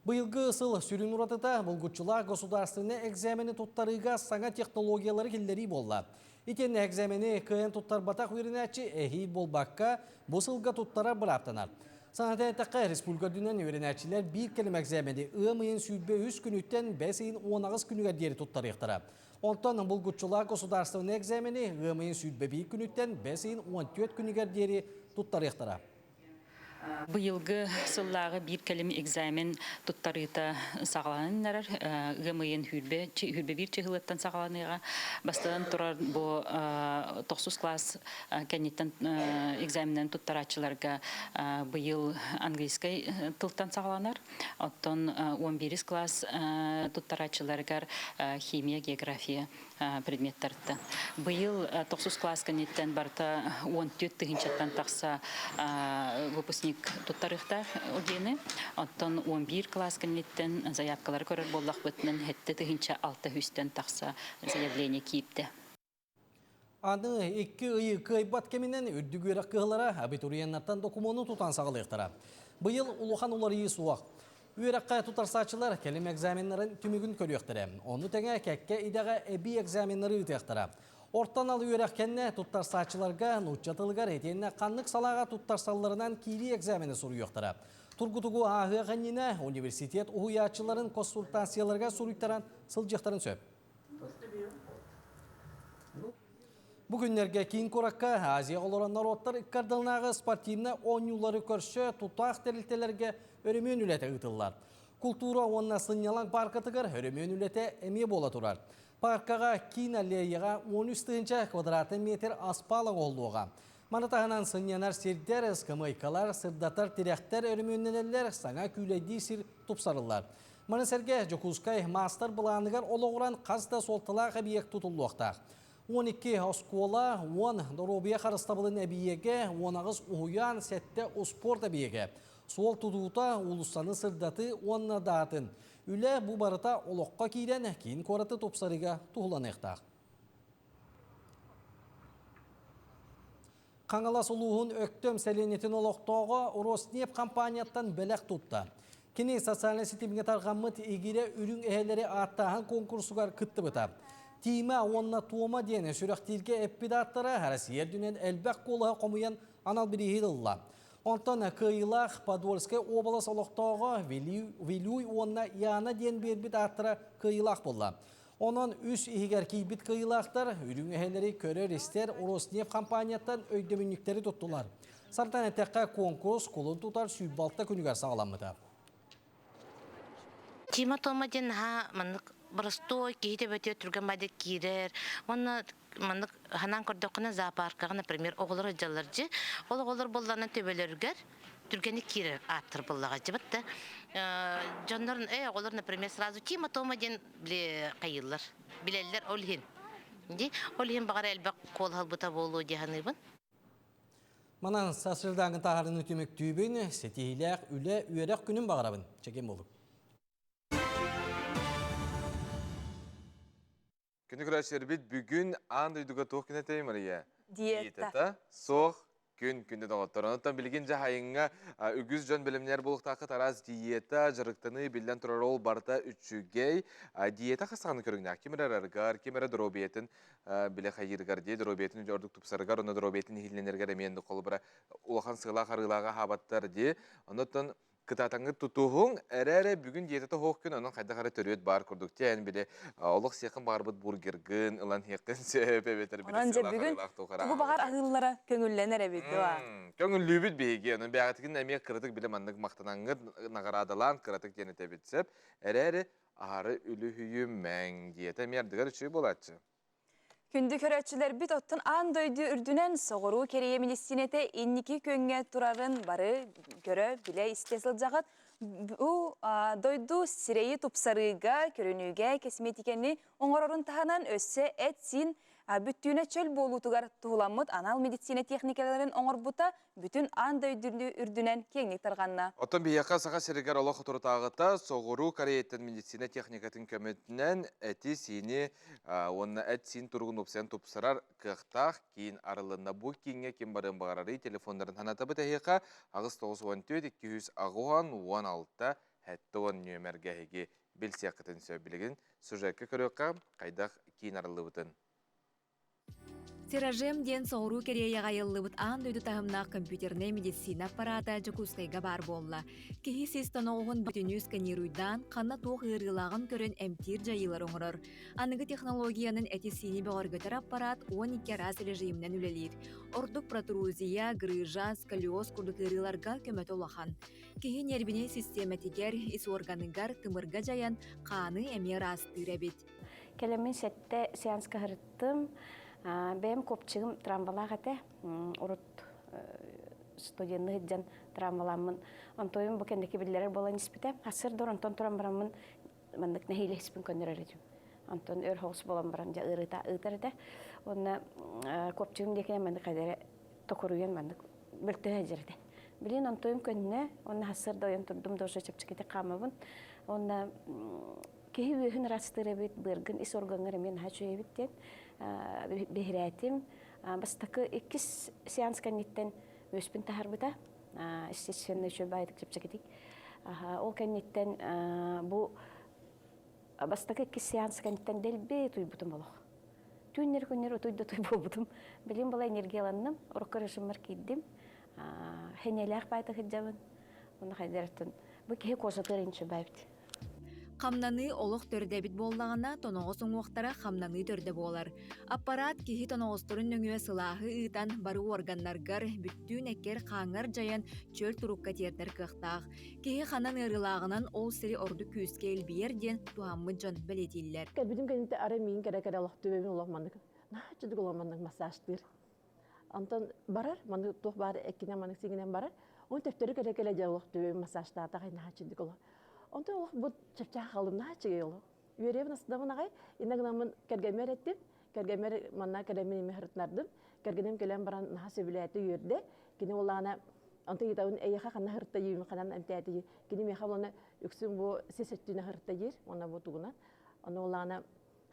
Быйылгы сыл сүрүн уратыта булгуччулаах государственнай экзамени туттарыыга саҥа технологиялары киллэрии буолла. Итиэннэ экзамени кыайан туттарбатах үөрэнээччи эһиил буолбакка, бу сылга туттарар бырааптанар. Санатан эттэххэ, республика үрдүнэн үөрэнээччилэр биир кэлим экзамени ыам ыйын 23 күнүттэн бэс ыйын 18 күнүгэр диэри туттарыахтара. Онтон булгуччулаах государственнай экзамени ыам ыйын 21 күнүттэн бэс ыйын 14 күнүгэр диэри туттарыахтара. Быйылгы сыллааҕы биир кэлим экзамен туттарыыта саҕаланан эрэр. Ыам ыйын сүүрбэ биир чыһылыттан саҕаланыаҕа. Бастатан турар бу тохсус класс кэнниттэн экзаменнарын туттарааччыларга быйыл английскай тылтан саҕаланар. Оттон 11 класс туттарааччыларыгар химия, география предметтартан. Быйыл тохсус класс кэнниттэн барыта 14 тыһыынчаттан тахса выпускник туттарыахтаах ОГЭ-ни. Оттон 11 класс кэнниттэн заявкалары көрөр буоллахпытынан 7 тыһыынча 6 сүүстэн тахса заявление киирдэ. Аны икки ыйы кыайбат кэминэн үрдүк үөрэх кыһалара абитуриеннартан докумуону тутан саҕалыахтара. Быйыл улахан уларыйыы суох. Үөрэххэ тутарсааччылар кэлим экзаменнарын түмүгүн көрүөхтэрэ. Ону тэҥэ кэккэ идэҕэ эбии экзаменнары ыытыахтара. Орто анал үөрэх кэннэ туттарсааччыларга нуучча тылыгар итиэннэ ханнык салааҕа туттарсалларынан киирии экзамени суруйуохтара. Тургутугу ааһыах иннинэ университет уһуйааччыларын консультацияларыгар суруйтаран сылдьыахтарын сөп. Бу күннэргэ киин куоракка Азия олорон норуоттар ыккардылынааҕы спортивнай оонньуулары көрсө тутаах тэрилтэлэргэ өрөмүөн үлэтэ ыытыллар. Култуура уонна сынньалаҥ пааркатыгар өрөмүөн үлэтэ эмиэ буола турар. Пааркаҕа киин аллеяҕа 13 тыһыынча квадратный метр аспаал оҥоһуллуоҕа. Маны таһынан сынньанар сирдэр, ыскамыайкалар, сырдатар тирэхтэр өрөмүөннэнэллэр, саҥа күүлэйдии сир тупсарыллар. Маны сэргэ Дьокуускай маастар-былааныгар олоҕуран хас да суолталаах эбийиэк тутуллуохтаах. 12 оскуола, 10 доруобуйа харыстабылын эбийиэгэ, 18 уһуйаан, 7 успуорт эбийиэгэ. Суол тутуута, уулуссаны сырдатыы уонна даатын. Үлэ бу барыта олоххо киирэн, киин куораты тупсарыыга туһуланыахтаах. Хаҥалас улууһун Өктөм сэлиэнньэтин олохтооҕо Роснефть компанияттан бэлэх тутта. Кини социальнай ситимҥэ тарҕаммыт игирэ үрүҥ эһэлэри ааттааһын конкурсугар кыттыбыта. Тима уонна Туома диэн сүрэхтииргэ эппит ааттара Россия үрдүнэн элбэх куолаһы хомуйан анал бирииһи ылла. Онтон кыайыылаах Подольскай уобалас олохтооҕо Вилюй уонна Яна диэн биэрбит ааттара кыайыылаах буолла. Онон үс иһигэр киирбит кыайыылаахтар үрүҥ эһэлэри көрөр-истэр Роснефть компанияттан өйдөбүнньүктэри туттулар. Сартан эттэххэ, куонкурус кулун тутар 106 күнүгэр саҕаламмыта. Тима Тома диэн наһаа маннык боростуой киһи төбөтүгэр түргэн баайдык киирэр уонна маннык ханаан көрдөххүнэ зоопаркаҕа например оҕолор сылдьаллар дьи ол оҕолор буоллаҕына төбөлөрүгэр түргэнник киирэр ааттар буоллаҕа дьи батта дьоннор э оҕолор например сразу Тима Тома диэн били хайыыллар билэллэр ол иһин ди ол иһин баҕар элбэх куолаһалбыта буолуо дии саныыбын. Манан сарсыардааҥы таһаарыыны түмүктүүбүн, ситиһиилээх үлэ, үөрэх күнүн баҕарабын. Чэгиэн буолуҥ. Күнү көрөөччүлэрбит бүгүн аан дойдуга туох күн этэй, Мария? Диета. Диетата суох күн күндү доҕоттор. Онон билигин дьэ хайыҥҥа үгүс дьон бэлэмнэр буолуохтааххыт араас диета, дьарыктаныы биллэн турар ол барыта үчүгэй. Диета хас саҕаны көрүҥнээх? Ким эрэ арарыгар, ким эрэ доруобуйатын билэ хайыырыгар дии, доруобуйатын ордук тупсарыгар, онно доруобуйатын иһиллэнэригэр эмиэ холобура улахан сыалаах арыылааҕы аһаабаттар дии. Онон кытаатаҥҥыт тутуһуҥ, эрэ-эрэ бүгүн диэтэ тоһуох күн, онон хайдах эрэ төрүөт баар курдук. Тиэн били олох сиэххин баҕарбыт бургергын ылан иһиэххин сөп эбэтэр били Онон дьэ сыалаах бүгүн арыылаах туох эрэ тугу баҕар аһыыллара көҥүллэнэр эбит дуо? Көҥүллүүбүт биһиги. Онон бэйэҕитигин эмиэ кыратык били маннык махтанаҥҥыт наҕараадалаан кыратык диэн этэбит сөп. Эрээри аһары үлүһүйүмэҥ диэтэ эмиэ ардыгар үчүгэй буолааччы. Күндү көрөөччүлэрбит оттон аан дойду үрдүнэн соҕуруу Кэриэйэ медиссиинэтэ инники күөҥҥэ турарын бары көрө, билэ, истэ сылдьаҕыт. Бу дойду сирэйи тупсарыыга, көрүнүүгэ косметиканы оҥорорун таһынан өссө эт-сиин бүттүүнэ чөл буолуутугар туһуламмыт анал медицина техникаларын оҥорбута бүтүн аан дойду үрдүнэн киэҥник тарҕанна. Оттон биһиэхэ Саха сиригэр олох соторутааҕыта Соҕуруу Кореяттан медицина техникатын көмөтүнэн эти-сиини уонна эт-сиин туругун уопсайан тупсарар кыахтаах киин арылынна. Бу кииҥҥэ ким барыан баҕарарый телефоннарын санатабыт эһиэхэ 894 286 70 нүөмэргэ эһиги билсиэххитин сөп. Билигин сюжекка көрүөххэ хайдах киин арыллыбытын. Тиражем диэн соҕуруу Кэриэйэҕэ айыллыбыт аан дойду таһымнаах компьютернай медицина аппарата Дьокуускайга баар буолла. Киһи сис тоноҕоһун бүтүнүү сканируйдаан, ханна туох ыарыылааҕын көрөн эмтиир дьайыылары оҥорор. Аныгы технологиянан эти-сиини бөҕөргөтөр аппарат 12 араас режиминэн үлэлиир. Ордук протрузия, грыжа, сколиоз курдук ыарыыларга көмөтө улахан. Киһи нервинэй систиэмэтигэр, ис уорганыгар тымырга дьайан, хааны эмиэ ыраастыыр эбит. Кэлэммин сэттэ сеанска сырыттым. Бэйэм копчигым трамвалаах этэ. Урут студенны сылдьан трамваламмын. Онтуойум бу кэнники биллэрэр буолан испитэ. Сарсыарда онтон туран бараммын маннык нэһиилэ испин көннөрөр этим. Онтон өр соҕус буолан баран дьэ ыарыыта ыытар этэ. Уонна копчигым диэкинэн маннык хайдара токуруйан маннык мөлтөһө сылдьар этэ. Билин онтуойум көннө, уонна сарсыарда ойон турдум да уже чэпчэкитик хаамабын. Уонна Киһи үөһүн ыраастыыр эбит, быаргын ис органҥар эмиэ наһаа үчүгэй эбит диэн биһирээтим. Бастакы иккис сеанс кэнниттэн үөспүн таһарбыта. Естественно, үчүгэй баайдык чэпчэкитик. Ол кэнниттэн бу бастакы иккис сеанс кэнниттэн дэлби утуйбутум олох. Түүннэр-күннэр утуй да утуй буолбутум. Билим была энергияланным, урукку режиммар киирдим. Хэньэлээх баайдык сылдьабын. Уонна хайдарыттан бу киһи кожатыгар инчи баайбыт. Хамнаныы олох төрдө эбит буоллаҕына, тоноҕос уҥуохтара хамнаныы төрдө буолар. Аппараат киһи тоноҕосторун нөҥүө сылааһы ыытан, бары уорганнаргар, бүттүүн эккэр-хааҥҥар дьайан чөл турукка тиэрдэр кыахтаах. Киһи ханан ыарыылааҕынан ол сири ордук күүскэ илбийэр диэн туһаммыт дьон бэлиэтииллэр. Кэлбитим кэнниттэн арай миигин кэрэ-кэрэ олох түбэбин олох маннык наһаа чудук олох маннык массажтыыр. Онтон барар, маны туох баар эккинэн манык сигинэн барар. Оны төптөрү кэлэ-кэлэ дьэ олох төбөм массажтаата наһаа чиндик олох. Онтон олох бу чэпчээх халым наһаа чигэй олох. Үөрүйэбин астынабын аҕай. Инна гынаммын кэргэммэр эттим. Кэргэммэр манна кэлэммин имэ хырытынардым. Кэргэним кэлэн баран наһаа сөбүлээтэ, үөрдэ. Кини улаана онтон ыйытабын эйиэхэ ханна хырытта диибин ханан эмтээтэ Кини миэхэ уонна үксүн бу сис өттүнэ хырытта диир уонна бу тугунан. Ону улаана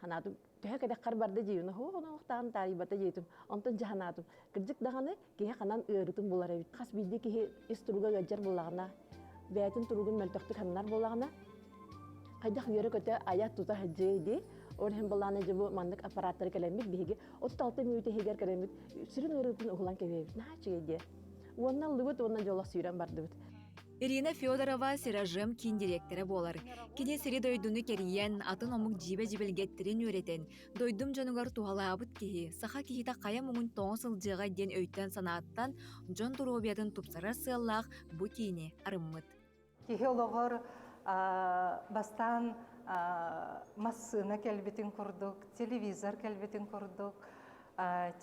ханаатым төһө кэтэххэр барда диибин оһуох ону олохтоон таарыйбата диэтим. Онтон дьаһанаатым. Кырдьык даҕаны киһи ханан ыарытын булар эбит. Хас биирдии киһи ис туруга ыалдьар буллаҕына, бэйэтин туругун мөлтөхтүк ханнар буоллаҕына, хайдах үөрэ-көтө айа тута сылдьыай дии. Ол иһин былаана дьэ бу маннык аппараттары кэлэммит биһиги 36 мүнүүтэ иһигэр кэлэммит сүрүн ыарыытын уһулан кэбиһэбит. Наһаа үчүгэй диэ. Уонна ыллыбыт уонна дьолох сүүрэн бардыбыт. Ирина Федорова Сиражем киин дириэктэрэ буолар. Кини сири-дойдуну кэрийэн, атын омук дьиибэ дьибилгэттэрин үөрэтэн, дойдум дьонугар туһалаабыт киһи, саха киһитэ хайа муҥун тоҥо сылдьыаҕай диэн өйтөн-санааттан дьон доруобуйатын тупсарар сыаллаах бу киини арыммыт. Киһи олоҕор бастаан массыына кэлбитин курдук, телевизор кэлбитин курдук,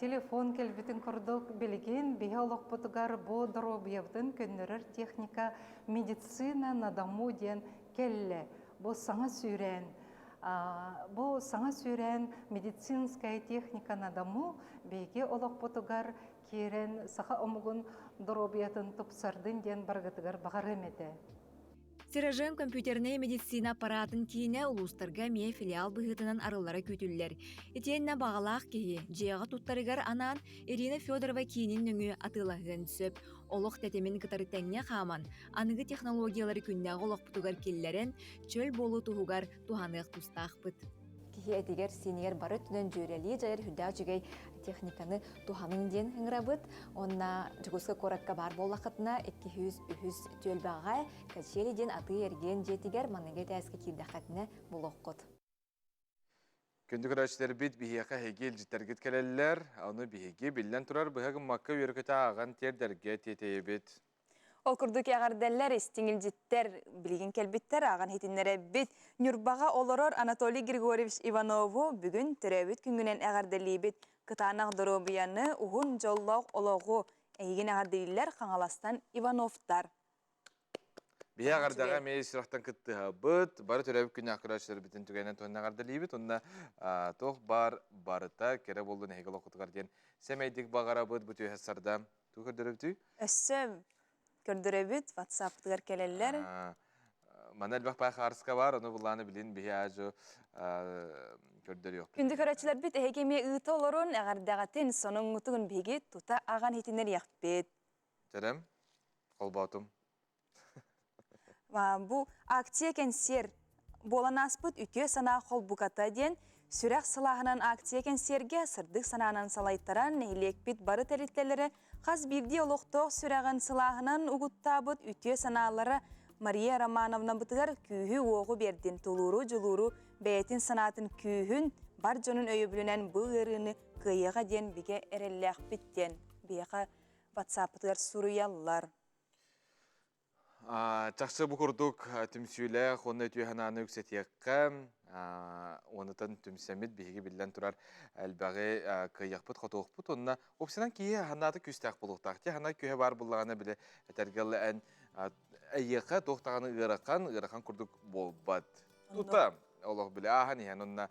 телефон кэлбитин курдук билигин биһи олохпутугар бу доруобуйабытын көннөрөр техника медицина на дому диэн кэллэ. Бу саҥа сүүрээн бу саҥа сүүрээн медицинская техника на дому биһиги олохпутугар киирэн саха омугун доруобуйатын тупсардын диэн барыгытыгар баҕарыам этэ. Тиражем компьютернай медицина аппаратын киинэ улуустарга эмиэ филиал быһыытынан арыллара күүтүллэр. Итиэннэ баҕалаах киһи дьиэҕэ туттарыгар анаан Ирина Федорова киинин нөҥүө атыылаһыан сөп. Олох тэтимин кытары тэҥҥэ хааман, аныгы технологиялары күннээҕи олохпутугар киллэрэн, чөл буолуу туһугар туһаныах тустаахпыт. Киһи этигэр-сиинигэр бары өттүнэн дьүөрэлии дьайар үрдээх үчүгэй техниканы туһаныҥ диэн ыҥырабыт. Уонна Дьокуускай куоракка баар буоллаххытына, 203 түөлбэҕэ Качели диэн атыы-эргиэн дьиэтигэр маныгы этээскэ киирдэххитинэ булуоххут. Күндү көрөөччүлэрбит биһиэхэ эһиги илдьиттэргит кэлэллэр. Ону биһиги биллэн турар быһа гыммакка үөрэ-көтө ааҕан тиэрдэргэ тиэтэйэбит. Ол курдук эҕэрдэллэр, истиҥ илдьиттэр билигин кэлбиттэр, ааҕан иһитиннэрэбит. Ньурбаҕа олорор Анатолий Григорьевич Иванову бүгүн төрөөбүт күҥҥүнэн эҕэрдэлиибит. Кытаанах доруобуйаны, уһун дьоллоох олоҕу эйигин эҕэрдэлииллэр Хаҥаластан Ивановтар. Биһи эҕэрдэҕэ эмиэ сүрэхтэн кыттыһабыт. Бары төрөөбүт күннээх көрөөччүлэрбитин түгэнэн туһунан эҕэрдэлиибит. Уонна туох баар барыта кэрэ буоллун эһиги олоххутугар диэн сэмэйдик баҕарабыт бу түөһэ сарда. Тугу көрдөрөбүтүй? Өссө көрдөрөбүт, WhatsApp-тыгар кэлэллэр. Манна элбэх баай хаарыска бар, ону буллааны билин биһи аажу көрдөрүөхпүт. Күндү көрөөччүлэрбит, эһиги эмиэ ыыта олорун, эҕэрдэҕитин, сонуҥҥутун биһиги тута аҕан иһитиннэриэхпит. Чэрэм, холбоотум. Бу акция кэнсиэр буолан ааспыт үтүө санаа холбуката диэн сүрэх сылааһынан акция кэнсиэргэ сырдык санаанан салайтаран нэһилиэкпит бары тэрилтэлэрэ хас биирдии олохтоох сүрэҕин сылааһынан угуттаабыт үтүө санаалара Мария Романовнабытыгар күүһү-уоҕу биэрдин, тулууру-дьулууру, бэйэтин санаатын күүһүн, бар дьонун өйөбүлүнэн бу ыарыыны кыайыаҕа диэн бигэ эрэллээхпит диэн биһиэхэ ватсаппытыгар суруйаллар. Чахчы бу курдук түмсүүлээх уонна үтүө санааны үксэтиэххэ, уонутан түмсэммит биһиги биллэн турар элбэҕи кыайыахпыт, хотуохпут уонна уопсайынан киһи санаата күүстээх буолуохтаах. Ти санаа күүһэ баар буоллаҕына били этэргэ дылы эн эйиэхэ туох даҕаны ыарахан, ыарахан курдук буолбат. Тута олох били ааһан иһэн уонна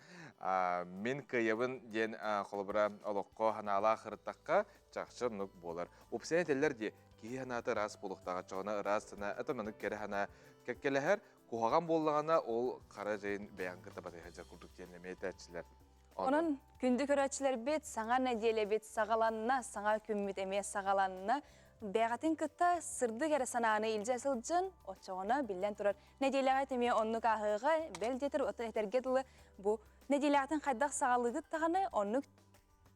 мин кыайабын диэн холобура олоххо санаалаах ырыттахха чахчы оннук буолар. Уопсайынан этэллэр дии киһи санаата ыраас буолуохтаах оччоҕуна ыраас санаа это маннык кэрэ санаа кэккэлэһэр куһаҕан буоллаҕына ол хара дьайын бэйэҕин кытта батыһа сылдьар курдук диэн эмиэ этээччилэр. Онон күндү көрөөччүлэрбит саҥа нэдиэлэбит саҕаланна, саҥа күммүт эмиэ саҕаланна. Бэйэҕитин кытта сырдык эрэ санааны илдьэ сылдьын, оччоҕуна биллэн турар нэдиэлэҕэ эмиэ оннук ааһыаҕа, бэл диэтэр этэргэ дылы бу нэдиэлэҕитин хайдах саҕалыыгыт даҕаны оннук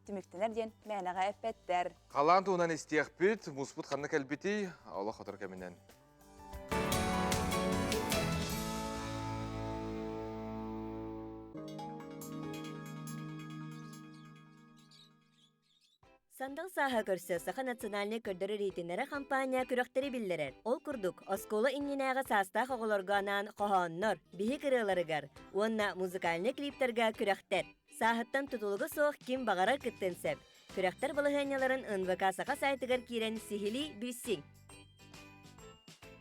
түмүктэнэр диэн мээнэҕэ эппэттэр. Халаан туһунан истиэхпит, муспут ханна кэлбитий, олох хотор кэминэн. Сандал сааһа көрсө Саха национальнай көрдөрөр иһитиннэрэр хампаанньа күрэхтэри биллэрэр. Ол курдук, оскуола иннинээҕи саастаах оҕолорго анаан хоһооннор, биһик ырыаларыгар уонна музыкальнай клиптарга күрэхтэр. Сааһыттан тутулуга суох ким баҕарар кыттыан сөп. Күрэхтэр балаһыанньаларын НВК Саха сайтыгар киирэн сиһилии билсиҥ.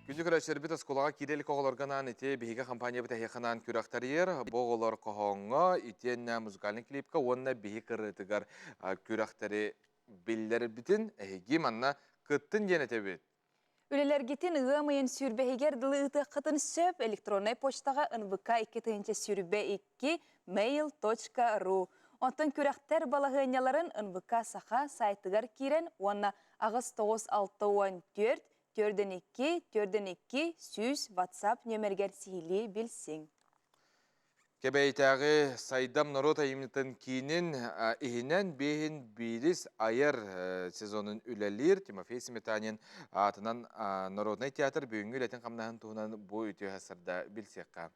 Күндү көрөөччүлэрбит оскуолаҕа киирэ илик оҕолорго анаан ити биһиги компаниябыт эһиэхэ анаан күрэх тэрийэр. Бу оҕолор хоһооҥҥо, итиэннэ музыкальнай клипка уонна биһи кырыытыгар күрэхтэри биллэрбитин эһиги манна кыттын диэн этэбит. Үлэлэргитин ыам ыйын сүүрбэһигэр дылы ыытыаххытын сөп электроннай почтаҕа нвк 2022 mail.ru. Оттон күрэхтэр балаһыанньаларын НВК Саха сайтыгар киирэн уонна 8964 402 402 100 WhatsApp нүөмэригэр сиһилии билсиҥ. Кэбээйитээҕи Сайдам норуот айымньытын киинин иһинэн биэһин биирис айар сезонун үлэлиир Тимофей Сметанин аатынан народнай театр бүгүҥҥү үлэтин-хамнаһын туһунан бу үтүө сарда билсиэххэ.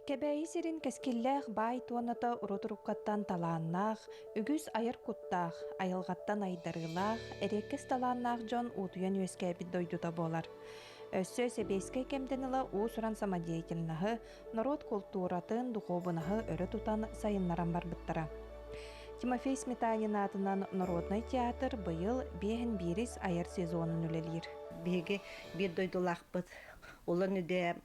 Кэбээйи сирин кэскиллээх баай туоната урут-уруккаттан талааннаах, үгүс айар куттаах, айылҕаттан айдарыылаах, эриэккэс талааннаах дьон уутуйан үөскээбит дойдута буолар. Өссө сэбиэскэй кэмтэн ыла уус-уран самодеятельноһы, норуот култууратын, духуобунаһы өрө тутан сайыннаран барбыттара. Тимофей Сметанин аатынан народнай театр быйыл биэһин биирис айар сезонун үлэлиир. Биһиги биир дойдулаахпыт Улан-Удэ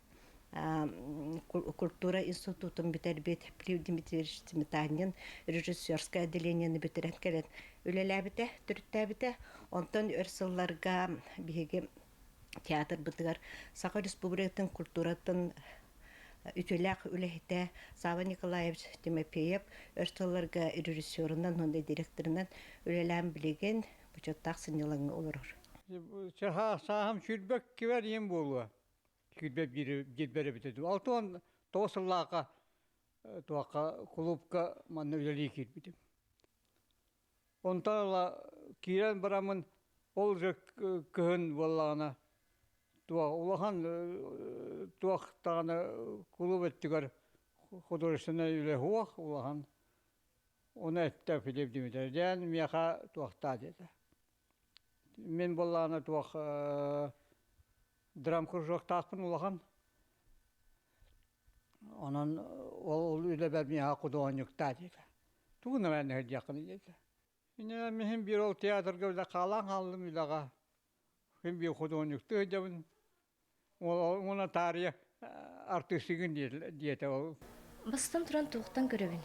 культура институтун бүтэрбит Плив Дмитриевич Сметанин режиссерскай отделениены бүтэрэн кэлэн үлэлээбитэ, төрүттээбитэ. Онтон өр сылларга биһиги театрбытыгар Саха Республикатын культуратын үтүөлээх үлэһитэ Сава Николаевич Тимофеев өр сылларга режиссерунан уонна директорынан үлэлээн билигин бочуоттаах сынньалаҥҥа олорор. Сааһым сүүрбэ кибэр ийэм буолуо. Сүүрбэ биирбэр эбитэ дуу. 69 сыллаахха туохха кулуупка манна үлэлии киирбитим. Онтон ыла киирэн бараммын ол же кыһын буоллаҕына туох улахан туох даҕаны кулууп өттүгэр художественнай үлэ суох улахан ону эттэ Филипп Дмитриевич диэн миэхэ туохтаа диэтэ. Мин буоллаҕына туох драмкружоктаахпын улахан Онон ол үлэбэр миэхэ худуоһунньуктаа диэтэ. Тугун эмэ нэһилиэххин диэтэ. Иннинэ миһин биир ол театрга үлэ хаалаан хааллым үлэҕэ. Мин биир худуоһунньуктуу сылдьабын. Уонна таарыйа артыыстыгын диэтэ ол. Бастатан туран туохтан көрөбүн?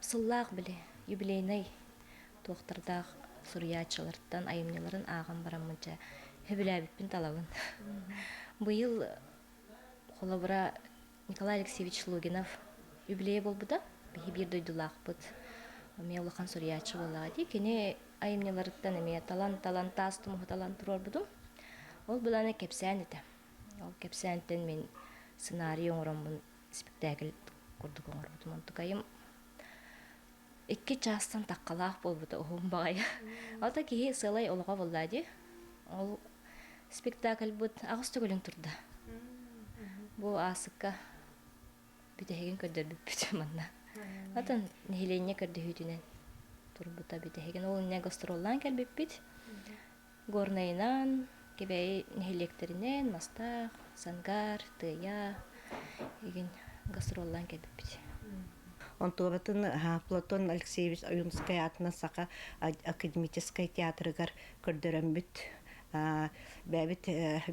Сыллаах били, юбилейнай туохтардаах суруйааччылартан айымньыларын ааҕан бараммын дьэ сөбүлээбиппин талабын. Быйыл Холобура, Николай Алексеевич Лугинов юбилейа буолбута. Биһи биир дойдулаахпыт. Эмиэ улахан суруйааччы буоллаҕа дии. Кини айымньыларыттан эмиэ талан-талан таас тумуһу талан туруорбутум. Ол былаана кэпсээн этэ. Ол кэпсээнтэн мин сценарий оҥороммун спектакль курдук оҥорбутум. Онтукайым икки чаастан таххалаах буолбута уһун баҕайы. Ото киһи сыалай олоҕо буолла дии. Ол спектакльбыт аҕыс төгүлүн турда. Бу аасыкка бүтэһигин көрдөрбүппүт манна. Атын нэһилиэнньэ көрдөһүүтүнэн турбута бүтэһигин. Ол инньэ гастроллаан кэлбиппит. Горнайынан, Кэбээйи нэһилиэктэринэн, Мастаах, Сангар, Тыайа игин гастроллаан кэлбиппит. Онтуобатын Платон Алексеевич Ойуунускай аатынан Саха академическай театрыгар көрдөрөммүт бэйэбит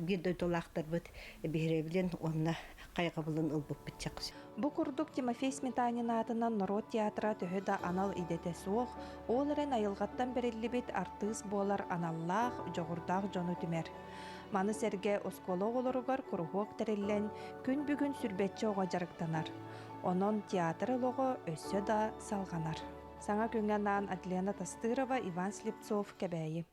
биир дойдулаахтарбыт биһирэбилин уонна хайҕабылын ылбыппыт чахчы. Бу курдук Тимофей Сметанин аатынан норуот театра төһө да анал идэтэ суох, ол эрэн айылҕаттан бэриллибит артыыс буолар аналлаах, дьоҕурдаах дьону түмэр. Маны сэргэ оскуола оҕолоругар куруһуок тэриллэн, күн бүгүн сүрбэччэ оҕо дьарыктанар. Онон театр олоҕо өссө да салҕанар. Саҥа күҥҥэ анаан Адлена Тастырова, Иван Слепцов, Кэбээйи.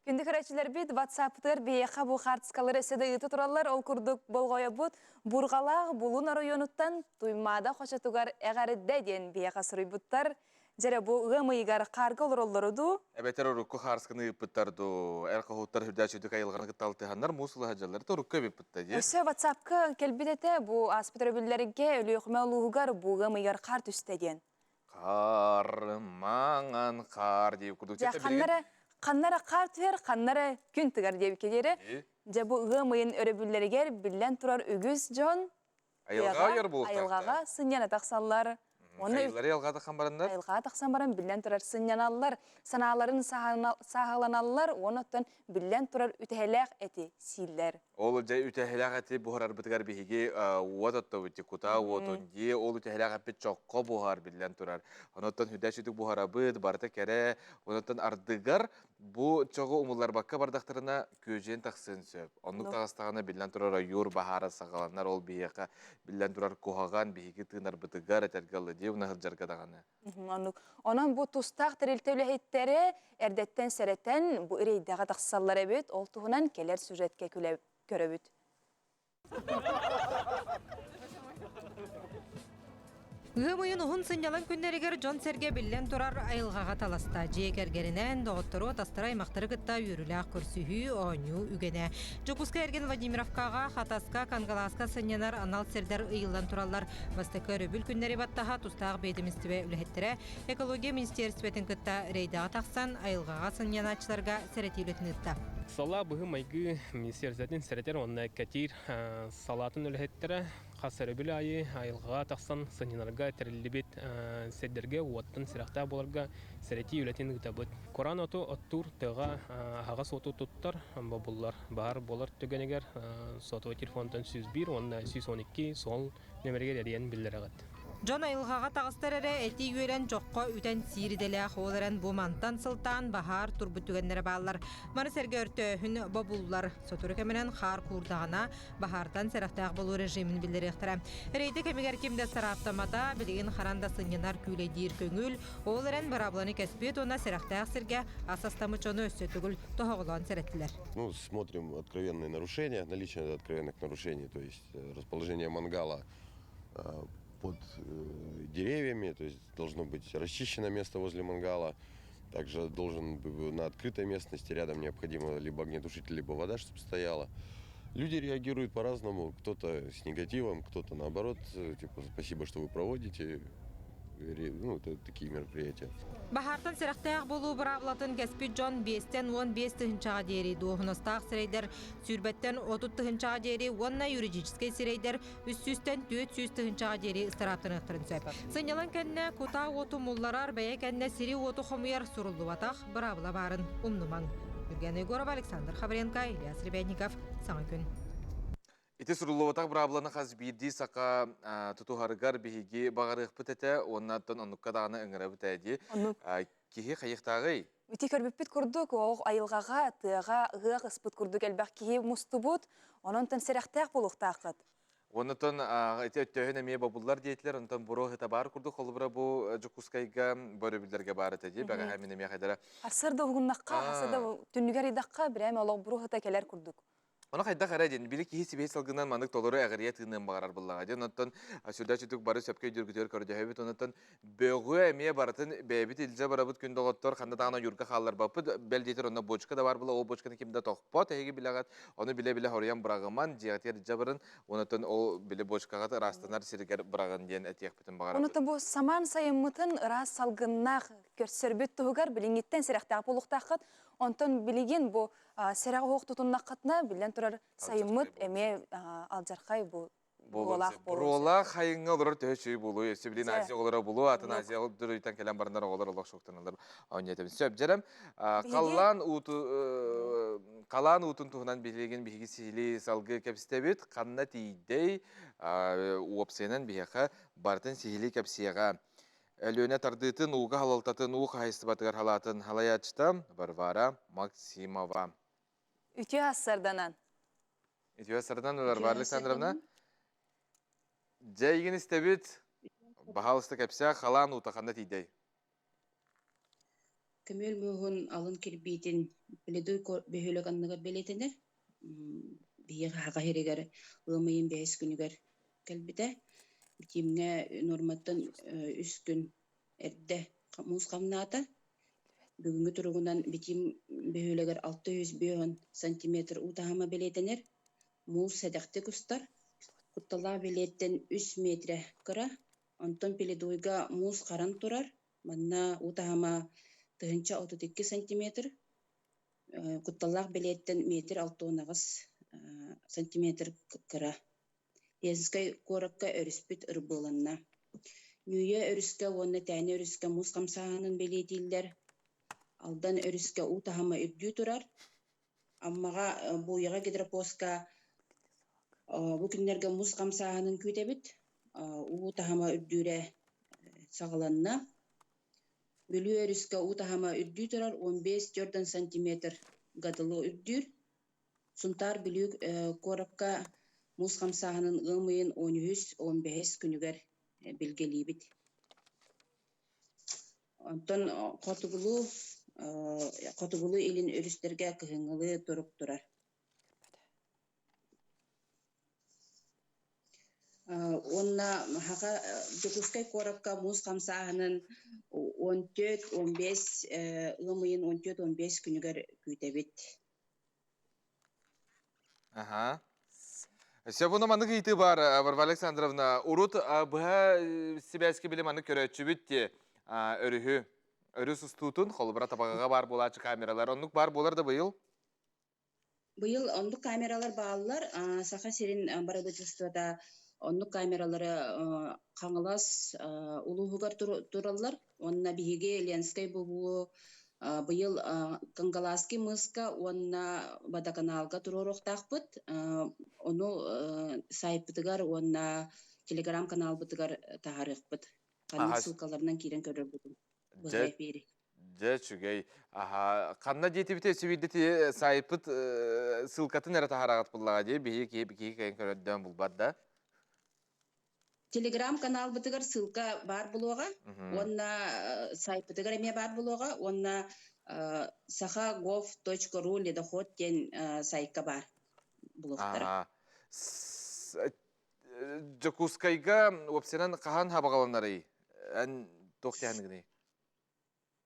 Күндү көрөөччүлэрбит WhatsApp-тыгар биһиэхэ бу хаартыскалары өссө да ыыта тураллар. Ол курдук болҕойобут Бурҕалаах Булун оройуонуттан Туймаада хочотугар эҕэрдэ диэн биһиэхэ суруйбуттар. Дьэрэ бу ыам ыйыгар хаарга олороллору дуу? Эбэтэр урукку хаарысканы ыыппыттар дуу? Эр хоһууттар үрдээччи үрдүк айылҕаны кытта алтыһаннар муус ылыһадьаллар да урукку эбиппит дии. Өссө WhatsApp-ка кэлбит этэ бу ааспыт өрөбүллэргэ Өлүөхүмэ улууһугар бу ыам ыйыгар хаар түстэ диэн. Хаар, маҥан хаар диэбит курдук. Дьэ, ханна ханна эрэ хаар түһэр, ханна эрэ күн тыгар диэбиккэ диэри. Дьэ, бу ыам ыйын өрөбүллэригэр биллэн турар үгүс дьон айылҕаҕа айылҕаҕа сынньана тахсаллар. Хайылары алға тахсан бараннар? Айылға тахсан баран биллэн турар сынньаналлар, санааларын сааһыланаллар, онуттан биллэн турар үтэһэлээх эти сииллэр. Ол дьэ үтэһэлээх эти буһарарбытыгар биһиги уот оттобут кута уотун дии ол үтэһэлээх эппит чокко буһар биллэн турар. Онуттан хүдэ сүтүк буһарабыт, барыта кэрэ, онуттан ардыгар бу чоҕу умулларбакка бардахтарына күөдьүйэн тахсыан сөп. Оннук таҕыстаҕына биллэн турар ойуур баһаара саҕаланар, ол биһиэхэ биллэн турар куһаҕан биһиги тыынарбытыгар этэргэ ылы дии уна сылдьарга даҕаны. Оннук. Онон бу тустаах тэрилтэ үлэһиттэрэ эрдэттэн сэрэтэн бу рейдэҕэ тахсаллар эбит. Ол туһунан кэлэр сюжетке көрөбүт. Ыам ыйын уһун сынньалаҥ күннэригэр дьон-сэргэ биллэн турар айылҕаҕа таласта. Дьиэ кэргэнинэн, доҕоттору, атастары, аймахтары кытта үөрүүлээх көрсүһүү, оонньуу үгэнэ. Дьокуускай эргин Владимировкаҕа, Хатаска, Кангалааска сынньанар анал сирдэр ыйыллан тураллар. Бастакы өрөбүл күннэри баттаһа тустаах биэдэмистибэ үлэһиттэрэ Экология министиэристибэтин кытта рейдэҕэ тахсан, айылҕаҕа сынньанааччыларга сэрэтии үлэтин ыытта. Салаа быһыы-майгы министиэристибэтин сэрэтэр уонна кэтиир салаатын үлэһиттэрэ хас өрөбүл аайы айылҕаҕа тахсан сынньанарга тэриллибит сирдэргэ уоттан сэрэхтээх буоларга сэрэтии үлэтин ыытабыт. Кураан оту оттуур тыаҕа аһаҕас уоту туттар бобуллар. Баһаар буолар түгэнигэр сотовай телефонтан 101 уонна 112 суол нөмэригэр эрийэн биллэрэҕит. Дьон айылҕаҕа таҕыстар эрэ эти үөрэн чоххо үтэн сиир идэлээх ол эрэн бу мантан сылтаан баһаар турбут түгэннэрэ бааллар. Маны сэргэ өртөөһүн бобуллар. Сотору кэминэн хаар куурдаҕына баһаартан сэрэхтээх буолуу режимин биллэриэхтэрэ. Рейдэ кэмигэр ким да сараптамата, билигин харан да сынньанар күүлэйдиир көҥүл, ол эрэн быраабыланы кэспит уонна сэрэхтээх сиргэ ас астаммыт дьону өссө төгүл тоһоҕолоон сэрэттилэр. Ну, смотрим откровенные нарушения, наличие откровенных нарушений, то есть расположение мангала под деревьями, то есть должно быть расчищено место возле мангала. Также должен на открытой местности рядом необходимо либо огнетушитель, либо вода, чтобы стояла. Люди реагируют по-разному, кто-то с негативом, кто-то наоборот, типа спасибо, что вы проводите, ну, это такие мероприятия. Баһаартан сэрэхтээх буолуу быраабылатын кэспит дьон биэстэн 15 тыһыынчаҕа диэри дуоһунастаах сирэйдэр сүүрбэттэн 30 тыһыынчаҕа диэри уонна юридическэй сирэйдэр 300-тэн 400 тыһыынчаҕа диэри ыстарааптаныахтарын сөп. Сынньалаҥ кэннэ кутаа уоту мулларар, бэйэ кэннэ сири уоту хомуйар суруллубатах быраабыла баарын умнумаҥ. Юрген Егоров, Александр Хавренко, Илья Сребенников. Саҥа күн. Ити суруллубатах быраабыланы хас биирдии саха тутуһарыгар биһиги баҕарыахпыт этэ уонна оттон оннукка даҕаны ыҥырабыт ээ дии. Киһи хайыахтааҕый? Ити көрбүппүт курдук, оҕ айылҕаҕа, тыаҕа ыһыах ыспыт курдук элбэх киһи мустубут, онон сэрэхтээх буолуохтааххыт. Оннотон ити өттөөһүн эмиэ бобуллар диэтилэр, онтон буруо ыһыта баар курдук, холобура бу Дьокуускайга бөрөбүллэргэ баар этэ дии, бэҕэһээ мин эмиэ хайдара. Сарсыарда уһугуннахха, сарсыарда түннүгэр ыйдахха, бирэм олох буруо ыһыта кэлэр курдук. Ону хайдах эрэ диэн, били киһи сибиһи салгынан маннык толору эҕирийэ тыыныан баҕарар буоллаҕа диэн, онтон сүрдээх сүтүк бары сөпкө өйдүүргүтүгэр көрдөһөбүт, онтон бөҕү эмиэ барытын бэйэбит илдьэ барабыт күн доҕоттор, ханна даҕаны ойуурга хаалларбаппыт, бэл диэтэр онно бочка да баар буола, ол бочканы ким да тохпот, эһиги билэҕит, ону билэ-билэ хоруйан быраҕыман, дьиэҕитигэр илдьэ барын, онтон ол били бочкаҕыт ыраастанар сиригэр быраҕын диэн этиэхпитин баҕарабыт. Онута бу самаан сайыммытын ыраас салгыннаах көрсөрбүт туһугар билиҥҥиттэн сэрэхтээх буолуохтааххыт, онтон билигин бу Сэрэҕи оһох тутуннаххытына, биллэн турар, сайыммыт эмиэ алдьархай бу буолаах Буруолаах хайыҥҥа олорор төһө үчүгэй буолуой? Өссө билин Азия оҕолоро булуо, атын Азия дойдуттан кэлэн бараннар оҕолор олох шоктаналлар. Оонньоотом. Сөп, дьэрем. Халлаан ууту халаан уутун туһунан билигин биһиги сиһилии салгыы кэпсэтэбит. Ханна тиийдэй? Уопсайынан биһиэхэ барытын сиһилии кэпсиэҕэ. Өлүөнэ тардыытын ууга халалтатын уу хаһайыстыбатыгар халаатын халайааччыта Варвара Максимова. Үтүө ассарданан. Үтүө ассарданан Варвара Александровна. Дьэ, игин истэбит. Баһаалыста кэпсээ, халаан уута ханна тиийдэй? Көмүөл муоһун алын кирбиитин Пеледуй бөһүөлэк анныгар бэлиэтэнэр. Биһиэхэ Саха сиригэр ыам ыйын бэһис күнүгэр кэлбитэ. Битиимҥэ нуорматтан үс күн эрдэ муус хамнаата. Бүгүҥҥү туругунан Битиим бөһүөлэгэр 650 сантиметр уу таһыма бэлиэтэнэр. Муус сэдэхтик устар. Кутталаах билиэттэн 3 метрэ кыра. Онтон Пеледуйга муус харан турар. Манна уу таһыма 1032 сантиметр. Кутталлаах билиэттэн метр 68 сантиметр кыра. Ленскэй куоракка өрүспүт ырбыыланна. Нүүйэ өрүскэ уонна Тээнэ өрүскэ муус хамсааһынын бэлиэтииллэр. Алдан өрүскэ уу таһыма үрдүү турар. Аммаҕа Бууйаҕа гидропоска бу күннэргэ муус хамсааһынын күүтэбит. Уу таһыма үрдүүрэ саҕаланна. Бүлүү өрүскэ уу таһыма үрдүү турар 15-4 сантиметр дылы үрдүүр. Сунтаар Бүлүү куоракка муус хамсааһынын ыам ыйын 13-15 күнүгэр билгэлиибит. Онтон хотугулуу хотугулуу-илин өрүстэргэ кыһыҥҥылыы турук турар. Уонна Хаха Дьокуускай куоракка муус хамсааһынын 14-15 ыам ыйын 14-15 күнүгэр күүтэбит. Аха. Сөп, ону маннык ыйытыы бар, Варвара Александровна. Урут быһа сибээскэ били маннык көрөөччүбүт те өрүһү, өрүс устуутун, холобура табаҕаҕа баар буолааччы камералар. Оннук баар буолар да быйыл? Быйыл оннук камералар бааллар. Саха сирин бырабыыталыстыбата оннук камералары Хаҥалас улууһугар тураллар. Уонна биһиги Ленскэй буһуу быйыл Кангаласский мыска уонна водоканалга туруоруохтаахпыт. Ону сайтпытыгар уонна телеграм-каналбытыгар таһаарыахпыт. Ханнык ссылкаларынан киирэн көрөрбүтүн. Дьэ, дьэ үчүгэй. Аха, ханна диэтибите сүбүйдити сайпыт ссылкатын эрэ таһаараҕыт буллаҕа дии биһиги киһи киһи кэлэн көрөрдөөн булбат да. Телеграм-каналбытыгар ссылка баар буолуоҕа уонна сайтпытыгар эмиэ баар буолуоҕа уонна sakhagov.ru ледоход диэн сайтка баар булуохтара. Дьокуускайга уопсайынан хаһан хабаҕаланарый? Эн туох диэхиныгыный?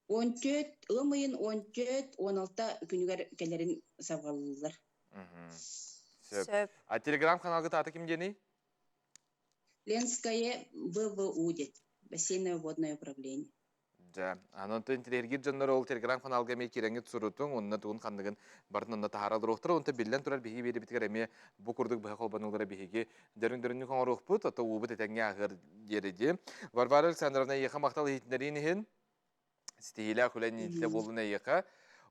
14, ыам ыйын 14, 16 күнүгэр кэлэрин сабҕалыыллар. Сөп. Сөп. А телеграм-каналгыт аата ким диэний? Ленское БВУ диэн, бассейновое водное управление. Дьэ, анан интириэргиир дьоннор ол телеграм-каналга эмиэ киирэҥҥит сурутуҥ, онно тугун ханныгын барын онно таһаара олоруохтара. Онто биллэн турар биһиги биэрибитигэр эмиэ бу курдук быһа холбонуулара биһиги дөрүн-дөрүннүк оҥоруохпут, ото уубут этэҥҥэ аһыар диэри дии. Варвара Александровна, эйиэхэ махтал иһитиннэриин иһин, ситиһиилээх үлэ иннитэ буоллун эйиэхэ.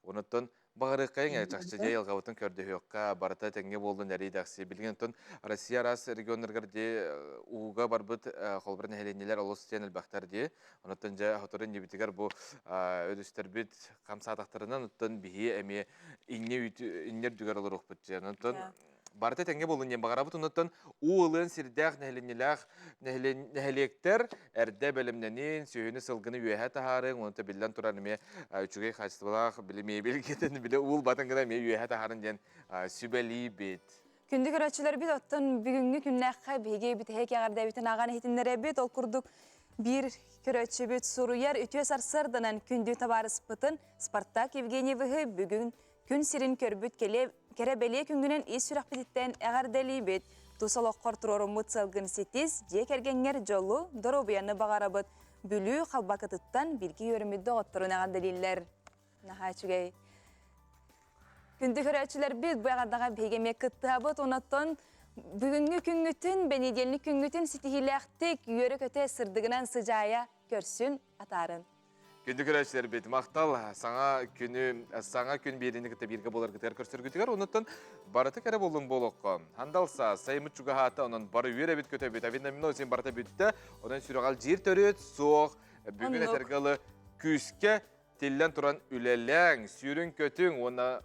Онуттан баҕарыаххайыҥ чахчы дьэ айылҕабытын көрдөһүөххэ, барыта тэҥҥэ буоллун эрий-дэхси. Билигин оттон Россия араас регионнарыгар дии ууга барбыт холобура нэһилиэнньэлэр олус диэн элбэхтэр дии. Онуттан дьэ сотору иннибитигэр бу өрүстэрбит хамсаатахтарынан оттон биһи эмиэ инньэ инньэ үрдүгэр олоруохпут дьэ. Онтон барыта тэҥҥэ буоллун диэн баҕарабыт. Онуттан уу ылыан сирдээх нэһилиэнньэлээх нэһилиэктэр эрдэ бэлэмнэнин, сүөһүнү сылгыны үөһэ таһаарыҥ, онута биллэн турар эмиэ үчүгэй хаачыстыбалаах били мебелгитин били уул батын гына эмиэ үөһэ таһаарын диэн сүбэлиибит. Күндү көрөөччүлэрбит, оттон бүгүҥҥү күннээххэ биһиги бүтэһик эҕэрдэбитин ааҕан иһитиннэрэбит. Ол курдук биир көрөөччүбүт суруйар үтүө сарсыарданан күндү табаарыспытын Спартак Евгеньевиһы бүгүн күн сирин көрбүт кэрэ бэлиэ күҥҥүнэн ис сүрэхпититтэн эҕэрдэлиибит. Тус олоххор туруоруммут сыалгын ситис, дьиэ кэргэҥҥэр дьолу, доруобуйаны баҕарабыт. Бүлүү халбакытыттан бииргэ үөрэммит доҕотторун эҕэрдэлииллэр. Наһаа үчүгэй. Күндү көрөөччүлэрбит, бу эҕэрдэҕэ биһиги эмиэ кыттыһабыт. Онон бүгүҥҥү күҥҥүтүн, бэнидиэнньик күҥҥүтүн ситиһиилээхтик, үөрэ-көтө сырдыгынан сыдьаайа көрсүн, атаарын. Күндү көрөөччүлэрбит, махтал саҥа күнү, саҥа күн биэриини кытта бииргэ буоларгытыгар көрсөргүтүгэр, онуттан барыта кэрэ буоллун буолуохха. Хандалса, сайымыт чугаһаата, онон бары үөрэбит көтөбүт, авинамино син барыта бүттэ, онон сүрэҕэл жиир төрүөт суох, бүгүн этэргэ ылы күүскэ тиллэн туран үлэлээҥ, сүүрүн-көтүҥ уонна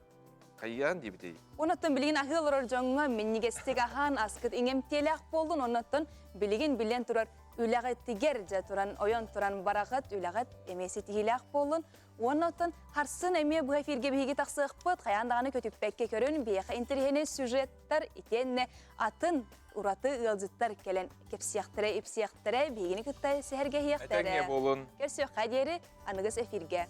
хайыан диэбитий? Онуттан билигин аһыы олорор дьоҥҥо минньигэстик аһаан аскыт иҥэмтиэлээх буоллун, оннуттан билигин билэн турар үлэҕитигэр дьэ туран ойон туран бараҕыт, үлэҕит эмиэ ситиһиилээх буоллун. Уонна оттон харсын эмиэ бу эфиргэ биһиги тахсыахпыт, хайаан даҕаны көтүппэккэ көрүн, биһиэхэ интэриэһинэй сюжеттар итиэннэ атын ураты ыалдьыттар кэлэн кэпсиэхтэрэ, ипсиэхтэрэ, биһигини кытта сэһэргэһиэхтэрэ. Этэҥҥэ буолун. Көрсүөххэ диэри аныгыс эфиргэ.